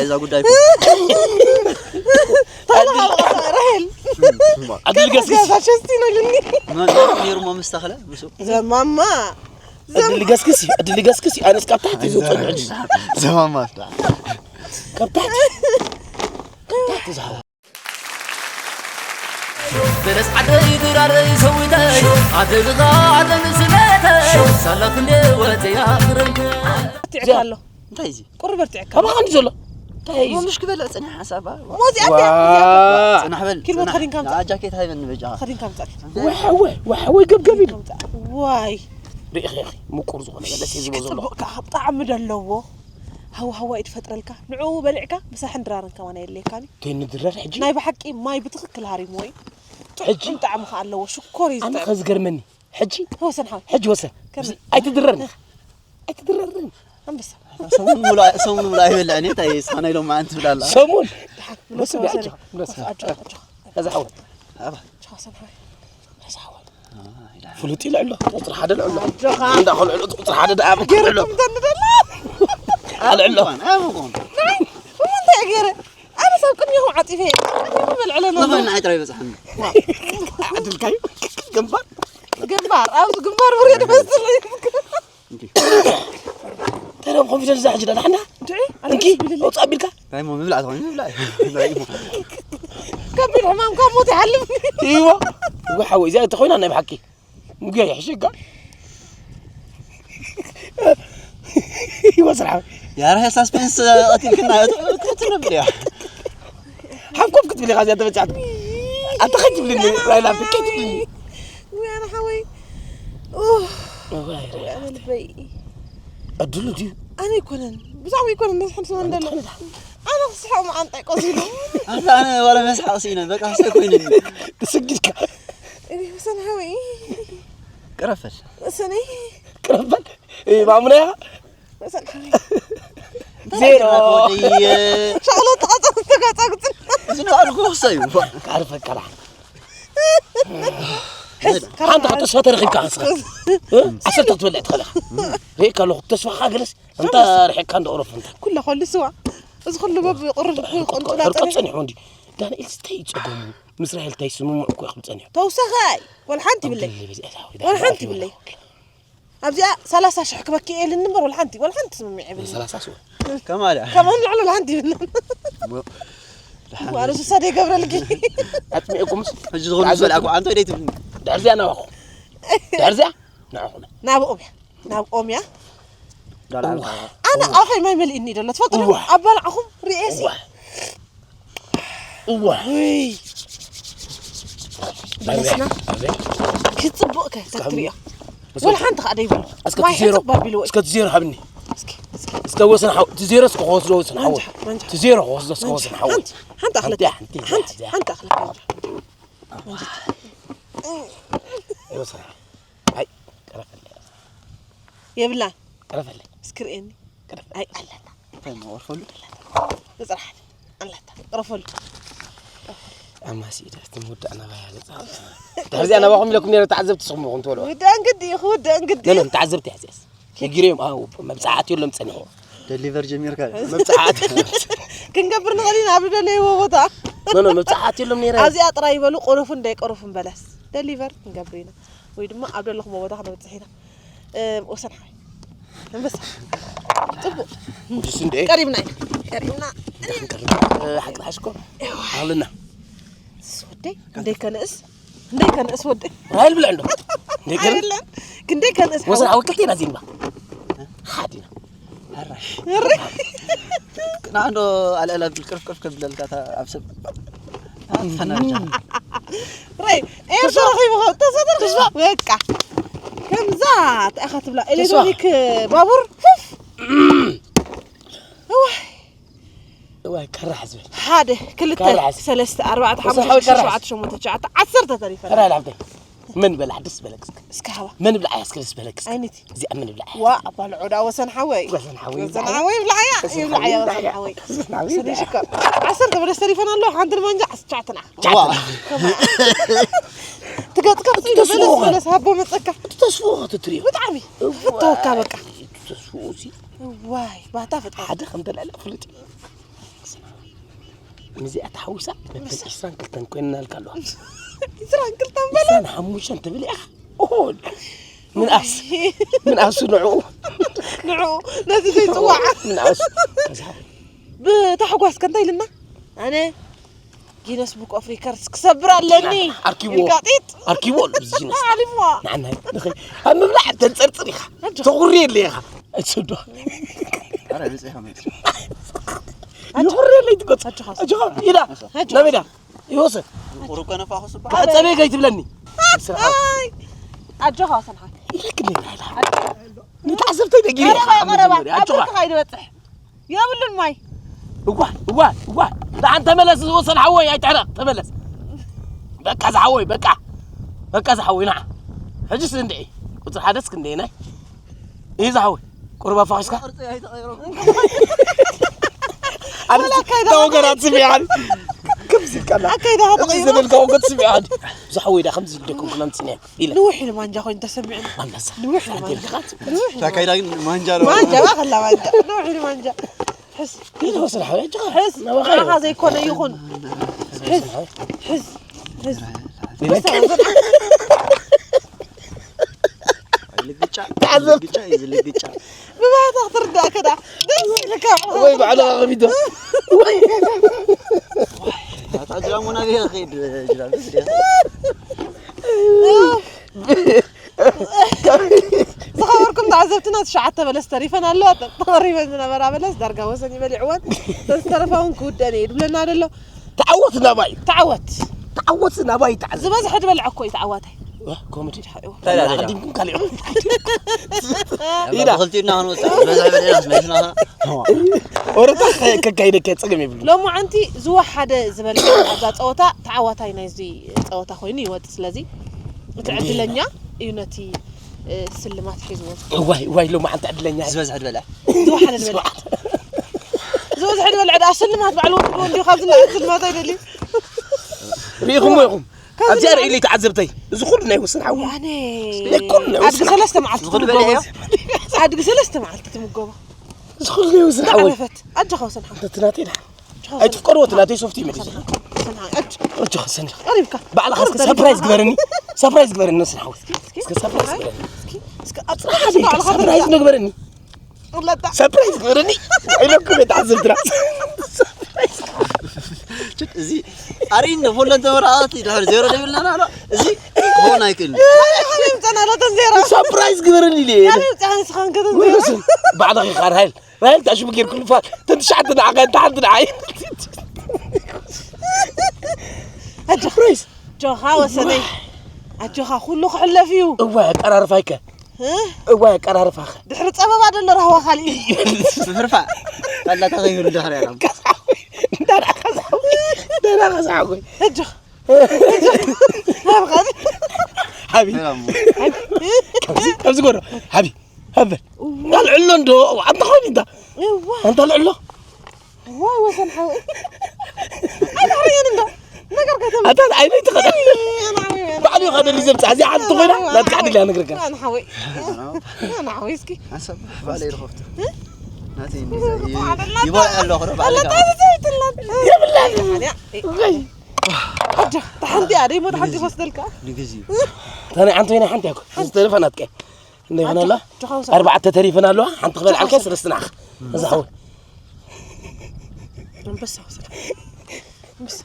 እዛ ጉዳይ ራሄል ኣድል ገስግስ ሸስቲኖ ልኒ ነይሩ ሞ ምስተኽለ ምስ ዘማማ ኣድል ገስግስ ኣድል ገስግስ ኣነስ ካብ ታሕቲ ዝውፅእ ሕጂ ዘማማ ካብ ታሕቲ ካብ ታሕቲ ዝሃዋ በለስ ዓደይ ድራረይ ሰዊተይ ኣደግኻ ኣደንስነተይ ሳላ ክንደ ወፅያ ክረምተ ትዕካ ኣሎ እንታይ እዚ ቁርብ በርትዕካ ካባኻ እንዲ ዘሎ እንታይ እዩ እዚ? ምሽ ክበልዕ ፅኒሕ ሓሳባ ሞዚኣ ዋ እዚኣ ፅናሕ በል ኪልቦ ተኸዲንካ ምፃእ። ጃኬት ሃይበኒ በጃ ተኸዲንካ ምፃእ ዋሓወ ዋሓወ ገብገብ ኢሉ ዋይ ርኢኺ ኢኺ ምቁር ዝኾነ ገለ ሲ ዝቦ ዘሎ ክፅብቕ ከዓ ብጣዕሚ ደለዎ ሃዋሃዋ እዩ ትፈጥረልካ ንዕኡ በሊዕካ ምሳሕን ድራርን ከማን የድልየካን እዩ ተይ ንድረር ሕጂ ናይ ብሓቂ ማይ ብትኽክል ሃሪምዎ እዩ ሕጂ ጥዑም ጣዕሚ ከዓ ኣለዎ ሽኮር እዩ ኣነ ዝጥዕም ከዝገርመኒ ሕጂ ተወሰን ሓወይ ሕጂ ወሰን ከመይ? ኣይትድረርኒ ኣይትድረርኒ ኣንበሳ ሰሙን ሙሉ ሰሙን ሙሉ ኣይበልዕን እዩ እንታይ ስኻና ኢሎም ማን ትብላላ ሰሙን ድሓን ወስን ወሰን ኣጆኻ፣ ወሰን። ኣጆኻ ኣጆኻ እዚ ሓወይ ኣባ ኣጆኻ ሰምሓ ፍሉጥ እዩ ልዕሎ ቁፅሪ ሓደ ልዕሎ ኣጆኻ እንዳኸ ልዕሎ ቁፅሪ ሓደ ደኣ ልዕሎ ገረኩም ዘንደላ ልዕሎ ኣይብቆም እንታይ ገረ ኣነ ሰብ ቅድሚኹም ዓፂፈ በልዕለና ንኸን ንዓይ ጥራይ በፅሓኒ ዓድልካዩ ግንባር ግንባር ኣብዚ ግንባር ውርድ መስል ተረም ኮንፊደንስ ዛ ሕጂ ዳሕና እንኪ ኣውፃ ኣቢልካ እንታይ ሞ ምብላዕ ዝኾነ ምብላዕ ከቢድ ሕማም ካብ ሞት ይሓልፍ እዎ እዎ ሓወይ እዚኣ እንተኾይና ናይ ብሓቂ ምግቢ ይሕሽጋ ይወስራ ያረ ሳስፔንስ ቀቲልክና ክትነብር እያ ሓንኮብ ክትብል ኢኻ እዚኣ ተበጫት ኣንተ ከይትብልኒ ራይላ ከይትብልኒ ወያነ ሓወይ ኣነ ልበይ ዕድሉ ድዩ ኣነ ኣይኮነን ብዛዕባ ኣይኮነን ነዚ ሕልስና እንደሎ ኣነ ክስሕቕ መዓንጣይ ቆሲሉ ኣነ ኣነ ዋላ መስሓቕ ስኢነ በቃ ስተ ኮይነኒ ትስጊድካ ወሰን ሓወይ ቅረፈል ወሰነይ ቅረፈል ማሙና ኢኻ ወሰን ሓወይ ዜሮ ሻቕሎ ተቐፀ ተጋፀግፅን ዝባልኩ ክሰዩ ዓርፈካ ላ ሓንቲ ካብ ተስፋ ተረኺብካ ንስኻ ዓሰርተ ክትበልዕ ትኽእል ኢኻ ርእካ ኣለኹ ተስፋኻ ገለስ እንታ ርሒቕካ እንዳ ኦሮፍ እንታ ኩላ ኮሉ ስዋ እዚ ኩሉ በብ ቁርድ ቆንጥላ ሕርቀት ፀኒሑ ጸኒሑ እንዲ ዳንኤል ስታይ ጸገሙ ምስ ራሄል ታይ ስምምዕ እኮ ይኽብል ጸኒሑ ተውሰኸይ ወላ ሓንቲ ይብለይ ወላ ሓንቲ ይብለይ ኣብዚኣ ሰላሳ ሽሕ ክበኪ እየ ኢልኒ እምበር ወላ ሓንቲ ወላ ሓንቲ ስምምዕ ይብለይ ሰላሳ ስዋ ከማልያ ከማን ልዕሉ ወላ ሓንቲ ይብለይ ኣነ ስሳ ደይገብረልኪ ኣጥሚዕኩምስ ሕጂ ዝኾነ ዝበልዕኩ ኣንተ ደይ ትብልኒ ድሕርዚያ ናባኹም ድሕርዚያ ንዕኹም ናብኦም እያ ናብኦም እያ ዳልዓልካ ኣነ ኣፈይ ማይ መሊእኒ ደሎ ትፈልጡ እዋ። ኣባላዕኹም ርእሲ እዋ እዋ ውይ በለስና ክትፅቡቕ ከ ተትሪኦ ወላ ሓንቲ ከዓ ደይብሉ እስከ ማይ ዜሮ ሕፅብ ኣቢልዎ እዩ እስከ ዜሮ ሃብኒ እስኪ እስኪ እስከ ወሰን ሓው ዜሮ እስከ ክወስዶ ወሰን ሓው መንጃ መንጃ ዜሮ ክወስዶ እስከ ወሰን ሓው ሓንቲ ሓንቲ ኣኽለካ ሓንቲ ሓንቲ ሓንቲ ኣኽለካ ወሰን ኣይ ቀረፈለ የብላን ቀረፈለ እስክርኤኒ ኣይ ኣለና እንታይ መወርፈሉ ብፅራሕ ኣለታ ቅረፈሉ ኣማሲ ኢዳ ትምውዳእ ናባያ ገፃ ድሕርዚኣ ናባኹም ኢለኩም ነረ ተዓዘብቲ ስኹም ኢኹም ትበልዑ ውዳእን ግዲ እዩ ክውዳእን ግዲ ኖ እዩ ኖ ተዓዘብቲ ሕዝያስ ነጊረዮም ኣው መብፃዓት የሎም ፀኒሑ ደሊቨር ጀሚርካ መብፃዓት ክንገብር ንኽእል ኢና ኣብ ዝደለይዎ ቦታ ኖ ኖ መብፃዓት የሎም ነረ ኣብዚኣ ጥራይ ይበሉ ቆረፉን ደይቆረፉን በለስ ደሊቨር ክንገብር ኢና ወይ ድማ ኣብ ደለኹሞ ቦታ ክነብፅሕ ኢና ወሰን ሓይ ኣንበሳ ፅቡቅ ጅስ እንደ ቀሪብና ኢና ቀሪብና ሓቅሓሽኮ ኣለና ስወደይ እንደይ ከንእስ እንደይ ከንእስ ወደይ ራይል ብልዕ እንዶ እንደይ ከን ኣይደለን ክንደይ ከንእስ ወሰን ሓወይ? ሓወ ክልቴና ዚንባ ሓዲና ሕራይ ንዓንዶ ኣልዕል ኣብል ቅርፍቅርፍ ከብለልካ እታ ኣብ ሰብ ኣጥፈናጃ ራይ ኤር ተረኺቡ ተሰደር ተስፋ በቃ ከምዛ ተኣኻ ትብላ ኤሌክትሮኒክ ባቡር ፉፍ እዋይ እዋይ ከራሕ ዝብል ሓደ ክልተ ከራሕ። ሰለስተ ኣርባዕተ ተስፋ ሓሙሽተ ሓወይ ሽዱሽተ ከራሕ። ሸውዓተ ሸሞንተ ትሽዓተ ዓሰርተ ተሪፈና ከራሕ ላብተይ ምን በላሕ ደስ በለክ እስከ እስከ ሃባ ምን ብላ ያስከ ደስ በለክ እስከ ኣይነቲ እዚኣ ምን ብላ ዋ ኣባልዖ ዳ ወሰን ሓወይ ወሰን ሓወይ ወሰን ሓወይ ብላዓያ ወሰን ይብላዓያ ሓወይ ወሰን ሓወይ ወሰን ሓወይ ሰደይ ሽኮር ዓሰርተ በለስ ተሪፈና ኣሎ ሓንቲ ንማንጃ ዓሰርተ ትሽዓተ ንዓ ዋ ትገጽካ ክትርኢ ተስፍዎ በለስ ኸ? በለስ ሃቦ መጸካ ተስፍዎ ክትሪኦ ብጣዕሚ ፍተወካ በቃ ተስፍዎ ሲ ዋይ ባታ ፍጥረት ሓደ ከም ተላለ ፍሉጥ እዩ። ንዚኣ ተሓዊሳ ነተን ዒስራን ክልተን ኮይንናልካ ኣለዋ። ዒስራን ክልተን በለ። ዒስራን ሓሙሽተን ትብል ኢኻ። ኦሆ፣ ምንኣስ፣ ምንኣሱ ንዕኡ። ንዕኡ፣ ነዚ ዘይጽዋዕ። ምንኣሱ። ከዛ ብታሕጓስ ከ እንታይ ኢልና? ኣነ ጊነስ ቡክ ኦፍ ሪከርድስ ክሰብር ኣለኒ። ኣርኪብዎ። ኢልካ ጢጥ። ኣርኪብዎ ኣሎ ብዚ ጊነስ። ሓሊፍዋ። ንዓና ንኸ-፣ ኣብ ምብላዕ ተንጸርጽር ኢኻ። ኣጆኻ። ተኹሪ የለ ኢኻ። ኣይትሰዶ። ኣረ፣ ብጽሕ ከመይ? ይኹሪ የለ ይትቆጽ። ኣጆኻ። ኣጆኻ። ኢዳ። ኣጆኻ። ናብ ኢዳ። ይወሰድ። ቁሩብ ከነፋኹስ በዓል። ከጸበይ ከይትብለኒ። ስርሓ። ኣይ። ኣጆኻ ወሰንሓ። ኢለክኒ ናይላ። ንተዓዘብተይ ነጊረ ኢኻ። ቀረባ፣ ቀረባ። መጀመርያ። ኣብ ኣጆኻ። ብርትኻ ኣይትበጽሕ። የብሉን ማይ። እዋ፣ እዋ፣ እዋ። ደሓን ተመለስ፣ ዝወሰን ሓወይ፣ ኣይትሕረቕ፣ ተመለስ። በቃ ዝሓወይ፣ በቃ። በቃ ዝሓወይ፣ ንዓ። ሕጅስ እንድዒ። ቁጽሪ ሓደስ ክንደየናይ? እዩ ዝሓወይ። ቁሩብ ኣፋኺስካ? ኣነ ወላ ኣካይዳ ተወገራት ስሚዓን። ከምዚ ኢልካ ኣላ። ኣካይዳ ከምዚ ተቐይሩ። ዝብልካ ወገት ስሚዓን። ዝሓወይ፣ ዳ ከምዚ ኢልኩም ክነምጽንያ። ኢለ። ንውሕ ኢሉ ማንጃ ኮይኑ ተሰሚዑ። ኣንበሳ። ንውሕ ኢሉ ማንጃ። ኣዴልካ። ንውሕ ኢሉ። ታካይዳ ግን ማንጃ ነው። ማንጃ፣ ማኸላ ማንጃ። ንውሕ ኢሉ ማንጃ። ሕስ። ኢለ ወስድ ሓወይ፣ ኣጆኻ። ሕስ። ናባኻ ንዓኻ እዩ። ዘይኮነ ይኹን። ሕስ። ሕስ። ሕስ። ኢለ። ልግጫ፣ ተዓዘብ። ልግጫ እዩ፣ ልግጫ። ብባህታ ክትርዳእ ከዳ። ደስ ኢልካ። ወይ ባዕልኻ ከፊቶ። ወይ። ኣታ ጅራሙና ብሄር ኸይድ ጅራም። ዝኸበርኩም ተዓዘብትና፣ ትሽዓተ በለስ ተሪፈን ኣለዋ። ተሪፈን ዝነበራ በለስ ዳርጋ ወሰን ይበሊዕወን። ዝተረፋ እውን ክውደን እየ ድብለና ደሎ። ተዓወት ናባይ። ተዓወት። ተዓወት ናባይ ተዓዘብ። ዝበዝሐ ዝበልዐ እኮ እዩ ተዓዋታይ። ዋ፣ ኮሜዲ። ሓይዋ። ታዲያ፣ ታዲያ። ኣቐዲምኩም ካልእ። ኢዳ። ብኽልቲኡ እና ክንወፅእ ዝበዝሐ በሊዕና ስመሽና። ወረታ ከ-፣ ከካይደካ ጸገም የብሉ። ሎማዓንቲ ዝወሓደ ዝበልዐ ኣብዛ ጸወታ ተዓዋታይ ናይዚ ጸወታ ኮይኑ ይወጽእ። ስለዚ እቲ እንዴ። ዕድለኛ እዩ ነቲ፣ እ፣ ስልማት ሒዝዎ። እዋይ፣ እዋይ፣ ሎማዓንቲ ዕድለኛ። ዝበዝሐ ዝበልዐ። ዝወሓደ ዝበልዐ። ዝወዝሐ ዝበልዐ ደኣ ስልማት ባዕሉ ወስድዎ እንዲዩ፣ ካብዚ ንላዕሊ ስልማት ኣይደልዩ። ርኢኹምዎ ኢኹም? ካብዚ ኣብዚኣ ንላዕሊ ርእይለይ ተዓዘብተይ። እዚ ኩሉ ናይ ወሰን ሓዊ። ኣነ ናይ ኩሉ ናይ ኣድጊ ወሰን ሰለስተ መዓልቲ ዝኹሉ ትምገቦ። በሊዐዮ? ኣድጊ ሰለስተ መዓልቲ ትምገቦ። እዚ ኩሉ ናይ ወሰን ሓዊ። ዝዓረፈት። ኣጆኻ ወሰን ሓዊ። እቲ ናተይ ደኣ። ኣጆኻ ወሰን ኣይትፍቀርዎ፣ እቲ ናተይ ሶፍት እዩ መሊሱ። ወሰን ሓዊ። ኣጆ-፣ ኣጆኻ ወሰን ሓዊ። ቀሪብካ። ባዕልኻ እስከ ቀሪብካ። ሰርፕራይዝ ግበረኒ። ሰርፕራይዝ ግበረኒ ወሰን ሓዊ። እስኪ፣ እስከ ሰርፕራይዝ ግበረኒ። እስኪ፣ እስከ ኣብ ጽባሕ ባዕልኻ ሰርፕራይዝ ሰርፕራይዝ። ንግበረኒ። ወለዳ። ሰርፕራይዝ ግበረኒ። ኢለኩም እየ ተዓዘብትና። ችት፣ እዚ ኣሪን ፎለን ተመራኣቲ ድሕር ዜሮ ደብልና ኣሎ። እዚ ክኸውን ኣይክእልን። ኣበይ ምጸና ዶ ተን ዜሮ? ሰርፕራይዝ ግበረኒ ኢለ እየ። ኣበይ ምጸና ንስኻ እንከ ተን ዜሮ? ወይስ ባዕልኺ ኢኻ ራሄል። ራሄል ታሽሙ ጌርኩሉ ፋል። ተን ትሽዓተ ንዓኻ፣ እታ ሓንቲ ንዓይ። ኣጆኻ። ሰርፕራይዝ። ኣጆኻ ወሰነይ። ኣጆኻ ኩሉ ክሕለፍ እዩ። እዋይ ኣቀራርፋይከ። እ? እዋይ ኣቀራርፋኸ። ድሕሪ ጸበባ ደሎ ራህዋ ካልእ እዩ። ምፍርፋ። ኣላ ተኸይሩ ድሕሪ ያለም። ከሳዊ። እንዳራ ከሳዊ። እንዳራ ከሳዊ። ኣጆኻ። ሓቢ። ሰላም። ከምዚ፣ ከምዚ ጎሮ። ሓቢ። ሃበል። ኣልዕሎ እንዶ፣ ኣንታ ኾይን እንዳ። እዋ። ኣንታ ኣልዕሎ። ዋይ ወሰን ሓወይ። ኣነ ሓወይ እንዶ። ነገር ከተም-፣ ኣታ ዓይነይ ትኸዳ። ኣነ ሓወይ፣ ኣነ ባዕሉ ይኸደ ሓወይ። ሊዘም ጻዚ ሓንቲ ኮይና፣ ኣነ ናትካ ሓወይ። ዓዲ ሊያ ነግርካ። ኣነ ሓወይ። ኣነ ሓወይ እስኪ። ሓሳብ ባዕለይ ይረኸብቶ። እ? ናተይ እንዲዛ ይ-፣ ይበልዕ ኣለኹ ዶ ባዕለይ ኣላ ከዓ። ጣዚ ዘይትላት። የብላን። ኣነ፣ እ፣ ወይ። ኣጆ፣ ተሓንቲ ኣደይ ሞ ተሓንቲ ንግዚ። ክወስደልካ። ንግዚ። እታ ናይ ዓንተ ናይ ሓንቲ ያኮ። ዝተረፈ ናትካ። እንደ ይሆናላ? ኣጆኻ ውሰድ። ኣርባዕተ ተሪፈን ኣለዋ። ሓንቲ ክበልዓልካ ኣጆኻ ውሰድ። ሰለስተ ንዓኻ። እዛ ሓወይ። ኣንበሳ ውሰድ። ኣንበሳ።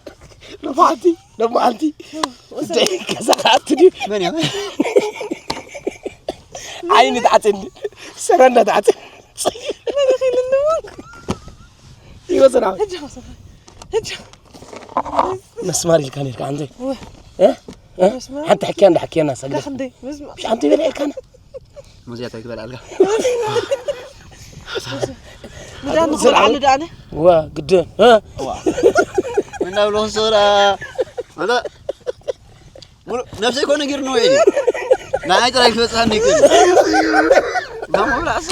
ሎማዓንቲ፣ ሎማዓንቲ። ውሰድ። እንታይ ገዛ ከኣቱ ድዩ? መን እያ? ዓይኒ ተዓፅን፣ ሰረና ተዓፅን። መን ይኽእል ኣለዎ? ይወፅና። ኣጆኻ ውሰድ። ኣጆኻ። መስማር ኢልካ ነርካ፣ ሓንቲ። እወ። እ? እ? መስማር? ሓንቲ ሕክያ እንዳ ሕክያና ሰግደ። ካኽ እንደ መስማር። ሓንቲ በለ ኢልካና። ሙዚያ እንታይ ትበልዓልካ? ንዳን ዝርዓል። ንኽበልዓሉ ዳኣነ። ዋ፣ ግድን። እ? ዋ። እናብሎ ክሰራ። ኣታ፣ ሙሉ ነብሰይ ኮነ ጊር ነው ይሄ። ናይ ጥራይ ክበጽሓኒ ይክእል። ማሞ ራሳ።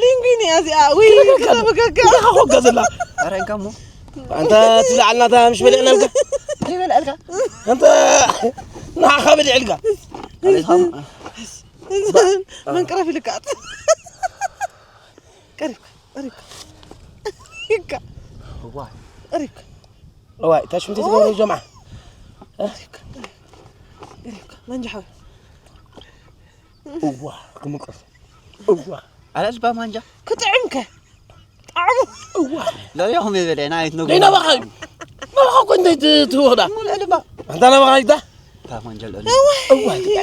ሊንጉኒ እዚኣ። ውይ፣ ክተብከካ። እንታይ ኾ ገዘላ? ኧረ እንካሞ። ኣንታ ትብልዓልና እታ ምሽ በሊዕናልካ። እንታይ በልዐልካ? ኣንታ ንዓኻ በሊዕልካ። ኣቤት ሃም-፣ መንቀረፍ ኢልካ። ቀሪብካ፣ ቀሪብካ። ኢልካ። እዋ ሪክ እዋይ እታ ሽምቲ ትገብሩ ጀምዓ ሪክ ሪክ መንጃ ሓወይ እዋ ክምቅር እዋ ኣላልባ ማንጃ ክጥዕምከ ጣዕሙ እዋ ለያኹም የበለ ናይ ትነግሩ ደይ ናባኻ እዩ ናባኻ እኮ እንታይ ትወዳ ሙሉ ልባ ኣንታ ናባኻ ይታ ታ ማንጃ ለሉ እዋ ትጣ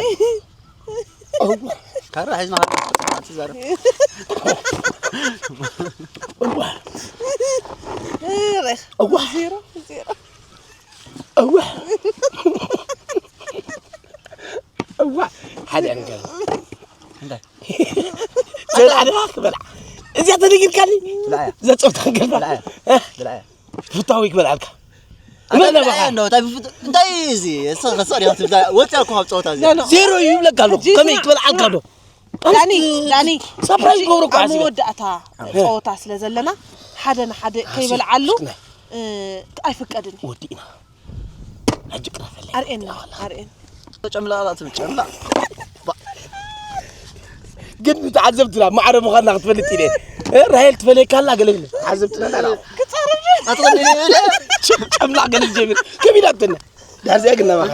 እዋ ካራ ሒዝና ትዛረብ እዋ ሬክ እዋ ዜሮ ዜሮ እዋ እዋ ሓደ ነገር እንታይ ዘላ ሓደ ክበላ እዚኣ ተደጊርካኒ ብላያ ዘጸብታ ክገልባ ብላያ ብላያ ፍታዊ ክበላልካ እንታይ ብላያ እንዶ እንታይ ፍቱ እንታይ እዚ እሱ ከሰር ያት ብዛ ወጥ ያልኩ ካብ ጸወታ እዚ ዜሮ ይብለካ ኣሎ ከመይ ክበልዓልካ ዶ ዳኒ ዳኒ ሰፕራይዝ ገብረኩ ኣብ ዓሲበ መወዳእታ ፀወታ ስለ ዘለና ሓደ ንሓደ ከይበልዓሉ እ፣ ኣይፍቀድን እዩ ወዲእና ሕጂ ቅረፈለይ ኣርእየና ኣርእየን ጨምላ ትብል ጨምላ ግን ተዓዘብትና ማዕረ ምዃንና ክትፈልጥ ኢለ እ፣ ራሄል ትፈለየካ ኣላ ገለ ኢለ ተዓዘብትና ኣላ ክፀርብ ጨምላ ገለ ጀሚር ከቢዳትና ዳርዚኣ ግን ናባኻ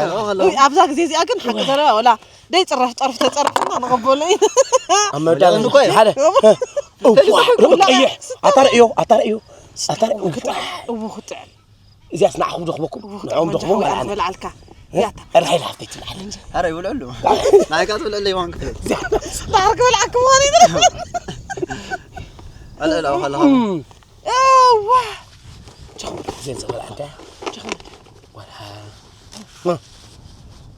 ኣብዛ ግዜ እዚኣ ግን ሓቂ ዘረባ ወላ ደይ ፅረፍ ፀርፍ ተፀርፍና ንቐበሎ እዩ ኣብ መወዳእታ ሓደ እ፣ እዋ ርኡ ቀይሕ ኣታ ርእዮ ኣታ ርእዮ ኣታ ርእዮ እዎ ክጥዕም እዚኣስ ንዓኹም ደኽመኩም ንዕኦም ደኽሞም ኣልዓና በልዓልካ ያታ ርሒል ሃፍተይ ትልዓል ኣረ ይብልዕሉ ናይካ ትብልዕለ ይዋን ክፍለ ዳር ክበልዓኩም ሆነ ኣልዕል ኣዋኸለኻ እዋ ቸኹም ዜን ዝበልዓልካ ወላ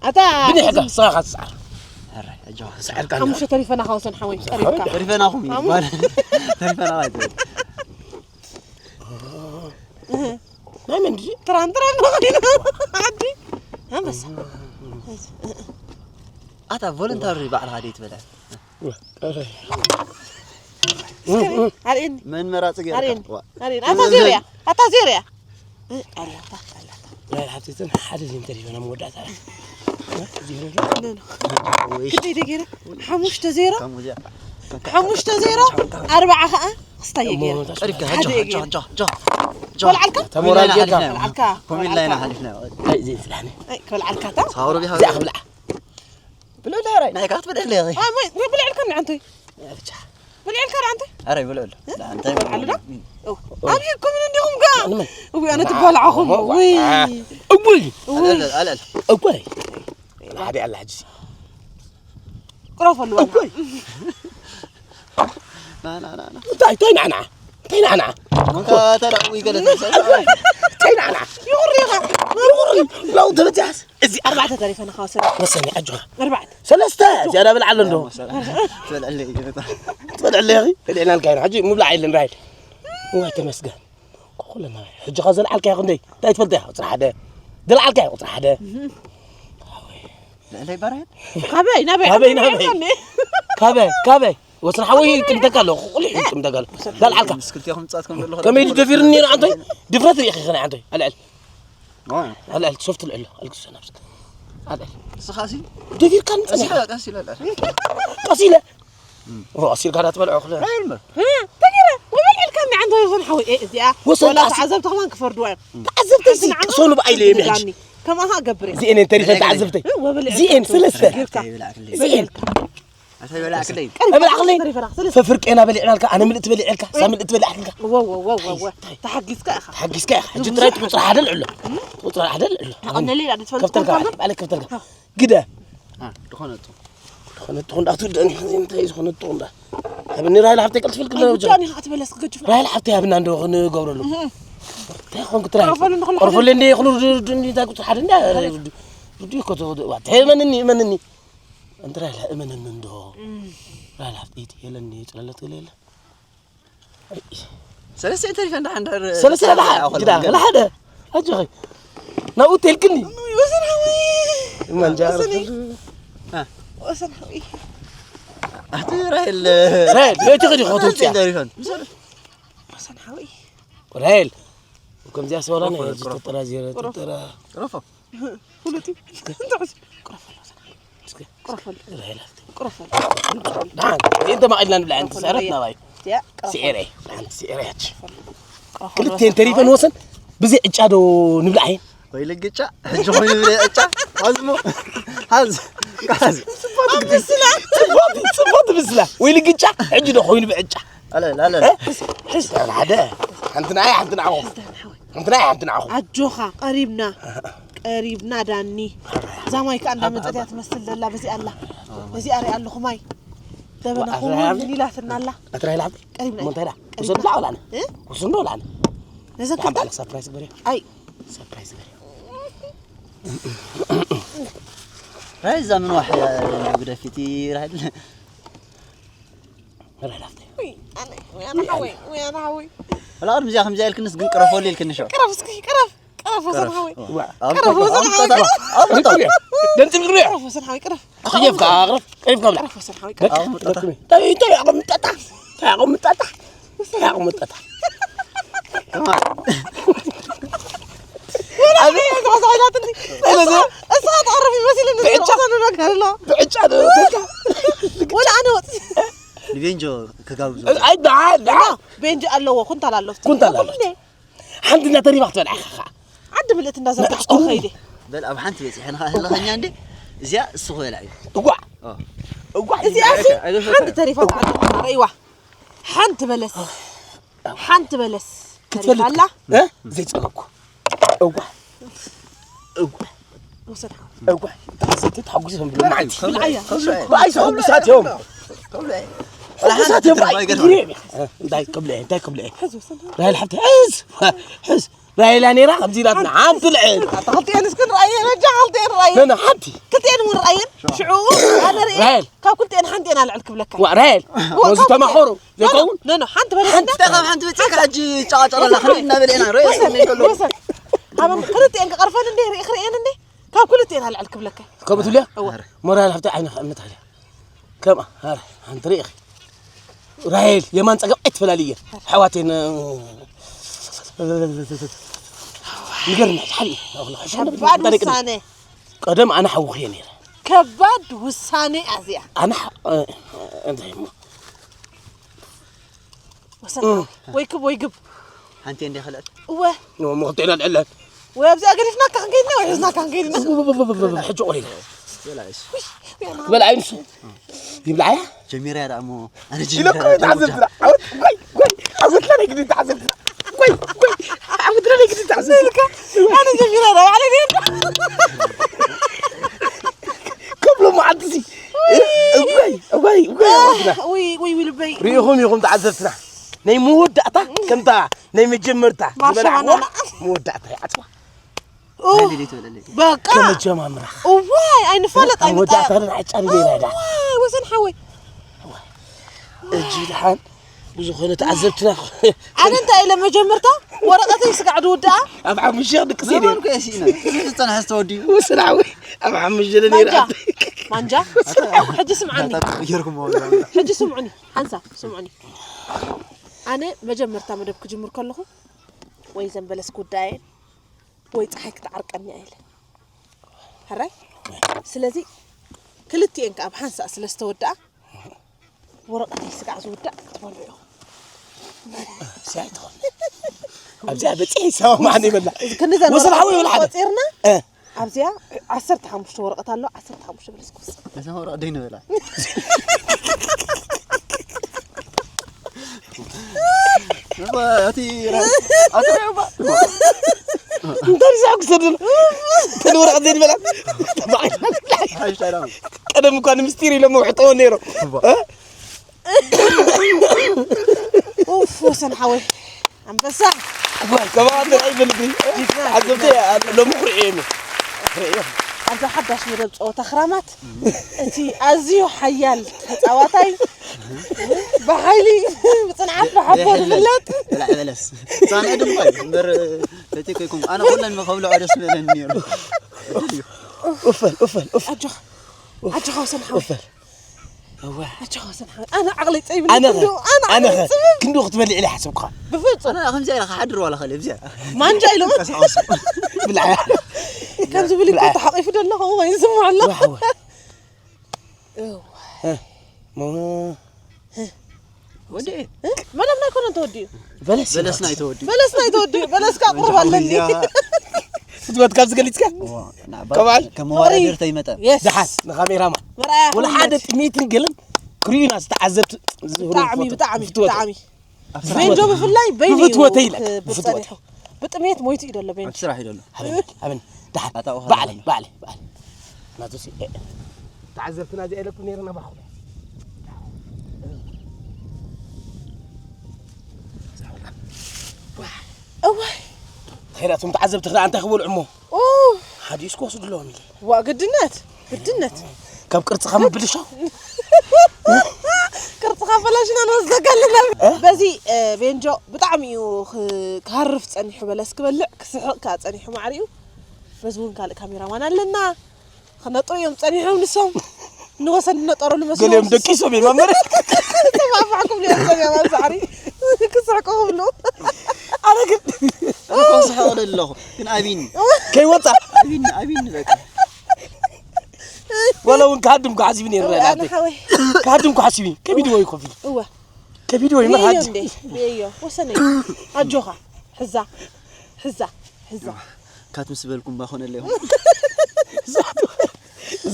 ኣታ ብንሕጋ ስኻ ትስዓር ኣረ ኣጆኻ ስዓርካ ሓሙሽተ ተሪፈና ካውሰን ሓወይ ቀሪብካ ተሪፈናኹም እዩ ይባል ተሪፈና ኣይትበል ናይ መን ድዩ ትራን ትራን ንኸይኑ ዓዲ ኣንበሳ ኣታ ቮለንታሪ ባዕልኻ ደይ ትበልዐ ኣርእየኒ መን መራፂ ኣርእየኒ ገይርካ ኣርእየኒ ኣታ ዜርያ ኣታ ዜርያ ኣላታ ኣላታ ናይ ሓብቲትን ሓደ ዜን ተሪፈና መወዳእታ ክንደይ ደገይረ ሓሙሽተ ዜሮ ሓሙሽተ ዜሮ ኣርባዓ ከዓ ክስታይ እየ ገይረ ቀሪብካ ሓደ ጆ እየ ጆ ገይረ ጆ ጆ በልዓልካ ተሞራል ጌርካ በልዓልካ ኮሜድ ላይና ሓሊፍና ኣይ ዜን ስላኒ ኣይ ከበልዓልካ እታ ሳውሮ ቢሃ እዚኣ ክብልዓ ብሎ ዳራይ ናይ ካት ብደለ ኣይ ማይ ብልዕልካ ንዓንቶይ ብቻ ብልዕልካ ንዓንቶይ ኣረ ይብሎ ኣሎ እንታይ በልዓሉ ዶ ኣብሂኩም እንዲኹም ከ እዊ ኣነ ትበልዓኹም እዊ እጉይ ኣልዕል እጉይ ሓደ ኣላ ሕጂ ቅረፈሉ እጉይ ና ና ና ና እንታይ እንታይ ናዕና እንታይ ናዕና እንካ ተዳዊ ገለ እንታይ ናዕና ይውሪ ኢኻ ይውሪ ለው ተበጃስ እዚ ኣርባዕተ ተሪፈና ካወሰነ ወሰኒ ኣጆኻ ኣርባዕተ ሰለስተ ዝያዳ በልዓለ እንዶ ትበልዐለይ ትበልዐለ ኢኺ በሊዕናልካ ኢና ሕጂ ምብላዕ የለን ራይድ እዋይ ተመስገን ኩለና ሕጂ ኸ ዘልዓልካ ኢኹ እንደይ እንታይ ትፈልጥ ኢኻ ቁፅሪ ሓደ ዘልዓልካ ኢኹ ቁፅሪ ሓደ ልዕለይ ባርያ ካበይ ናበይ ካበይ ናበይ ካበይ ካበይ ወስን ሓወይ ይጥምተካ ኣሎ ቁልሕ ይጥምተካ ኣሎ ዘልዓልካ ምስ ክልቲኹም ጻትኩም ዘለኹ ከመይ ድዩ ደፊርኒ ነይሩ ኣንቶይ ድፍረት ርኢኺ ኸነ ኣንቶይ ኣልዕል ኣልዕል ሶፍት ልዕሎ ኣልግሶ ነብስካ ኣልዕል ስኻሲ ደፊርካ ቀሲለ ንጸኒኻ ቀሲለ ቀስ ኢለ ኦ ኣሲልካ ዳ ትበልዖ ክለ ኣይልመ ተገይረ ወበልዕልካ እንዲ ኣንቶይ ወሰን ሓወይ እዚኣ ወሰን ወላ ቀስ- ተዓዘብቲ ከማን ክፈርድዋ እዮም ተዓዘብቲ እዚ ቅሰኑ ብኣይ ለየ ምሕጂ ከማኻ ገብር እዚኤን እየን ተሪፈን ተዓዘብተይ እዚኤን ሰለስተ እዚኤን ኣታ ይበላዕክለይ እብላዕክለይ ፈፍርቄና በሊዕናልካ ኣነ ምልእቲ በሊዐልካ ሳ ምልእቲ በሊዐልካ ተሓጊዝካ ኢኻ ተሓጊዝካ ኢኻ ሕጂ ጥራይ ቁፅሪ ሓደ ልዕሎ ቁፅሪ ሓደ ልዕሎ ከፍተልካ ባዕለይ ከፍተልካ ግደ ዝኾነቱ ዝኾነቱ እንዳ ትውደእኒ እንታይ ዝኾነቱ እንዳ ሃብኒ ራይል ሃብተይ ቀልትፈልክ ብቻ ኒ ክትበለስ ክገድፍ ራይል ሃብተይ ሃብና እንዶ ክንገብረሉ እንታይ ኾንክ ትራይ ቆርፈሉ እንዶ ቆርፈሉ እንደ ይኽሉ እንታይ ቁፅሪ ሓደ እንዳ ርዱ ይኮ ተወደ ዋ ተመንኒ እመንኒ እንተ ራይል እመንኒ እንዶ ራይል ሃብተይ የለኒ ጽለለት ገለ የለ ሰለስተ ተሪፈ እንዳ ሓንዳር ሰለስተ ለሓ ግዳ ለሓደ ኣጆኸ ናብኡ ተልክኒ ወሰን ሓወይ መንጃ ወሰን ሓወይ ኣቲ ራይል ራይል ለይቲ ኸዲ ኸትውፅያ ተሪፈን ወሰን ሓወይ ራይል ከምዚኣ ሰበላ ናይ ተጠራ ዜረ ተጠራ ረፎ ፍሉጥ ቅረፈሉ ቅረፈሉ ደሓን እንተ ማቒድና ንብላ እንተ ሰረት ናባይ ያ ስዒረ ሓንቲ ስዒረ ያች ክልቴን ተሪፈን ወሰን ብዘይ ዕጫ ዶ ንብልዓ እየን? ወይ ልግጫ፣ ሕጂ ኮይኑ ብዘይ ዕጫ። ሓዝሞ። ሓዝ። ሓዝ። ጽቡቕ ትብስላ። ወይ ልግጫ፣ ሕጂ ዶ ኮይኑ ብዕጫ? ኣለ፣ ኣለ። እ? ሕዝ፣ ሕዝ። ሓደ። ሓንቲ ንዓይ፣ ሓንቲ ንዓኹም። ሓንቲ ንዓይ፣ ሓንቲ ንዓኹም። ኣጆኻ፣ ቀሪብና። ቀሪብና ዳኒ። እዛ ማይ ከኣ እንዳመጸት እያ ትመስል ዘላ፣ በዚ ኣላ። በዚ ኣሪኣ ኣለኹ ማይ። ደበና ኣትራይ ኩውን ሓብቲ? ኢላትና ኣላ። ኣትራይ ሓብቲ? ቀሪብና እሞ እንታይ ኢላ? ቀሪብና። ውሰዱ ዶ ወላነ? እ? ውሰዱ ዶ ወላነ? ነዘን ኣብ ክልተ? ባዕልኽ ሰርፕራይዝ ግበርዮ። ኣይ። ሰርፕራይዝ ግበርዮ። ራይ እዛ ምን ዋሕ ግደፊቲ ራይል። ራይል ሓብቲ። ውይ፣ ኣነ፣ ውይ፣ ኣነ ሓወይ፣ ውይ፣ ኣነ ሓወይ። ወላ ቅድሚ እዚኣ ከምዚኣ ኢልክንስ ግን ቅረፈሉ ኢልክኒ ሸው። ቅረፍ እስኪ፣ ቅረፍ፣ ቅረፍ ወሰን ሓወይ። ዋ። ቅረፍ ወሰን ሓወይ። ኣምጣ። ደንጽ ምግሪ። ቅረፍ ወሰን ሓወይ፣ ቅረፍ። ክየፍ ከኣ ኣቕርብ፣ ቀሪብካ ብላ። ቅረፍ ወሰን ሓወይ፣ ቅረፍ። ደቂ፣ ኣቕምጠታ። ደቂ፣ እንታይ፣ እንታይ ኣቕምጠታ? እንታይ ኣቕምጠታ? እንታይ ኣቕምጠታ? ከማን። ኣበይ? እዛ፣ እዛ፣ እዛ፣ እዛ፣ እዛ ትቕረፍ ይመስል እንደ ብዕጫ። ዝረኸሰ ነገር ኣሎ። ብዕጫ ዶ ተካ? ወላ ኣነ ወጥ። ንቤንጆ ክጋብዞ። ኣይ፣ ደሓን፣ ደሓን። ቤንጆ ኣለዎ፣ ኩንታል ኣሎ። ኩንታል ኣሎ። ኩሉ እንዴ? ሓንቲ እናተሪባ ክትበልዓ ኢኻ ኸዓ። ዓዲ ምልእቲ እንዳዘርጋሕኩ መዕቆቡ። ከይደ። በል ኣብ ሓንቲ በፂሐ ንኻ ህለኸኛ እንዴ? እዚኣ እሱ ክበልዓ እዩ። እጓዕ። ኦ። እጓዕ። እዚኣ ሲ ኣይገፈ-፣ ኣይገፈ-፣ ሓንቲ ተሪፋ ኣይገፈ-፣ ተዓልማ ረእይዋ። ሓንቲ በለስ። ሓንቲ በለስ ክትፈልጥ ተሪፋ ኣላ። እ? ዘይፀገብኩ። እጓዕ። እጓዕ። ወሰድካ። እጓዕ። ተሓሰብቲ ተሓጉሶም ብሎ መዓልቲ። ከብሎ-፣ ብልዓያ። ከብሎ-፣ ብኣይ ሰው ብሳት እዮም። ከብሎ-፣ ከብሎ-፣ ሓንቲ ሰዓት እዮም። ትርባ ኣይገርም። እንታይ ክብልዐ፣ እንታይ ክብልዐ? ሕዝ ወሰን። ራሄል ሓብቲ፣ ሕዝ፣ ሕዝ። ራሄላ ነይራ፣ ከምዚ ኢላትና፣ ሓንቲ ልዕል። ኣታ ክልቲኤን እስኪ ንርኣየን፣ በጃ ክልቲኤን ርኣየን። ነ፣ ነ፣ ሓንቲ። ክልቲኤን እውን ርኣየን። ሽዑ፣ ኣነ ርእየ፣ ራሄል። ካብ ክልቲኤን ሓንቲኤን ኣልዕል ክብለካ። ዋ፣ ራሄል፣ ኖ፣ ኖ፣ ወዚ ኖ፣ ተማኸሩ፣ ኖ፣ ኖ፣ ዘይከውን? ኖ፣ ኖ፣ ሓንቲ በለስ ሓንቲ እንዳ። ካብ ሓንቲ በፂሕካ ሕጂ ጨቃጨቃ ኣላ፣ ሓንቲ ክልቲኤን እናበለ ኢና፣ ርእ ወሰን፣ ሰሜን ከሎ። ወሰን። ኣበን ክልቲኤን ክቐርፈን እንዴ፣ ርኢ ክርእየን እንዴ? ካብ ክልቲኤን ኣልዕል ክብለካ። ከምኡ ትብልያ? እወ። ሞራል ሓብቲ ዓይንኻ እምነት ኣልያ። ከምኣ፣ ሃረ፣ ሓንቲ ርኢኺ። ራሄል፣ የማን ጸጋም ኣይትፈላልየን። ኣሕዋተይ ን-፣ ንገርና፣ ሓሊ፣ ኣኽሊ፣ ሓሻ፣ ከባድ እንታይ ደቂ ውሳነ። ቀደም ኣነ ሓውኺ እየ ነይረ። ከባድ ውሳነ ኣዚኣ። ኣነ ሓ-፣ እ-፣ እንታይ እሞ? ወሰን። እም። ወይ ክብ ወይ ግብ። ሓንቲ እንደ ኸልአት። እወ። ኖ፣ ሞ ክልቴና ንዕለን። ወይ ኣብዚኣ ገዲፍናካ ክንከይድ ኢና፣ ወይ ሒዝናካ ክንከይድ ኢና። ሕጂ ቆሪና። በላ እሺ። ውይ፣ ውይ፣ ኣና። በላ ኣይንሱ። ይብላያ። ጀሚራ ደኣ እሞ፣ ኣነ ኢለ ጀሚራ እኮ ደኣ ተዓዘብትና። ዓወት፣ ጎይ፣ ጎይ፣ ዓወትና ናይ ግድን ተዓዘብትና። ጎይ፣ ጎይ፣ ዓወትና ናይ ግድን ተዓዘብትና። ኢልካ፣ ኣነ ጀሚራ ደኣ ባዕለይ ነይረ። ከብሎ መዓልቲ እዚ። እጓይ፣ እጓይ፣ እጓይ፣ ዓወትና። ውይ፣ ውይ፣ ውይ፣ ልበይ። ርኢኹም ኢኹም ተዓዘብትና። ናይ መወዳእታ፣ ከምታ ናይ መጀመርታ ማርሻ ዝበላዕዋ፣ ባናና። መወዳእታ ይዓጽዋ። ኡፍ፣ ናይ ሌሊት በለለይ። በቃ። ከመጀማምራ። እዋይ፣ ኣይንፋለጥ፣ ኣብ ኣይንጣየቕ። መወዳእታ ን ዓጫሪ ሌላ ኢላ። እዋይ፣ ወሰን ሓወይ። እጂ ደሓን ብዝኾነ ተዓዘብትና። ኣነ እንታይ ኢለ መጀመርታ ወረቐተይ ስጋዕ ድውድኣ? ኣብ ሓሙሽተ ድቅስ ኢለ። ንመን ኮ የሲእና? ዝጸንሐ ዝተወዲኡ። ወሰን ሓወይ፣ ኣብ ሓሙሽተ ነይራ። ማንጃ። ማንጃ። ሕጂ ስምዓኒ። ኣታ ቀይርኩሞ። ሕጂ ስምዑኒ፣ ሓንሳብ ስምዑኒ። ኣነ መጀመርታ መደብ ክጅምር ከለኹ ወይ ዘንበለስ ጉዳየን ወይ ፀሓይ ክትዓርቀኒ እያ ኢለ። ሕራይ? ስለዚ ክልቲኤን ከኣ ብሓንሳእ ስለ ዝተወድኣ ወረቐተይ ስጋዕ ዝውዳእ ክትበልዑ ኢኹም። እዚኣ ኣይትኾን። ኣብዚኣ በፂሒ ይሰማማዕኒ ይበላ። እዚ ክንዘን ወሰን ሓዊ ወረቐት ይበላ ሓደ። ቆፂርና እ። ኣብዚኣ ዓሰርተ ሓሙሽተ ወረቐት ኣሎ፣ ዓሰርተ ሓሙሽተ በለስ ክወስድ። ነዛ ወረቐት ደይ ንበላ። እባ፣ እቲ ራ-፣ ኣቲ ራይ እባ። እንታይ ዝሕጉሰ ዘሎ? ተን ወረቐት ዘይንበላ? ሓይሽ ኣይራም። ቀደም እኳ ንምስጢር ኢሎም መውሕጠዎ ነይሮም። እባ። እ? ኡፍ፣ ወሰን ሓወይ። ኣንበሳ። እባ፣ ከባኻ እንታይ ይፈልጥ? ጅግና፣ ዓዘብቲ ጅግና። ሎሚ ክርእዮም እዮም። ክርእዮም። ኣብዚ ሓዳሽ መደብ ጸወታ ክራማት፣ እቲ ኣዝዩ ሓያል ተጻዋታይ፣ ብሓይሊ፣ ብጽንዓት፣ ብሓቦ ብሕልም ዝፍለጥ። ብላዕ በለስ። ጻንዕ ድንኳይ፣ እምበር፣ ተቴኮይኩም። ኣነ ኩለን ከብልዖ ደስ ምበለኒ ነይሩ። ኡፈል፣ ኡፈል፣ ኡፈል። ኣጆኻ፣ ኣጆኻ ወሰን ሓወይ። ኡፈል። እወ። ኣጆኻ ወሰን ሓወይ። ኣነ ዓቕለይ ጸቢቡ ኣነ ኸ? ክንዱ፣ ኣነ ኣነ ዓቕለይ ኸ? ጸቢቡ። ክንዱ ክትበልዕ ኢለ ሓሰብኩኻ። ብፍጹም። ኣነ ከምዚ ኢለ ክሓድር ዋላ ኸለ፣ ብዚኣ። ማንጃ ኢሎም። ቀሳቐሱ። ብልዓ። ከምዚ ብል እኮ ብልዓ። ተሓቂፉ ደሎ፣ ከምኡ ኮይኑ ይስምዖ ኣሎ። ዋሕ፣ ዋሕ። እወ። እ፣ ሞ-፣ ወዲ መደብና ኣይኮነን ተወዲኡ። በለስ በለስና ኣይተወዲ። በለስና ኣይተወዲኡ። በለስካ ቁርብ ኣለኒ። ፍትወት ካብ ዝገሊጽካ? ከማል? ከም መዋዳድር ተይመጠን። ደሓን ንካሜራማን። መርኣያ ወላ ሓደ ጥሜትን ገለን ክርእዩና ዝተዓዘብቲ ዝህቡ ብጣዕሚ ብጣዕሚ ብጣዕሚ። ቤንጆ ብፍላይ በይኑ ብፍትወተይ ኢለ፣ ብፍትወተይ። ብጥሜት ሞይቱ እዩ ዘሎ ቤንጆ። ስራሕ እዩ ዘሎ። ኣበኒ ኣበኒ። ደሓን ኣታ ውሃ ባዕለይ ባዕለይ ባዕለይ። ናቱ ሲ ተዓዘብትና እዚኣ ኢለኩም ነይርና ባኹ። እዋይ። ሄራቱም ተዓዘብቲ ክዳ እንታይ ክበልዑ እሞ? ኦ። ሓዲስ ክወስዱ ኣለዎም ኢለ። ዋ ግድነት ግድነት። ካብ ቅርጽኻ ምብልሻው? ቅርጽኻ በላሽና ንወስደካ ኣለና። በዚ ቤንጆ ብጣዕሚ እዩ ክሃርፍ ጸኒሑ በለስ ክበልዕ ክስሕቕ ከኣ ጸኒሑ ማዕሪኡ። በዚ እውን ካልእ ካሜራማን ኣለና። ክነጥሩ እዮም ጸኒሖም ንሶም። ንወሰን ነጠረሉ መስሎ ገሊኦም ደቂሶም እዮም ኣብ መሬት። ተፋፋሕኩም እዮም ጸኒሖም ኣብ ሳዕሪ። ክስሕቁ ክብሉ። ኣነ ግን እኮ ስሕቕ ኣለኹ ግን ኣቢኒ ከይወጻ ኣቢኒ ኣቢኒ በቃ ወላ እውን ክሃድም ክሓሲብ ነይሩ ኣነ ሓወይ። ክሃድም ክሓሲብ ከቢድዎ ይኮፊል እወ ከቢድዎ ይመርሃድ እንዴ ብየዮ ወሰነይ ኣጆኻ ሕዛ ሕዛ ሕዛ ካት ምስ በልኩም ባኾነ ኣለኹም።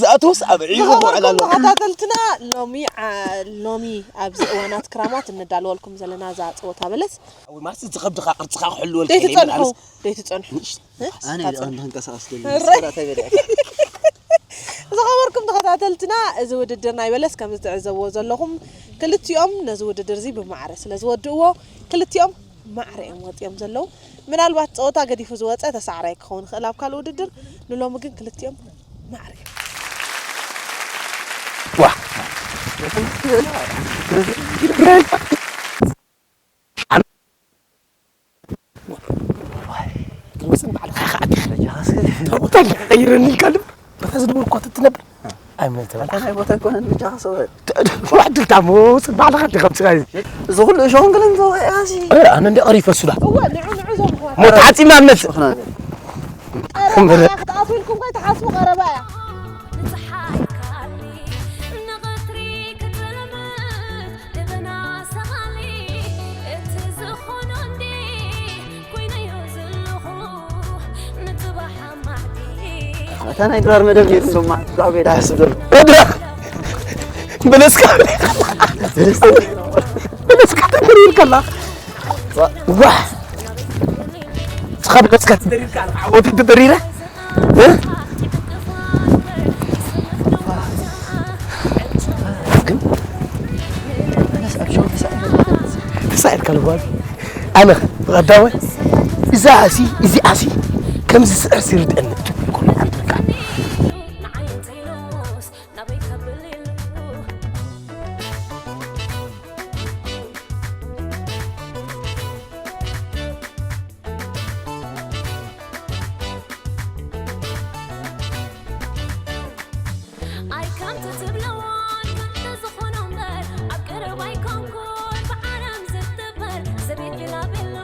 ዝኣተውስ ኣብ ዒቑ ክውዕል ኣለዎ። ተኸታተልትና ሎሚ ዓ- ሎሚ ኣብዚ እዋናት ክራማት እንዳለወልኩም ዘለና እዛ ፀወታ በለስ። ወይ ማለት ዝኸብድኻ ቅርጽኻ ክሕልወልካ ኢለ ደይትጸንሑ ይመላለስ። ደይትጸንሑ ኣነ ኣንተ ክንቀሳቀስ ደሊ ስራታይ በለ ዝኸበርኩም ተኸታተልትና እዚ ውድድር ናይ በለስ ከም ዝትዕዘብዎ ዘለኹም ክልቲኦም ነዚ ውድድር እዚ ብማዕረ ስለ ዝወድእዎ ክልቲኦም ማዕረ እዮም ወፂኦም ዘለዉ። ምናልባት ፀወታ ገዲፉ ዝወፀ ተሳዕራይ ክኸውን ይኽእል ኣብ ካልእ ውድድር፣ ንሎሚ ግን ክልቲኦም ማዕረ እዮም። ቀይረኒ ኢልካ ልብ በታ ዝነበርኳ ትትነብር ኣይመተበላ ኣታ ናይ ቦታ ኣይኮነን ብቻ ሰው ዋሕድ ዳሞ ጽባዕልኻ ዲኻ ምጽራይ እዚ ኩሉ እሾን ግን እንተወያሲ ኣነ እንደ ቀሪፈ ሱዳ እወ ንዑ ንዑ እዞም ኣሕዋት ሞት ዓጺምና ንመጽእ ኹና ቀረባ ክትኣትውልኩም ኮይ ትሓስቡ ቀረባ እያ ንፀሓይ ካሊ ንቐትሪ ክትጥልምት ልብና ሰቓሊ እቲ ዝኾኖ እንዲ ኮይነዮ ዘለኹ ንፅባሕ ኣማዕዲ ኣታ ናይ ድራር መደብ ጌሩ ድማ ብዛዕባ ቤዳ ያስብ ዘሎ በለስካ በለስካ ተሪር ከላ ዋ ስኻ በለስካ ተሪር ከላ ወዲ ተሪረ ተሳኢርካ ልጓል ኣነ ብቐዳማይ እዛ ኣሲ እዚኣ ሲ ከም ዝስዕር ይርድአኒ ኣይ ከምቲ ትብለዎን ከምቲ ዝኾኖ እምበር ኣብ ቀረባ ኣይኮንኩን ብዓለም ዝትበር ዘቤት ቤላ ቤሎ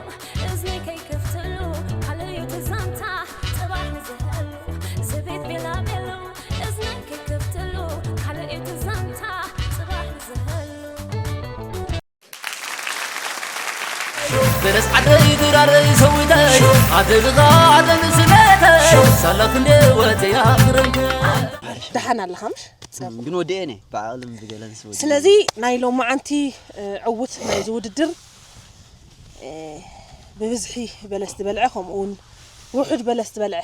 እዝነይ ከይከፍትሉ ካልእ እዩ ትዛንታ ጽባሕ ንዝህሉ ዘቤት ቤላ ቤሎ እዝነይ ከይከፍትሉ ካልእ እዩ ትዛንታ ጽባሕ ንዝህሉ በለስ ዓደይ ድራረይ ሰዊተይ ኣደግኻ ኣደንስነተይ ሳላ ክንደ ወተያ ክረምተ ደሓን ኣለኻ ምሽ ግን ወዲኤ ነ ባዕሎም ብገለን ስወዲ ስለዚ ናይ ሎማዓንቲ ዕውት ናይዚ ውድድር ብብዝሒ በለስ ዝበልዐ ከምኡውን ውሑድ በለስ ዝበልዐ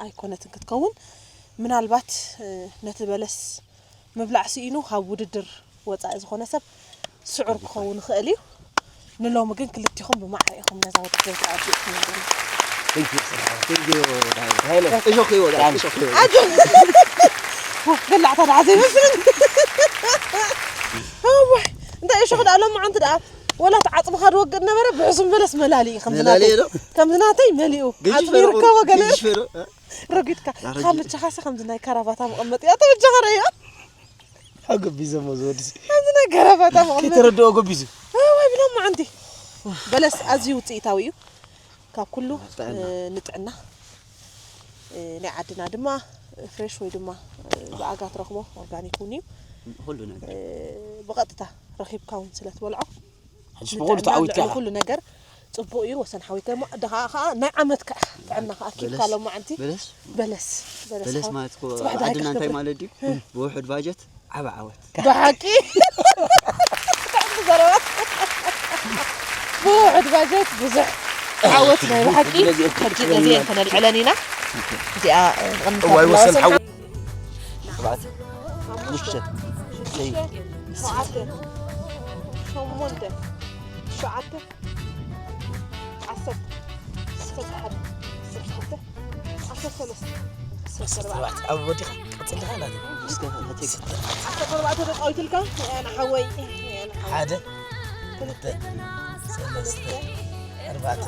ኣይኮነትን ክትከውን ምናልባት ነቲ በለስ ምብላዕ ስኢኑ ካብ ውድድር ወፃኢ ዝኾነ ሰብ ስዑር ክኸውን ይኽእል እዩ ንሎሚ ግን ክልቲኹም ብማዕረ ኢኹም ነዛ ውድድር ተዓቢእኩም እሾክ ይወጣ እሾክ ይወጣ ገላዕታ ደዓ ዘይመስልን እንታይ እሾክ ደኣ ሎማዓንቲ ደኣ ወላ እቲ ዓፅምኻ ዝወግእ ነበረ ብሕሱም በለስ መላሊ እዩ ከምዚ ናተይ መሊኡ ዓፅሚ ይርከቦ ገለ ረጊድካ ካብ ብቻኻሲ ከምዚ ናይ ከራባታ መቐመጢ እያ ተበጃኻ ረእያ ኣገቢዘሞ ዝወድስ ከምዚ ናይ ከራባታ መቐመጢ ከይተረድኦ ገቢዙ ወይ ብሎም መዓንቲ በለስ ኣዝዩ ውፅኢታዊ እዩ ካብ ኩሉ ንጥዕና ናይ ዓድና ድማ ፍሬሽ ወይ ድማ ብኣጋ ትረኽቦ ኦርጋኒክ እውን እዩ ሁሉ ነገር ብቐጥታ ረኺብካ እውን ስለ ትበልዖ ሕጅስ ብኹሉ ተዓዊትካ ኢኻ። ኩሉ ነገር ጽቡቕ እዩ። ወሰን ሓወይ፣ ከሞ ድኻ ኸኣ ናይ ዓመት ከኣ ጥዕና ከኣ ኪድካ በለስ፣ ሎማዓንቲ። በለስ? በለስ፣ በለስ በለስ ሓወይ። ማለት እኮ ጽባሕ ድኻ ዓድና እንታይ ክትከፍል? ማለት ድዩ? ብውሑድ ባጀት ዓቢ ዓወት። ብሓቂ? ብውሑድ ባጀት ብዙሕ ዓወት ናይ ብሓቂ። ሕጂ ነዚኤን ከነልዕለን ኢና። እዚኣ፣ እ፣ ንቕድሚት እዋይ፣ ወሰን ሓወይ። ኣርባዕተ፣ ሓሙሽተ፣ ሸይ። ሸሞንተ፣ ትሽዓተ፣ ዓሰርተ፣ ዓሰርተ ሓደ፣ ዓሰርተ ክልተ፣ ዓሰርተ ሰለስተ፣ ዓሰርተ ኣርባዕተ። ኣብ ወዲኻ ቀጽል ዲኻ ናተይ? እስከ፣ እስከ። ዓሰርተ ኣርባዕተ ተጻዊትልካ፣ ያና ሓወይ፣ ያና ሓወይ። ሓደ፣ ክልተ፣ ሰለስተ፣ ኣርባዕተ፣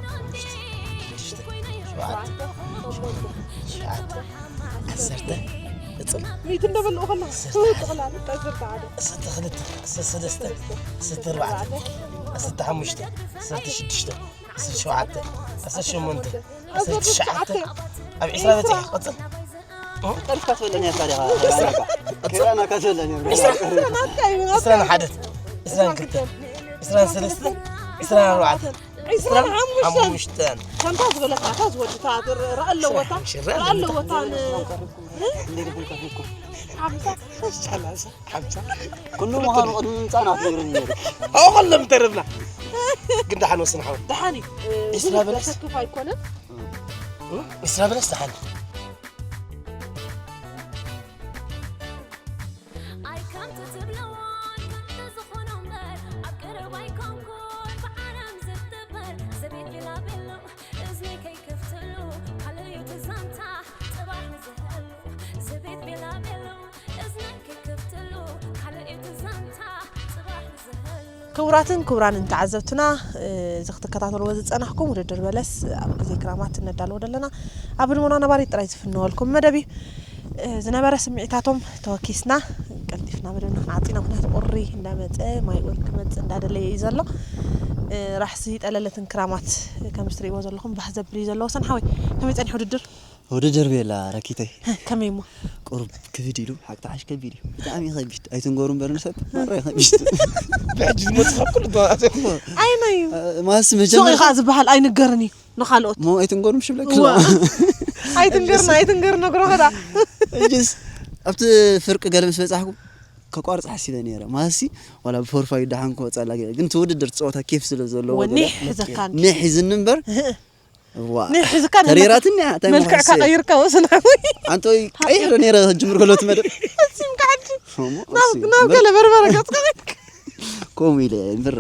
ሓሙሽተ፣ ሽዱሽተ፣ ሸውዓተ፣ ሸሞንተ፣ ትሽዓተ፣ ዓሰርተ፣ ቅጽል። ሚእቲ እንዳበልኡ ከለኻ። ዓሰርተ ሓደ። ጠቕላላ፣ ዓሰርተ ሓደ። ዓሰርተ ክልተ፣ ዓሰርተ ሰለስተ፣ ዓሰርተ ኣርባዕተ፣ ዓሰርተ ሓሙሽተ፣ ዓሰርተ ሽዱሽተ፣ ዓሰርተ ሸውዓተ፣ ዓሰርተ ሸሞንተ፣ ዓሰርተ ትሽዓተ፣ ኣብ ዒስራ በጺሐ። ቅጽል። ቀልካ ትበልዕ ነርካ ዲኻ? ዒስራ። ኬራና ካትበልዕ ነርካ? ዒስራ። ዒስራን ሓደን፣ ዒስራን ክልተን፣ ዒስራን ሰለስተን፣ ዒስራን ኣርባዕተን፣ ዒስራን ሓሙሽተን። ሓሙሽተን። ከምታ ዝበለትካ፣ እታ ዝወድታ፣ ር-፣ ር-፣ ኣለዎ፣ እታ፣ ሽረ ር-፣ ኣለዎ፣ እታ ን-፣ ሓምሳ፣ ሰላሳ፣ ሓምሳ። ኩሉ ምዃኑ ቅድሚ ምምጻእና ክትነግረኒ ነይሩ። ኣብኡ ከሎ ምተረፍና። ግን ደሓን ወስን ሓወይ። ደሓን እዩ። ዒስራ በለስ? ዘሰክፍ ኣይኮነን። ዒስራ በለስ ደሓን። ኣይ ከምቲ ትብለዎን ከምቲ ዝኾኖ እምበር፣ ኣብ ቀረባ ኣይኮንኩን ብዓለም ዝትበር። ዘቤት ቤላቤሎ፣ እዝነይ ከይከፍትሉ፣ ካልእ እዩ እቲ ዛንታ፣ ጽባሕ ንዝህሉ። ዘቤት ቤላቤሎ፣ እዝነይ ከይከፍትሉ፣ ካልእ እዩ እቲ ዛንታ፣ ጽባሕ ንዝህሉ። ክቡራትን ክቡራንን ተዓዘብትና፣ እ፣ እዚ ክትከታተልዎ ዝጸናሕኩም ውድድር በለስ ኣብ ግዜ ክራማት እነዳልዎ ዘለና ኣብ ህድሞና ነባሪት ጥራይ ዝፍነወልኩም መደብ እዩ። እ፣ ዝነበረ ስምዒታቶም ተወኪስና ቀልጢፍና መደብና ክንዓጽ ኢና። ምኽንያቱ ቁሪ እንዳመጸ ማይ እውን ክመጽእ እንዳደለየ እዩ ዘሎ። እ፣ ራሕሲ ጠለለትን ክራማት ከም እትርእይዎ ዘለኹም ባህ ዘብል እዩ ዘሎ። ወሰን ሓወይ፣ ከመይ ጸኒሑ ውድድር? ውድድር ቤላ ረኪተይ። ከመይ እሞ? ቁሩብ ክብድ ኢሉ፣ ሓቂ ተሓሽ ከቢድ እዩ። ብጣዕሚ እዩ ከቢድ። ኣይትንገሩ እምበር ንሰብ፣ ማራ እዩ ከቢድ። ብሕጂ ዝመጽእ ካብ ኩሉ ተዋሳእቲ። ኣይናይ እዩ። እ፣ ማስ ሱቕ መጀመርያ ኢኻ ዝበሃል ኣይንገርን እዩ ንኻልኦት። ሞ ኣይትንገሩ ምሽ ብለክ እዋ። ኣለዋ። ኣይትንገርና፣ ኣይትንገር ነግሮ ኸዳ። እጅስ ኣብቲ ፍርቂ ገለ ምስ በጻሕኩ ከቋርጽ ሓሲበ ነይረ። ማሲ ዋላ ብፎርፋይ ደሓን ክወጻላ ገለ። ግን እቲ ውድድር ጸወታ ኬፍ ስለ ዘለዎ ወኒሕ ገለ ሒዘካ እንዲ። ኒሕ ሒዝኒ እምበር እህ። እዋ። ኒሕ ሒዝካ ተሪራትኒ እያ፣ እንታይ መልክዕካ ምዃን ቀይርካ ወስናዊ። ኣንቶይ ቀይሕ ዶ ነይረ ክጅምር ከሎ እቲ መደብ? እዚም ከዓዲ። እሞ ናብ፣ እሱ ናብ እምበር ገለ በርበረ ገጽካ ከይድካ። ከምኡ ኢለ እየ እምበር።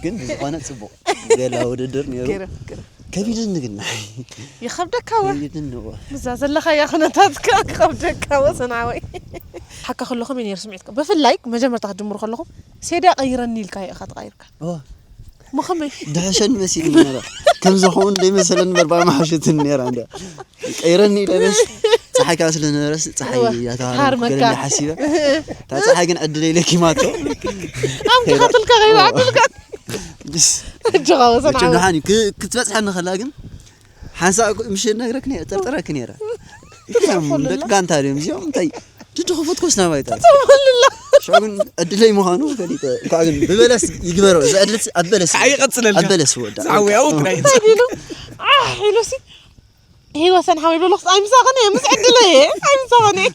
ግን ብዝኾነ ጽቡቕ። ገላ ውድድር ነይሩ። ገይረ፣ ገይረ። ከቢድኒ ግን። ይኸብደካ ወ? ከቢድኒ ወ። ምዛ ዘለኻያ ኩነታትካ ክኸብደካ ወ ሰናወይ። ሓካ ከለኹም እዩ ነይሩ ስምዒትካ። ብፍላይ መጀመርታ ክትጅምሩ ከለኹም ሴድያ ቀይረኒ ኢልካ ኢኻ ተቐይርካ። እዋ። እሞ ከመይ? ድሕሸኒ መሲሉኒ ነይረ። ከም ዝኸውን ዘይመሰለኒ እምበር ብኣምሓሽትኒ ነይራ እንድያ። ቀይረኒ ኢለ በስ ጸሓይ ከኣ ስለ ዝነበረስ ጸሓይ እዋ። እያ ተባረርኩ ሃርመካ። ገለ እንድያ ሓሲበ። እታ ጸሓይ ግን ዕድለይ ለኪማቶ። ኣምኪኻትልካ ከይዳ ዕድልካ። ብስ-፣ ኣጆኻ ወሰን መቸም ዓወት። ደሓን እዩ። ክ-፣ ክትበጽሐኒ ከላ ግን ሓንሳእ እኮ ምሽ ነግረክ ነይረ፣ ጠርጥረክ ነይረ። እዚኦም ደቂ ጋንታ ድዮም እዚኦም? እንታይ ድድኹ ፈትኮስ ናባይ ጠርጥረ። ትመልላ። ሽዑ ግን ዕድለይ ምዃኑ ፈሊጠ። እንኳዕ ግን ብበለስ ይግበሮ። እዚ ዕድል ኣብ በለስ። ኣይቀጽለልካ። ኣብ በለስ ይወዳእ። ዝዓወያ ውጥናይ። እንታይ ኢሉ? ዓሕ ኢሉ ሲ፣ "ይሄ ወሰን ሓወይ" በሎ። "ኣይ ምሳኽን እየ፣ ምስ ዕድለይ እየ። ኣይ ምሳኽን እየ።"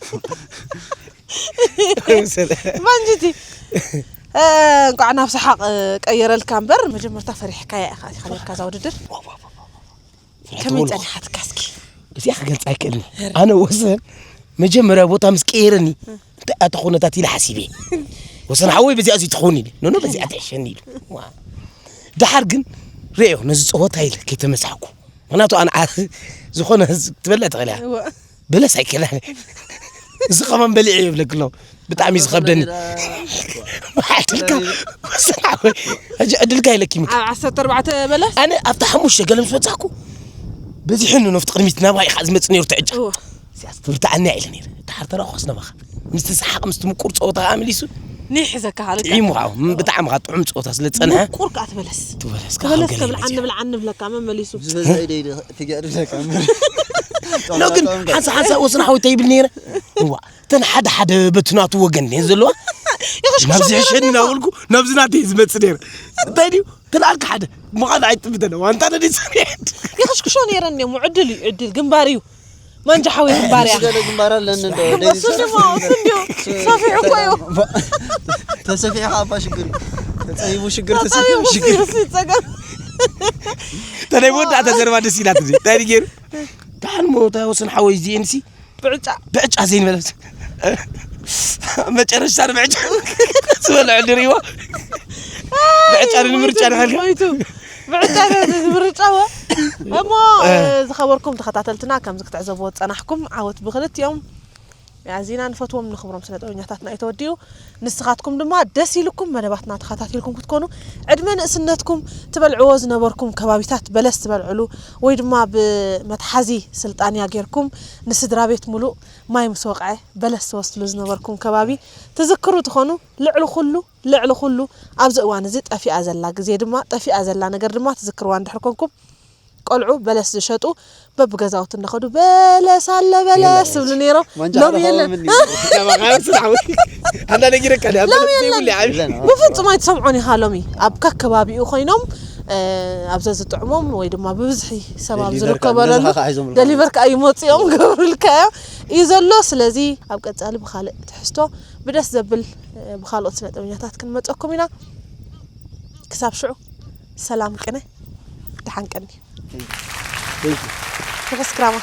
ባንጅቲ፣ እ፣ እንኳዕ ናብ ሰሓቕ፣ እ፣ ቀየረልካ እምበር፣ መጀመርታ ፈሪሕካያ ኢኻ፣ ኢኻ ነርካ እዛ ውድድር። ከመይ ጸኒሓትካ እስኪ? እዚኣ ክገልጻ ኣይክእልን። ኣነ ወሰን መጀመርያ ቦታ ምስ ቀየረኒ፣ እንታይ ኣቲ ኩነታት ኢለ ሓሲበ። ወሰን ሓወይ በዚኣ እዚ ትኸውን ኢለ። ኖ፣ ኖ፣ በዚኣ ትሕሸኒ ኢሉ። ዋ። ደሓር ግን ርእዮ፣ ነዚ ጸወታ ኢለ ከይተመሳሕኩ። ምኽንያቱ ኣነ ዓ-፣ ዝኾነ ህዝ-፣ ትበልዕ ትኽእል እያ። እወ። በለስ ኣይክእልን። እዚ ከማን በሊዐ ይብለክ ኣሎ። ብጣዕሚ ዝኸብደኒ። ብዓድልካ፣ ወሰን ሓወይ፣ ሕጂ ዕድልካ ኢለኪ ምክ-፣ ኣብ ዓሰርተ ኣርባዕተ በለስ? ኣነ ኣብታ ሓሙሽተ ገለ ምስ በጻሕኩ፣ በዚሕኒ ነፍቲ ቅድሚት ናባይ ኢኻ ዝመጽእ ነይሩ ትዕጫ። እወ። እዚኣስ ትብርትዓኒ ኢለ ነይረ። ደሓር ተራእኹስ ናባኻ። ምስቲ ሰሓቕ፣ ምስቲ ምቁር ጸወታ ከኣ መሊሱ ኒሕ ዘካ ሃለካ። ጥዒሙ ከኣ፣ ም-፣ ብጣዕሚ ከኣ ጥዑም ጸወታ ስለ ዝጸንሐ። ምቁር ከኣ ትበለስ። ትበለስ ከኣ ትበለስ ክብለኒ ተብልዓኒ መጺኡ። ብልዓኒ ብለካ መመሊሱ። ዝበዝሐ ኢደ ኢደ ፍግዕ ድብለካ እምበር። ኖ ግን ሓንሳ ሓንሳ ወስን ሓወይ እንታይ ይብል ነይረ? እዋ፣ እተን ሓደ ሓደ በቲ ናቱ ወገን እየን ዘለዋ። ይኽሽክሾም ናብዚ ነይረ ሕሸኒ እኮ። እናበልኩ ናብዚ ናተይ ዝመጽእ ነይረ። እንታይ ድዩ? ተላኣልካ ሓደ ምዃን ኣይጥምተነ ዋንታ ነዲ ሰሚዕድ። የኽሽክሾ ነይረን እሞ ዕድል እዩ፣ ዕድል ግንባር እዩ። ማንጃ ሓወይ ግንባር እያ። ገለ ግንባር ኣለኒ እንዶ ግንባር እሱ እንዲሞ እሱ እንዲዮ ሰፊሑ እኮ እዩ። ተሰፊሑ ኣባ ሽግር እዩ። ተጸይቡ ሽግር ተሰፊሑ ተጸይቡ ሽግር እሱ ይጸገም። ተለይ ወዳ ተዘርባ ደስ ኢላት እዚ እንታይ ገይሩ? ዳን ሞታ ወስን ሓወይ ዚኤንሲ ብዕጫ ብዕጫ ዘይንበለስ መጨረሻ ብዕጫ ዝበልዐ ድሪዋ ብዕጫ ንምርጫ ንኸልካ ሞይቱ። ብዕጫ ምርጫ ወ እሞ ዝኸበርኩም ተኸታተልትና ከምዚ ክትዕዘብዎ ዝጸናሕኩም ዓወት ብክልቲኦም ኣዚና ንፈትዎም ንኽብሮም ስነ ጥበበኛታትና እዩ ተወዲኡ። ንስኻትኩም ድማ ደስ ኢልኩም መደባትና ተኸታቲልኩም ክትኮኑ ዕድመ ንእስነትኩም ትበልዕዎ ዝነበርኩም ከባቢታት በለስ ትበልዕሉ ወይ ድማ ብመትሓዚ ስልጣንያ ጌርኩም ንስድራ ቤት ሙሉእ ማይ ምስ ወቕዐ በለስ ትወስድሉ ዝነበርኩም ከባቢ ትዝክሩ ትኾኑ። ልዕሊ ኩሉ ልዕሊ ኩሉ ኣብዚ እዋን እዚ ጠፊኣ ዘላ ግዜ ድማ ጠፊኣ ዘላ ነገር ድማ ትዝክርዋ እንድሕር ኮንኩም ቆልዑ በለስ ዝሸጡ በብገዛውቲ እንዳኸዱ በለስ ኣለ በለስ ዝብሉ ነይሮም። ማንጃ ሎሚ ሓደ የለን። ኸባቢ እንዲ- ኣንዳ ነጊረካ ድያ ሎሚ የለን። ዘይብሉ ዓቢ የለን። ብፍጹም ኣይትሰምዖን ኢኻ። ሎሚ ኣብ ከከባቢኡ ኮይኖም እ፣ ኣብ ዘዝጥዕሞም ወይ ድማ ብብዝሒ ሰብ ኣብ ደሊቨር ዝርከበሉ ነዛ ከዓ ሒዞም ኣለዉ። ደሊቨር ከዓ ይመፅኦም ገብሩልካ እዮም እዩ ዘሎ። ስለዚ ኣብ ቀፃሊ ብካልእ ትሕዝቶ ብደስ ዘብል እ፣ ብካልኦት ስነ ጥበበኛታት ክንመፀኩም ኢና። ክሳብ ሽዑ ሰላም ቅነ ደሓን ቀኒ። ተፈስክራማ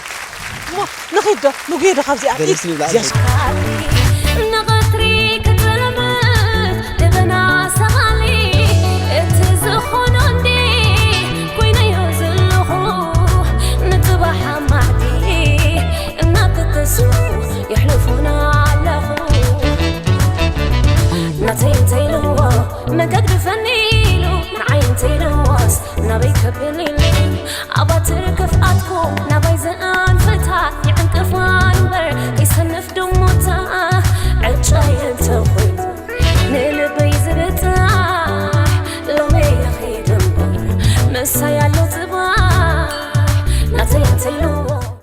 እሞ ንኺድ ዶ ንጉየ ዶ ካብዚኣ ደስ ይብላ። ንቐትሪ ክጥልምት ደበና ሰቓሊ እቲ ዝኾኖ እንዲ ኮይነዮ ዘለኹ ንጽባሕ ኣማዕዲ እናተተሱ የሕልፉና ኣለኹ ናተይ እንተይልዎ መገግድፈኒ ኢሉ ንዓይ እንተይልዎስ ናበይ ከብል ኢሉ ኣባትር ክፍኣትኩም ናባይ ዘኣንፍታ ይዕንቅፋ እምበር ከይሰንፍ ድሞታ ዕጫይ እንተኾይኑ ንልበይ ዝብጣሕ ሎሚ ይኸይድ እምበር ምሳይ ኣሎ